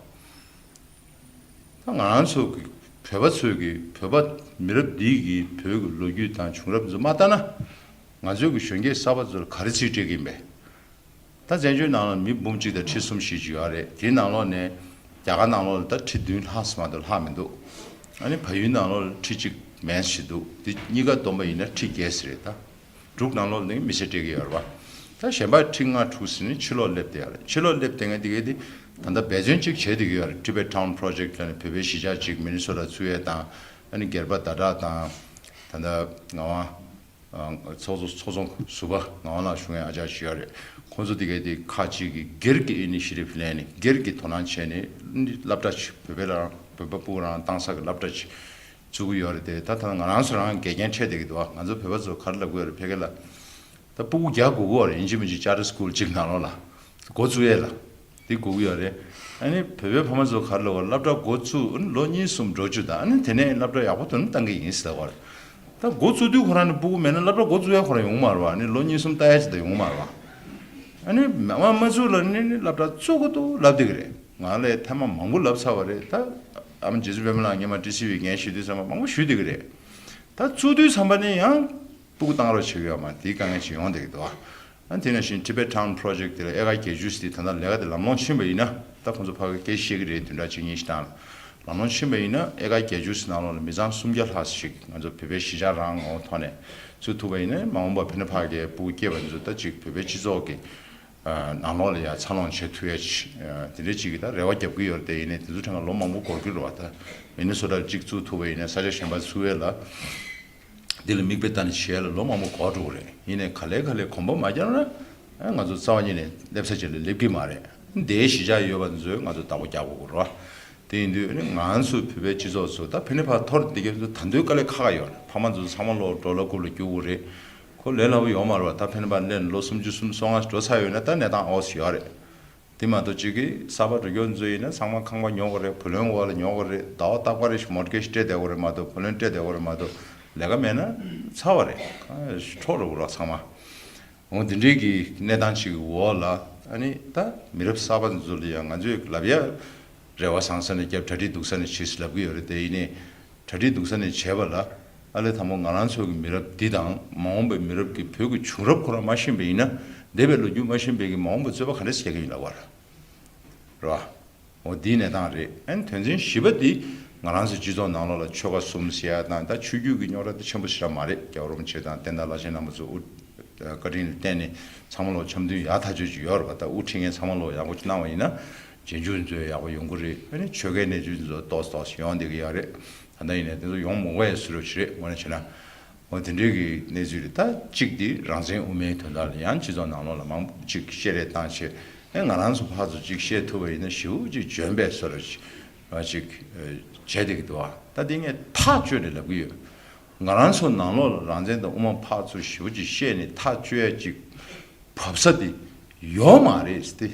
ད་ང་རང་ཚོ་གི་བོད་པ་ཚོས་ཀྱི་བོད་པ་མི་རབས་འདིས་ཀྱི་བོད་ཀྱི་ལོ་རྒྱུས་དང་བྱུང་རབས་ཚོ་མ་ལྟ་ན། ང་ཚོའི་གི་གཞོན་སྐྱེས་གསར་པ་ཚོར་ག་རེ་རྩིས་སྤྲད་ཀྱི་ཡིན་པས། ད་བཙན་བྱོལ་ནང་ལ་མི་འབུམ་གཅིག་དང་ཁྲི་གསུམ་བཞི་ཅིག་ཡོད་རེད། དེའི་ནང་ལོགས་ནས་རྒྱ་གར་ནང་ལོགས་ལ་ད་ཁྲི་བདུན་ལྷག་ཙམ་མ་གཏོགས་ལྷག་མི་འདུག་ཨ་ནི་བལ་ཡུལ་ནང་ལོགས་ལ་ཁྲི་གཅིག་མན་ཞིག་འདུག་དེ་གཉིས་ཀ་བསྡོམས་པ་ཡིན་ན་ཁྲི་བརྒྱད་ཙམ་རེད་ད། འབྲུག་ནང་ལོགས་ནས་མི་སེར་སྤྲད་ཀྱི་ཡོད་རེད་པ། ད་གཞན་པ་ཁྲི་ལྔ་དྲུག་ཟེར་ནས་ཕྱི་ལོགས་སླེབས་བསྡད་ཡོད་རེད། ཕྱི་ལོགས་སླེབས་བསྡད་མཁན་དེ་གས་དེ་ད་ལྟ་འབད་བརྩོན་གཅིག་བྱས་བསྡད་ཀྱི་ཡོད་རེད། Tibet Town Project ལབ་ནས་བོད་པའི་གཞིས་ཆགས་གཅིག་མི་ནི་སོ་ཊ་བཙུགས་ཡས་དང་། ཨ་ནི་སྒེར་པ་ཟླ་གྲགས་དང་། ད་ལྟ་ངག་དབང་། ཨ། ཚོགས་གཙོ་ཚོགས་གཙོ་ཟུར་པ་ངག་དབང་ལགས་ཞུ་མཁན་ཨ་ཅག་ཅིག་ཡོད་རེད། ཁོང་ཚོ་དེ་གས་དེ་ཁག་ཅིག་གིས་སྒེར་གྱི་ཨི་ནི་ཤི་ཊིབ་ལེན་ནས་སྒེར་གྱི་དོ་སྣང་བྱས་ནས་སློབ་གྲྭ་ཅིག་བོད་པའི་རང་བོད་པ་ཕྲུ་གུ་རང་བཏང་ས་གི་སློབ་གྲྭ་ཅིག་བཙུགས་ཀྱི་ཡོད་རེད་དེ། ད་ད་ང་རང་ཚོ་རང་འགལ་རྐྱེན་འཕྲད་བསྡད་ཀྱི་འདུག་ང་ཚོ་བོད་པ་ཚོ་ག་རེ་ལབ་ཀྱི་ཡོད་རེད། ཕ་གི་ལ་ད་ཕྲུ་གུ་རྒྱག་དགོས་ཀྱི་ཡོད་རེད། ཡིན་གཅིག་མིན་གཅིག་ཅར་ཊར་སི་ཀུལ་གཅིག་ནང་ལོགས་ལ་འགོ་བཙུགས་ཡས་ལ་དེ་དགོས་ཀྱི་ཡོད་རེད། ཨ་ནི་བོད་པའི་ཕ་མ་ཚོ་ག་རེ་ལབ་ཀྱི་ཡོད་རེད། སློབ་གྲྭ་འགོ་བཙུགས་ལོ་གཉིས་གསུམ་འགྲོ་བཅུག་དང་། ཨ་ནི་དེ་ནས་སློབ་གྲྭ་ཡག་པོ་དེ་ནས་བཏང་གི་ཡིན་ཟེར་བ་རེད། ད་འགོ་བཙུགས་དུས་ཁོ་རང་ནི་ཕྲུ་གུ་མེད་ན་སློབ་གྲྭ་འགོ་བཙུགས་ཡ་ཁོ་རང་ཡོང་མ་རེད་བ། ཨ་ནི་ལོ་གཉིས་གསུམ་ལྟ་ཡ་ཅིག་ད་ཡོང་མ་རེད་བ། ཨ་ནི་མ་མ་མ་བཙུགས་ལ་ནི་ནི་སློབ་གྲྭ་བཙུགས་དགོས་འདུག་ལབ་བསྡད་ཀྱི་རེད། ང་ལས་ཐེངས་མ་མང་པོ་ལབ་ཚར་བ་རེད། ད་ཨ་མ་རྗེ་བཙུན་པད་མ་ལགས་སྔོན་མ་ཊི་སི་ཝི་འགན་བཞེས་དུས་ཙམ་པ་མང་པོ་ཞུས་བསྡད་ཀྱི་རེད། ད་བཙུགས་དུས་ཙམ་པ་ནི་ཡང་ཕྲུ་གུ་བཏང་རོགས་བྱེད་ཀྱི་ཡོད་མ་རེད། དེའི་དཀའ་ངལ་ཅིག་ཡོང་བསྡད་ཀྱི་འདུག་བ། ཨ་དེ་ནང་བཞིན་Tibet Town Project དེ་ལ་ཨེ་ཀར་བརྒྱད་ཅུ་ཙམ་དེ་ད་ལྟ་ལས་ཀ་དེ་ལམ་ལྷོང་ཕྱིན་པ་ཡིན་ན། ད་ཁོང་ཚོ་ཕ་གིར་སྐད་ཆ་བཤད་ཀྱི་རེད། བདུན་ཕྲག་གཅིག་གཉིས་ཤིག་གྲངས་ལ་ལམ་ལྷོང་ཕྱིན་པ་ཡིན་ན། ཨེ་ཀར་བརྒྱད་ཅུ་ཙམ་ནང་ལོགས་ལ་མི་ཚང་སུམ་བརྒྱ་ལྷག་ཞིག་ང་ཚོ་བོད་པའི་གཞིས་ཆགས་རང་ངོ་བོ་ཐོག་ནས་བཙུགས་ཐུབ་པ་ཡིན་ན། མ་འོངས་པར་ཕ་གི་ནང་ཕ་གིའི་ཕྲུ་གུ་སྐྱེས་པ་འདི་ཚོ་ད་ཅིག་བོད་པའི་སྤྱི་ཚོགས་ཀྱི་ནང་ལོགས་ལ་ཡ་འཚར་ལོངས་བྱེད་ཐུབ་ཡ་ཅིག་དེ་འདྲ་ཅིག་གི་ད་རེ་བ་རྒྱབ་ཀྱི་ཡོད་རེད་དེ། ཡིན་ནའི་དེ་ཚོ་ཕྲན་ལ་ལོ་མང་པོ་འགོར་གྱི་རེད་བ། ད་མི་ནི་སོ་ཊ་ལ་གཅིག་བཙུགས་ཐུབ་པ་ཡིན་ན། ས་ཆ་གཞན་པ་བཙུགས་ཡས་ལ། འདི་ལ་མིག་དཔེ་ལྟ་ནས་བྱས་ལ་ལོ་མང་པོ་འགོར་འགྲོ་གི་རེད། ཡིན་ནའི་ག་ལེ་ག་ལེ་གོམ་པ་མ་རྒྱག་ན། ཨ་ང་ཚོ་རྩ་བ་ཉིད་ནས་སླེབས་ས་ཅིག་ལ་སླེབས་ཀྱི་མ་རེད། འདིའི་གཞིས་ཆགས་ཡོད་པ་ཚོས་ང་ཚོ་བདག་པོ་རྒྱག་དགོས་ཀྱི་རེད་བ། དེ་ཡིན་དུས་ཨ་ནི་ང་ཚོ་བོད་པའི་སྤྱི་ཚོགས་ཚོ་ད་ཕ་གི་ནས་ཕར་འཐོར་བསྡད་མཁན་ཚོ་ད་དུང་དཀའ་ལས་ཁག་ཁག་ཡོད་རེད། ཕ་མ་ཚོ་ཚང་མ་ལོག་འགྲོ་ལ་རྐུབ་ལ་རྒྱུག་དགོས་རེད། ཁོ་ལས་སླ་པོ་ཡོད་མ་རེད་བ། ད་ཕ་གི་ནས་ཕར་སླེབས་ནས་ལོ་སུམ་ཅུ་སོ་ལྔ་འགྲོ་ཚར་ཡོད་ན་ད་གནས་སྟངས་འོ་ཙམ་ཡོད་རེད། དེ་མ་གཏོགས་གཅིག་གིས་གསར་པ་འགྲོ་མཁན་ཚོ་ཡིན་ན་ཚང་མ་ཁང་པ་ཉོ་དགོས་རེད། བུ་ལོན་འོག་ལ་ཉོ་དགོས་རེད། ཟླ་བ་རྟག་པར་རེ་བཞིན་མོར་གེཇ་སྤྲད་བསྡད་དགོས་རེད་མ་གཏོགས། བུ་ལོན་སྤྲད་བསྡད་དགོས་རེད་མ་གཏོགས། ལས་ཀ་མེད་ན་ཚར་བ་རེད། འཕྲོག་འགྲོ་གི་རེད་ཚང་མ། འོ་འདི་འདྲའི་གི་གནས་སྟངས་ཅིག་གི་འོག་ལ། ཨ་ནི་ད་མི་རབས་གསར་པ་ཚོ་ལ་ཡང་ང་ཚོས་ལབ་ཡ། རེ་བ་བཟང་ས་ནས་རྒྱབ། གྲ་སྒྲིག་སྡུག་ས་ནས་བྱེད་ཟེར་ལབ་ཀྱི་ཡོད་རེད་དེ། ཡིན་ནའི་གྲ་སྒྲིག་སྡུག་ས་ནས་བྱས་པ་ལ། ཨ་ལས་དང་པོ་ང་རང་ཚོ་གི་མི་རབས་འདི་དང་མ་འོངས་པའི་མི་རབས་ཀྱིས་བོད་ཀྱི་བྱུང་རབས་ཁོ་རང་མ་ཤེས་པ་ཡིན་ན། འདས་པའི་ལོ་རྒྱུས་མ་ཤེས་པའི་གི་མ་འོངས་པའི་རྩོད་པ་ག་འདྲ་བྱེད་ཀྱི་ཡིན་ལབ་པ་རེད། རེད་བ། འོ་འདིའི་གནས་སྟངས་རེད། ཨན་དོན་ཚན་བཞི་པ་འདི་ང་རང་ཚོའི་སྤྱི་ཚོགས་ནང་ལོགས་ལ་ཆོལ་ཁ་གསུམ་ཟེར་ཡ་དང་ད་ཆོས་བརྒྱུད་ཀྱི་རྙོག་དྲ་དེ་ཆེན་པོ་ཞེ་དྲག་མ་རེད། རྒྱལ་བ་རིན་པོ་ཆེ་དང་བསྟན་དར་བླ་ཆེན་རྣམ་པ་ཚོ་དབུ་བཀའ་དྲིན་ལ་བརྟེན་ནས་ཚང་མ་ལོག་འཆམ་མཐུན་ཡག་ཐག་ཆོད་ཅིག་ཡོད་རེད་པ། ད་དབུ་ཁྲིད་མཁན་ཚང་མ་ལོག་ཡག་པོ་ཅིག་གནང་བ་ཡིན་ན་རྗེས་འཇུག་ཚོས་ཡག་པོ་ཡོང་གི་རེད། ཨ་ནི་ཆོལ་ཁའི་གནས་ཚུལ་ཚོ་ཏོག་ཙམ་ཏོག་ཙམ་ཡོང་བསྡད་ཀྱི་ཡོད་རེད། ད་ལྟ་ཡིན་ནའི་དེ་ཚོ་ཡོང་མི་དགོས་ཡ་བཟོ་འདྲ་ཅིག་རེད། དངོས་གནས་བྱས་ན། འོ་དེ་འདྲའི་གི་གནས་ཚུལ་རེད། ད་གཅིག་དེ་རང་བཙན་དབུ་མའི་དོན་དག་ལ་ཡང་སྤྱི་ཚོགས་ནང་ལོགས་ལ་མང་པོ་ཅིག་བཤད་རེས་བཏང་བྱས། ཨེ་ང་རང་ཚོ་ཕར་ཚུར་ཅིག་བཤད་ཐུབ་པ་ཡིན་ན་ཞེ་པོ་ཅིག་འཇོན་པའི་བཟོ་འདྲ་ཅིག་ཅིག་བྱས་བསྡད་ཀྱི་འདུག་ཨ། ད་དེ་ངས་ཐག་གཅོད་ནས་ལབ་ཀྱི་ཡོད། ང་རང་ཚོ་ནང་ལོགས་ལ་རང་བཙན་དང་དབུ་མ་ཕར་ཚུར་ཞེ་པོ་ཅིག་བཤད་ནས་ཐག་གཅོད་ཡ་ཅིག་བབས་ས་དེ་ཡོད་མ་རེད་ཟེར་ཏེ།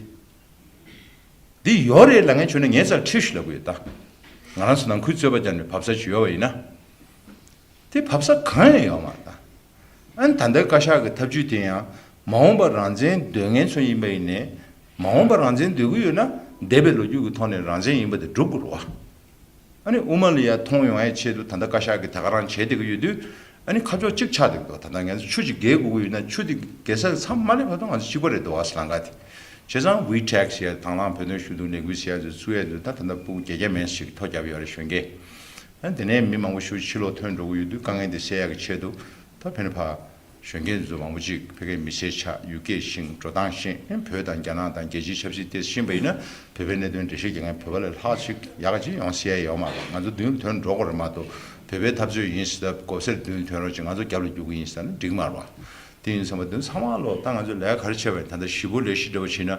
འདི་ཡོད་རེད་ལབ་མཁན་བྱུང་ན་ངའི་རྩར་འཁྲིད་ཤིག་ལབ་ཀྱི་ཡོད་ད། ང་རང་ཚོ་ནང་ཁུལ་རྩོད་པ་བརྒྱབ་ནས་བབས་ས་ཅིག་ཡོད་པ་ཡིན་ན། དེ་བབས་ས་གང་ཡང་ཡོད་མ་རེད་ད། ཨ་ནི་ད་ལྟའི་བཀའ་ཤག་གི་ཐབས་ཇུས་དེ་ཡང་མ་འོངས་པར་རང་བཙན་འདོད་མཁན་ཚོ་ཡིན་པ་ཡིན་ནའི། མ་འོངས་པར་རང་བཙན་འདོད་ཀྱི་ཡོད་ན་འདས་པའི་ལོ་རྒྱུས་ཀྱི་ཐོག་ནས་རང་བཙན་ཡིན་པ་དེ་སྒྲུབ་དགོས་རེད་བ། ཨ་ནི་དབུ་མ་ལ་ཡ་མཐོང་ཡོང་ཡའི་ཆེད་དུ་ད་ལྟ་བཀའ་ཤག་གིས་ད་ག་རང་བྱས་བསྡད་ཀྱི་ཡོད་དུས། ཨ་ནི་ཁ་ཕྱོགས་གཅིག་ཆགས་བསྡད་ཀྱི་འདུག་ད་ལྟ་ངས་ཆུ་ཅིག་བརྒལ་དགོས་ཀྱི་ཡོད་ན་ཆུ་དེ་བརྒལ་ས་མཚམས་མ་སླེབས་བར་དུ་ང་ཚོ་གཅིག་པ་རེད་འདུག་བ། སི་ལང་ཀ་དེ། བྱས་ཙང་ཝི་ཊེག་ཟེར་ཡ་དང་བླངས་བོད་དོན་ཞུ་གཏུག་ལས་འགུལ་ཟེར་ཡ་ཚོ་བཙུགས་ཡ་ཚོ་ད་ད་ལྟ་ཕྲུ་གུ་བརྒྱད་བརྒྱ་མན་ཙམ་ཞིག་ཐོ་བརྒྱབ་ཡོད་རེད་གཞོན་སྐྱེས། ཨ་ནི་དེ་ནས་མི་མང་པོ་ཞིག་ཕྱི་ལོགས་ཐོན་འགྲོ་གི་ཡོད་དུས་དཀའ་ངལ་དེ་སེལ་ཡག་གི་ཆེད་དུ་ད་ཕན་ཕ་གཞོན་སྐྱེས་ཚོ་མང་པོ་ཅིག་ཕ་གིའི་མི་སེར་ཆགས། ཡུལ་སྐད་ཤེས། འགྲོ་སྟངས་ཤེས། ཨ་ནི་བོད་དང་རྒྱ་ནག་དང་རྒྱལ་སྤྱིའི་ཆབ་སྲིད་དེ་ཤེས་པ་ཡིན་ན་བོད་པའི་གནད་དོན་འགྲེལ་བཤད་རྒྱག་མཁན་བོད་པ་ལས་ལྷག་ཅིག་ཡག་ག་ཅིག་ཡོང་སྲིད་ཡ་ཡོད་མ་རེད། ང་ཚོ་མདུན་ལ་ཐོན་འགྲོ་དགོས་རེད་མ་གཏོགས་བོད་པའི་འཐབ་རྩོད་ཡིན་ཟེར་ད་མགོ་སེར་མདུན་ལ་ཐོན་རོགས་བྱེད། ང་ཚོ་རྒྱབ་ལ་རྒྱུག་གི་ཡིན་ཟེར་ན་འགྲིག་མ་རེད་པ། དེ་ཡིན་ཙང་མ་འདུན་ཚང་མ་ལོ་ད་ང་ཚོ་ལས་ཀ་ག་རེ་བྱས་པ་ཡིན། ད་ལྟ་ཞི་པོ་ལས་གཞི་འདྲ་བོ་བྱས་ན།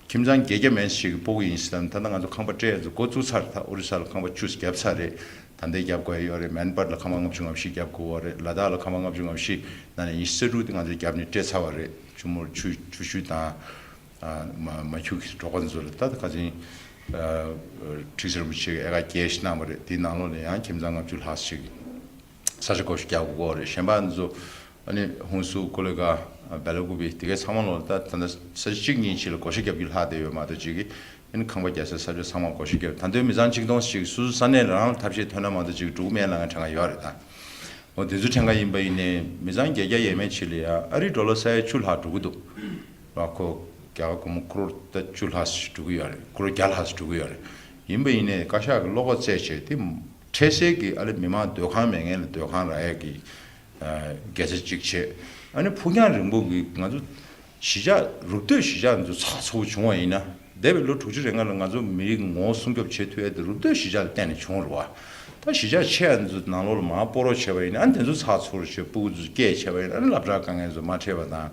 ཁྱིམ་ཚང་བརྒྱད་བརྒྱ་མན་ཙམ་ཞིག་གི་སྤོ་གི་ཡིན་ཟེར་ན། ད་ལྟ་ང་ཚོ་ཁང་པ་སྤྲད་ཡ་ཚོ་འགོ་བཙུགས་ཚར། ད་ཨོ་རི་ས་ལ་ཁང་པ་བཅུ་བརྒྱབ་ཚར་རེད། ད་ལྟ་བརྒྱབ་དགོས་ཡ་ཡོད་རེད། མན་པར་ལ་ཁང་པ་ལྔ་བཅུ་ང་བཞི་བརྒྱབ་དགོས་པ་རེད། ལ་དྭགས་ལ་ཁང་པ་ལྔ་བཅུ་ང་བཞི་ནང་ནས་ཉི་ཤུ་རྩ་དྲུག་དེ་ང་ཚོས་བརྒྱབ་ནས་སྤྲད་ཚར་བ་རེད། ཆུ་མོ་ཆུ་ཆུ་ཤུར་དང་། ཨ་མ་མ་ཁྱུག་གི་གྲོགས་པོ་ཚོ་ལ་ད་ཁ་སང་ཁྲི་ཟུར་རིན་པོ་ཆེ་གིས་ཨེ་ཀར་བརྒྱད་ཅིག་གནང་བ་རེད། དེའི་ནང་ལོགས་ནས་ཡང་ཁྱིམ་ཚང་ལྔ་བཅུ་ལྷག་ཅིག་ས་ཆ་བགོ་བཤའ་རྒྱག་དགོས་རེད། གཞན་པ་ཚོ་ཨ་ནི་ཧུན་སུར་ཀོ་ལི་གྷལ་སྦེ་ལ་ཀུ་པེ་དེ་གའི་ཚང་མ་ལོགས་ལ་ད་ད་ལྟ་ས་ཆ་གཅིག་གཉིས་ཅིག་ལ་བགོ་བཤའ་རྒྱབ་རྒྱུ་ལྷག་བསྡད་ཡོད་མ་གཏོགས་ཅིག་གིས་ཨ་ནི་ཁང་པ་རྒྱག་སའི་ས་ཆ་ཚང་མ་བགོ་བཤའ་རྒྱབ། ད་ལྟའི་མི་ཚང་ཆིག་སྟོང་ཅིག་སོ་སོ་ས་གནས་ལ་རང་ལ་ཐབས་ཤེས་ཐོན་ན་མ་གཏོགས་ཅིག་འགྲོ་གི་མེད་ལབ་མཁན་གྲངས་ཀ་ཡོད་རེད་ད། འོ་དེ་ཚོ་གྲངས་ཀ་ཡིན་པ་ཡིན་ནའི་མི་ཚང་བརྒྱད་བརྒྱ་ཡས་མས་ཅིག་ལ་ཡ་ཨ་རིའི་ཌོ་ལར་ས་ཡ་བཅུ་ལྷག་འགྲོ་གི་འདུག་ར། ཁོ་རྒྱ་གར་སྒོར་མོ་ཀོ་རོར་ད་བཅུ་ལྷག་ཙམ་འགྲོ་གི་ཡོད་རེད། ཀོ་རོར་བརྒྱ་ལྷག་ཙམ་འགྲོ་གི་ཡོད་རེད། ཡིན་པ་ཡིན་ནའི་བཀའ་ཤག་གིས་བློ་ཁོག་བཙལ་བྱས་དེ་འཕྲལ་སེལ་གྱི་ཨ་ལེ་མི་མང་སྡོད་ཁང་མེད་མཁན་ལ་སྡོད་ཁང་རག་ཡ་གི་ཨ་དགེ་རྩ་གཅིག་བྱས། ཨ་ནི་ཕུགས་རྒྱང་རིང་པོ་གི་ང་ཚོ་གཞིས་ཆགས་རུབ་སྟོད་གཞིས་ཆགས་ཚོ་ཚགས་ཚུད་པོ་བྱུང་བ་ཡིན་ན། འདས་པའི་ལོ་དྲུག་ཅུ་རེ་ལྔ་ལ་ང་ཚོ་མི་རིགས་ངོ་བོ་སྲུང་སྐྱོབ་བྱེད་ཐུབ་ཡ་དེ་རུབ་སྟོད་གཞིས་ཆགས་ལ་བརྟེན་ནས་བྱུང་རེད་བ། ད་གཞིས་ཆགས་ཆེ་ཡ་ཚོ་ནང་ལོགས་ལ་མར་སྤོ་རོགས་བྱས་པ་ཡིན་ན། ཨ་ནི་དེ་ཚོ་ཚགས་ཚུད་པོ་བྱས་སྤུ་གུ་ཚོ་སྐྱེས་བྱས་པ་ཡིན་ན། ཨ་ནི་སློབ་གྲྭ་དཀའ་ངལ་ཚོ་མ་འཕྲད་པ་དང་།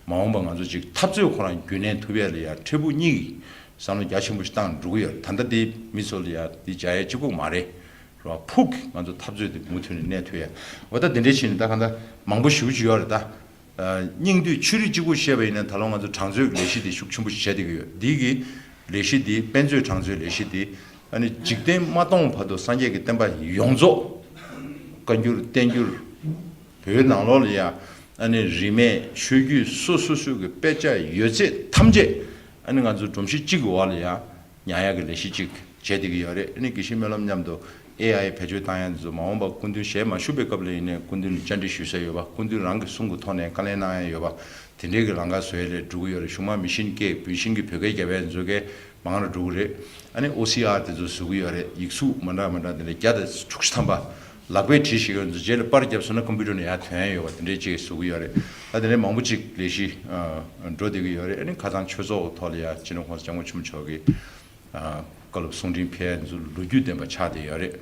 མ་འོངས་པ་ང་ཚོ་ཅིག་འཐབ་རྩོད་ཁོ་རང་རྒྱུན་གནས་ཐུབ་ཡ་ལ་ཡ་འཕྲལ་ཕུགས་གཉིས་ཀྱི་བསམ་བློ་རྒྱ་ཆེན་པོ་ཞིག་བཏང་འགྲོ་གི་ཡོད་རེད། ད་ལྟ་དེ་མི་ཚོ་ལ་ཡ་དེ་རྒྱག་ཡ་གཅིག་པོ་མ་རེད། རེད་བ། ཕུགས་ཀྱི་ང་ཚོ་འཐབ་རྩོད་དེ་མུ་མཐུད་ནས་གནས་ཐུབ་ཡ། འོ་ད་དེ་འདྲའི་ཕྱིན་ནས་ད་གང་ལྟར་མང་པོ་ཞེ་པོ་ཅིག་ཡོད་རེད་ད། ཨ་སྙིང་བསྡུས་ཆོས་རིག་གཅིག་པུ་བཤད་པ་ཡིན་ན་ད་ལོ་ང་ཚོ་དྲང་རྩོད་ཀྱི་ལས་གཞི་དེ་ཤུགས་ཆེན་པོ་ཞིག་བྱས་བསྡད་ཀྱི་ཡོད། འདི་གི་ལས་གཞི་དེ་དཔེ་མཛོད་དྲང་རྩོད་ལས་གཞི་དེ་ཨ་ནི་འཇིག་རྟེན་མ་སྟོངས་བར་དུ་སངས་རྒྱས་ཀྱི་བསྟན་པ་ཡོངས་རྫོགས་བཀའ་འགྱུར་བསྟན་འགྱུར་བོད་ནང་ལོགས་ལ་ཡ་ཨ་ནི་རིས་མེད་ཆོས་བརྒྱུད་སོ་སོ་སོ་གི་དཔེ་ཆ་ཡོད་ཚད་ཐམས་ཅད་ཨ་ནི་ང་ཚོ་སྒྲོམ་གཞི་གཅིག་གི་འོག་ལ་ཡ་ཉར་ཡག་གི་ལས་གཞི་གཅིག་བྱས་བསྡད་ཀྱི་ཡོད་རེད། ཨ་ནི་དགེ་བཤེས་སྨོན་ལམ་མཉམ་དུ་ཨེ་ཨའི་བེད་སྤྱོད་བཏང་ཡག་འདི་ཚོ་མ་འོངས་པ་སྐུ་མདུན་ཞལ་མ་བཞུགས་པའི་སྐབས་ལ་ཡིན་ནའི་སྐུ་མདུན་ལ་བཅར་འདྲི་ཞུ་ས་ཡོད་པ། སྐུ་མདུན་རང་གི་གསུང་གི་ཐོག་ནས་བཀའ་ལན་གནང་ཡག་ཡོད་པ། དེ་འདྲའི་གི་ལམ་ཁ་བཟོ་ཡག་ལ་འགྲོ་གི་ཡོད་རེད། གཞུག་མ་མི་ཤིན་སྐད་བོད་ཤིན་གྱི་བོད་སྐད་རྒྱབ་ཡག་འདི་ཚོ་གས་མང་རུ་འགྲོ་གི་རེད། ཨ་ནི་ཨོ་སི་ཨར་དེ་ཚོ་བཟོ་གི་ཡོད་རེད། ཡིག་གཟུགས་མ་འདྲ་མ་འདྲ་དེ་འདྲ་བརྒྱ་དང་དྲུག་ཅུ་ཐམ་པ་ལག་པས་བྲིས་བཞག་ཡག་འདི་ཚོ་རྗེས་ལ་པར་བརྒྱབ་སོང་ན་ཀམ་པུ་ཊར་ནང་ཡར་ཐོན་ཡག་ཡོད་པ། དེ་འདྲའི་ཅིག་བཟོ་གི་ཡོད་རེད། ད་དེ་འདྲའི་མང་པོ་ཅིག་ལས་གཞི་ཨ་འགྲོ་བསྡད་ཀྱི་ཡོད་རེད། ཨ་ནི་ཁ་སང་ཆོས་ཚོགས་ཀྱི་ཐོག་ལ་ཡ་སྤྱི་ནོར་༸གོང་ས་༸སྐྱབས་མགོན་ཆེན་པོ་མཆོག་གིས་ཨ་བཀའ་སློབ་གསུང་འཕྲིན་ཕུལ་ཡག་འདི་ཚོ་ལོ་རྒྱུས་ལྡན་པ་ཆགས་བསྡད་ཡོད་རེད།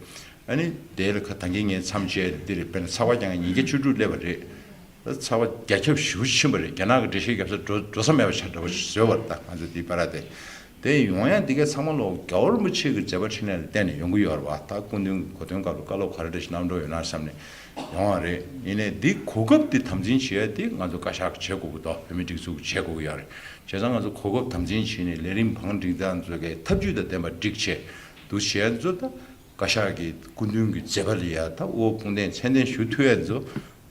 ཨ་ནི་དེ་ལ་ཁ་ད་གིན་ངས་མཚམས་བཅད་འདི་རེད། དཔེར་ན་ཚགས་པར་རྒྱག་མཁན་ཉིས་བརྒྱ་བཅུ་དྲུག་སླེབས་པ་རེད། ད་ཚགས་པར་རྒྱ་ཁྱབ་ཞེ་པོ་ཕྱིན་པ་རེད། རྒྱ་ནག་གི་འགྲེལ་བཤད་རྒྱབ་ས་འགྲོ་འགྲོ་ས་མེད་པ་ཆགས་འདྲ་པོ་ཞིག་བཟོས་པ་རེད། ད་ང་ཚོ་འདི་པར་དེ་དེ་ཡོང་ཡག་འདི་གའི་ཚང་མ་ལོ་རྒྱལ་བ་རིན་པོ་ཆེ་གི་མཛད་པ་འཕྲིན་ལས་ལ་བརྟེན་ནས་ཡོང་གི་ཡོད་རེད་བ། ད་སྐུ་མདུན་གྱི་གོ་སྟོན་སྐབས་ལ་བཀའ་སློབ་ག་རེ་འདྲ་ཞིག་གནང་འགྲོ་ཡོད་ན་བསམ་ནས་ཡོང་བ་རེད། ཡིན་ནའི་འདི་གོ་སྐབས་འདི་དམ་འཛིན་བྱེད་ཡག་འདི་ང་ཚོ་བཀའ་ཤག་གིས་བྱེད་དགོས་ཀྱི་འདུག་བོད་མིའི་སྒྲིག་འཛུགས་ཀྱིས་བྱེད་དགོས་ཀྱི་ཡོད་རེད། བྱས་ཙང་ང་ཚོ་གོ་སྐབས་དམ་འཛིན་བྱས་ནས་ལས་རིམ་བང་སྒྲིག་སྟངས་ཚོ་གའི་ཐབས་ཇུས་དང་ལྡན་པ་སྒྲིག་བྱས་འདུག་བྱས་ཚོ་ད། བཀའ་ཤག་གིས་སྐུ་མདུན་གྱི་མཛད་པ་ལ་ཡ་ད་དབུ་བོ་དཔུང་འདེགས་མཚན་ལྡན་ཞུ་ཐུབ་ཡག་ཚོ་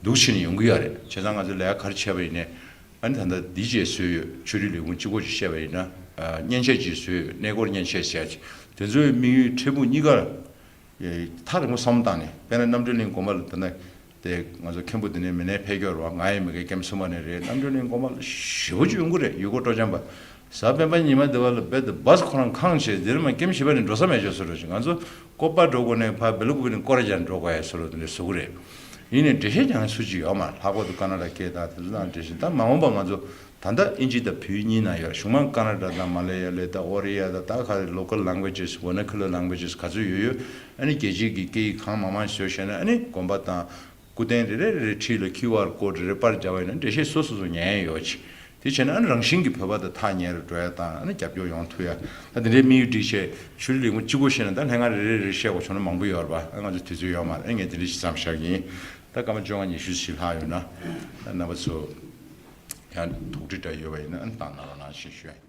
འདུག་བྱས་ནས་ཡོང་གི་ཡོད་རེད། བྱས་ཙང་ང་ཚོ་ལས་ཀ་ག་རེ་བྱས་པ་ཡིན་ནའི་ཨ་ནི་ད་ལྟ་འདི་བྱས་བཟོས་ཡོད། ཆོས་རིག་ལས་ཁུངས་གཅིག་པོ་ཅིག་བཤད་པ་ཡིན་ན་ཨ་མཉེན་ཆས་ཅིག་བཟོས་ཡོད། གནས་སྐོར་མཉེན་ཆས་ཟེར་ཡག་ཅིག་དེ་ཚོའི་དམིགས་ཡུལ་འཕྲལ་ཕུགས་གཉིས་ཀར་ཨེ་ཐག་རིང་པོ་བསམ་བློ་བཏང་ནས། དཔེར་ན་རྣམ་གྲོལ་གླིང་དགོན་པ་ལ་ད་ལྟ་ དེ་ང་ཚོ་མཁན་པོ་འདི་ནས་མི་སྣའི་ཕེབས་སྐྱོར་བ། ང་ཡི་མི་དགེ་ཀེམ་གསུམ་པ་ནས་རེད། རྣམ་གྲོལ་གླིང་དགོན་པ་ལ་ཞེ་པོ་ཅིག་ཡོང་གི་རེད། ཡུལ་སྐོར་སྤྲོ་འཆམ་པ། གཟའ་སྤེན་པ་ཉི་མ་འདི་བ་ལ་རྦད་དེ་བཱས་ཁོ་རང་ཁེངས་བྱས། འདིར་མ་ཀེམ་བཞི་པ་ནས་འགྲོ་ས་མེད་ཅོག་བཟོ་འདྲ་ཞིག་ང་ཚོ་ཀོ་པ་འགྲོ་དགོས་ནས་ཕར་སྦེ་ལ་ཀུ་པེ་ནས་སྐོར་ར་རྒྱག་འགྲོ་དགོས་ཡ་བཟོ་འདྲ་དེ་འདྲ་བཟོ་གི་རེད། ཡིན་ནའི་འགྲེལ་བཤད་རྒྱག་མཁན་སུ་གཅིག་ཡོད་མ་རེད། ལྷག་པར་དུ་ཀ་ན་ཌ་སྐད་དང་དེ་ཚོ་དང་འགྲེལ་བཤད། ད་མ་འོངས་པ་ང་ཚོ་ད་ལྟ་ཨིན་ཇི་དང་བོད་ཡིག་གཉིས་ནང་ཡོད་རེད། གཞུག་མ་ཀ་ན་ཌ་དང་མ་ལེ་ཡ་ལེ་དང་ཨོ་རི་ཡ་དང་ད་ག་རེ་local languages, vernacular languages ག་ཚོད་ཡོད་ཡོད། ཨ་ནི་རྒྱལ་སྤྱིའི་གི་སྐད་ཡིག་གང་མང་མང་བཟོས་བྱས་ནས། ཨ་ནི་དགོན་པ་དང་སྐུ་རྟེན་རེ་རེ་རེ་རེ་འཁྲིས་ལ་ཀིའུ་ཨར་ཀོཌ་རེ་རེ་པར་སྦྱར་བ་ཡིན་ན་འགྲེལ་བཤད་སོ་སོ་སོ་ཉན་ཡ་ཡོད་ཅིག་དེ་བྱས་ན་ཨ་ནི་རང་བཞིན་གྱིས་བོད་པ་དང་ཐག་ཉེ་རུ་འགྲོ་ཡ་དང་། ཨ་ནི་རྒྱབ་སྐྱོར་ཡོང་ཐུབ་ཡ། ད་དེ་འདྲའི་དམིགས་ཡུལ་བསྒྲིགས་བྱས་ཆོས་རིག་ལས་ཁུངས་གཅིག་པོ་བཤད་ན་ད་ལྷན་ཁང་རེ་རེ་རེ་བཤད་དགོས་བྱུང་ན་མང་པོ་ཡོད་རེད་པ། ཨ་ང་ཚོ་དུས་ཚོད་ཡོད་མ་རེད། ཨ་ངས་དེ་འདྲ་ཞིག་མཚམས་བཞག་གི་ཡིན། ད་སྐར་མ་བཅོ་ལྔ་ཉི་ཤུ་ཞིག་ལྷག་ཡོད་ན། ད་རྣམ་པ་ཚོ་ཡང་དོགས་འདྲི་འདྲ་ཡོད་པ་ཡིན་ན་ཨ་ནི་བཏང་གནང་རོགས་གནང་ཞེས་ཞུ་ཡ་ཡིན།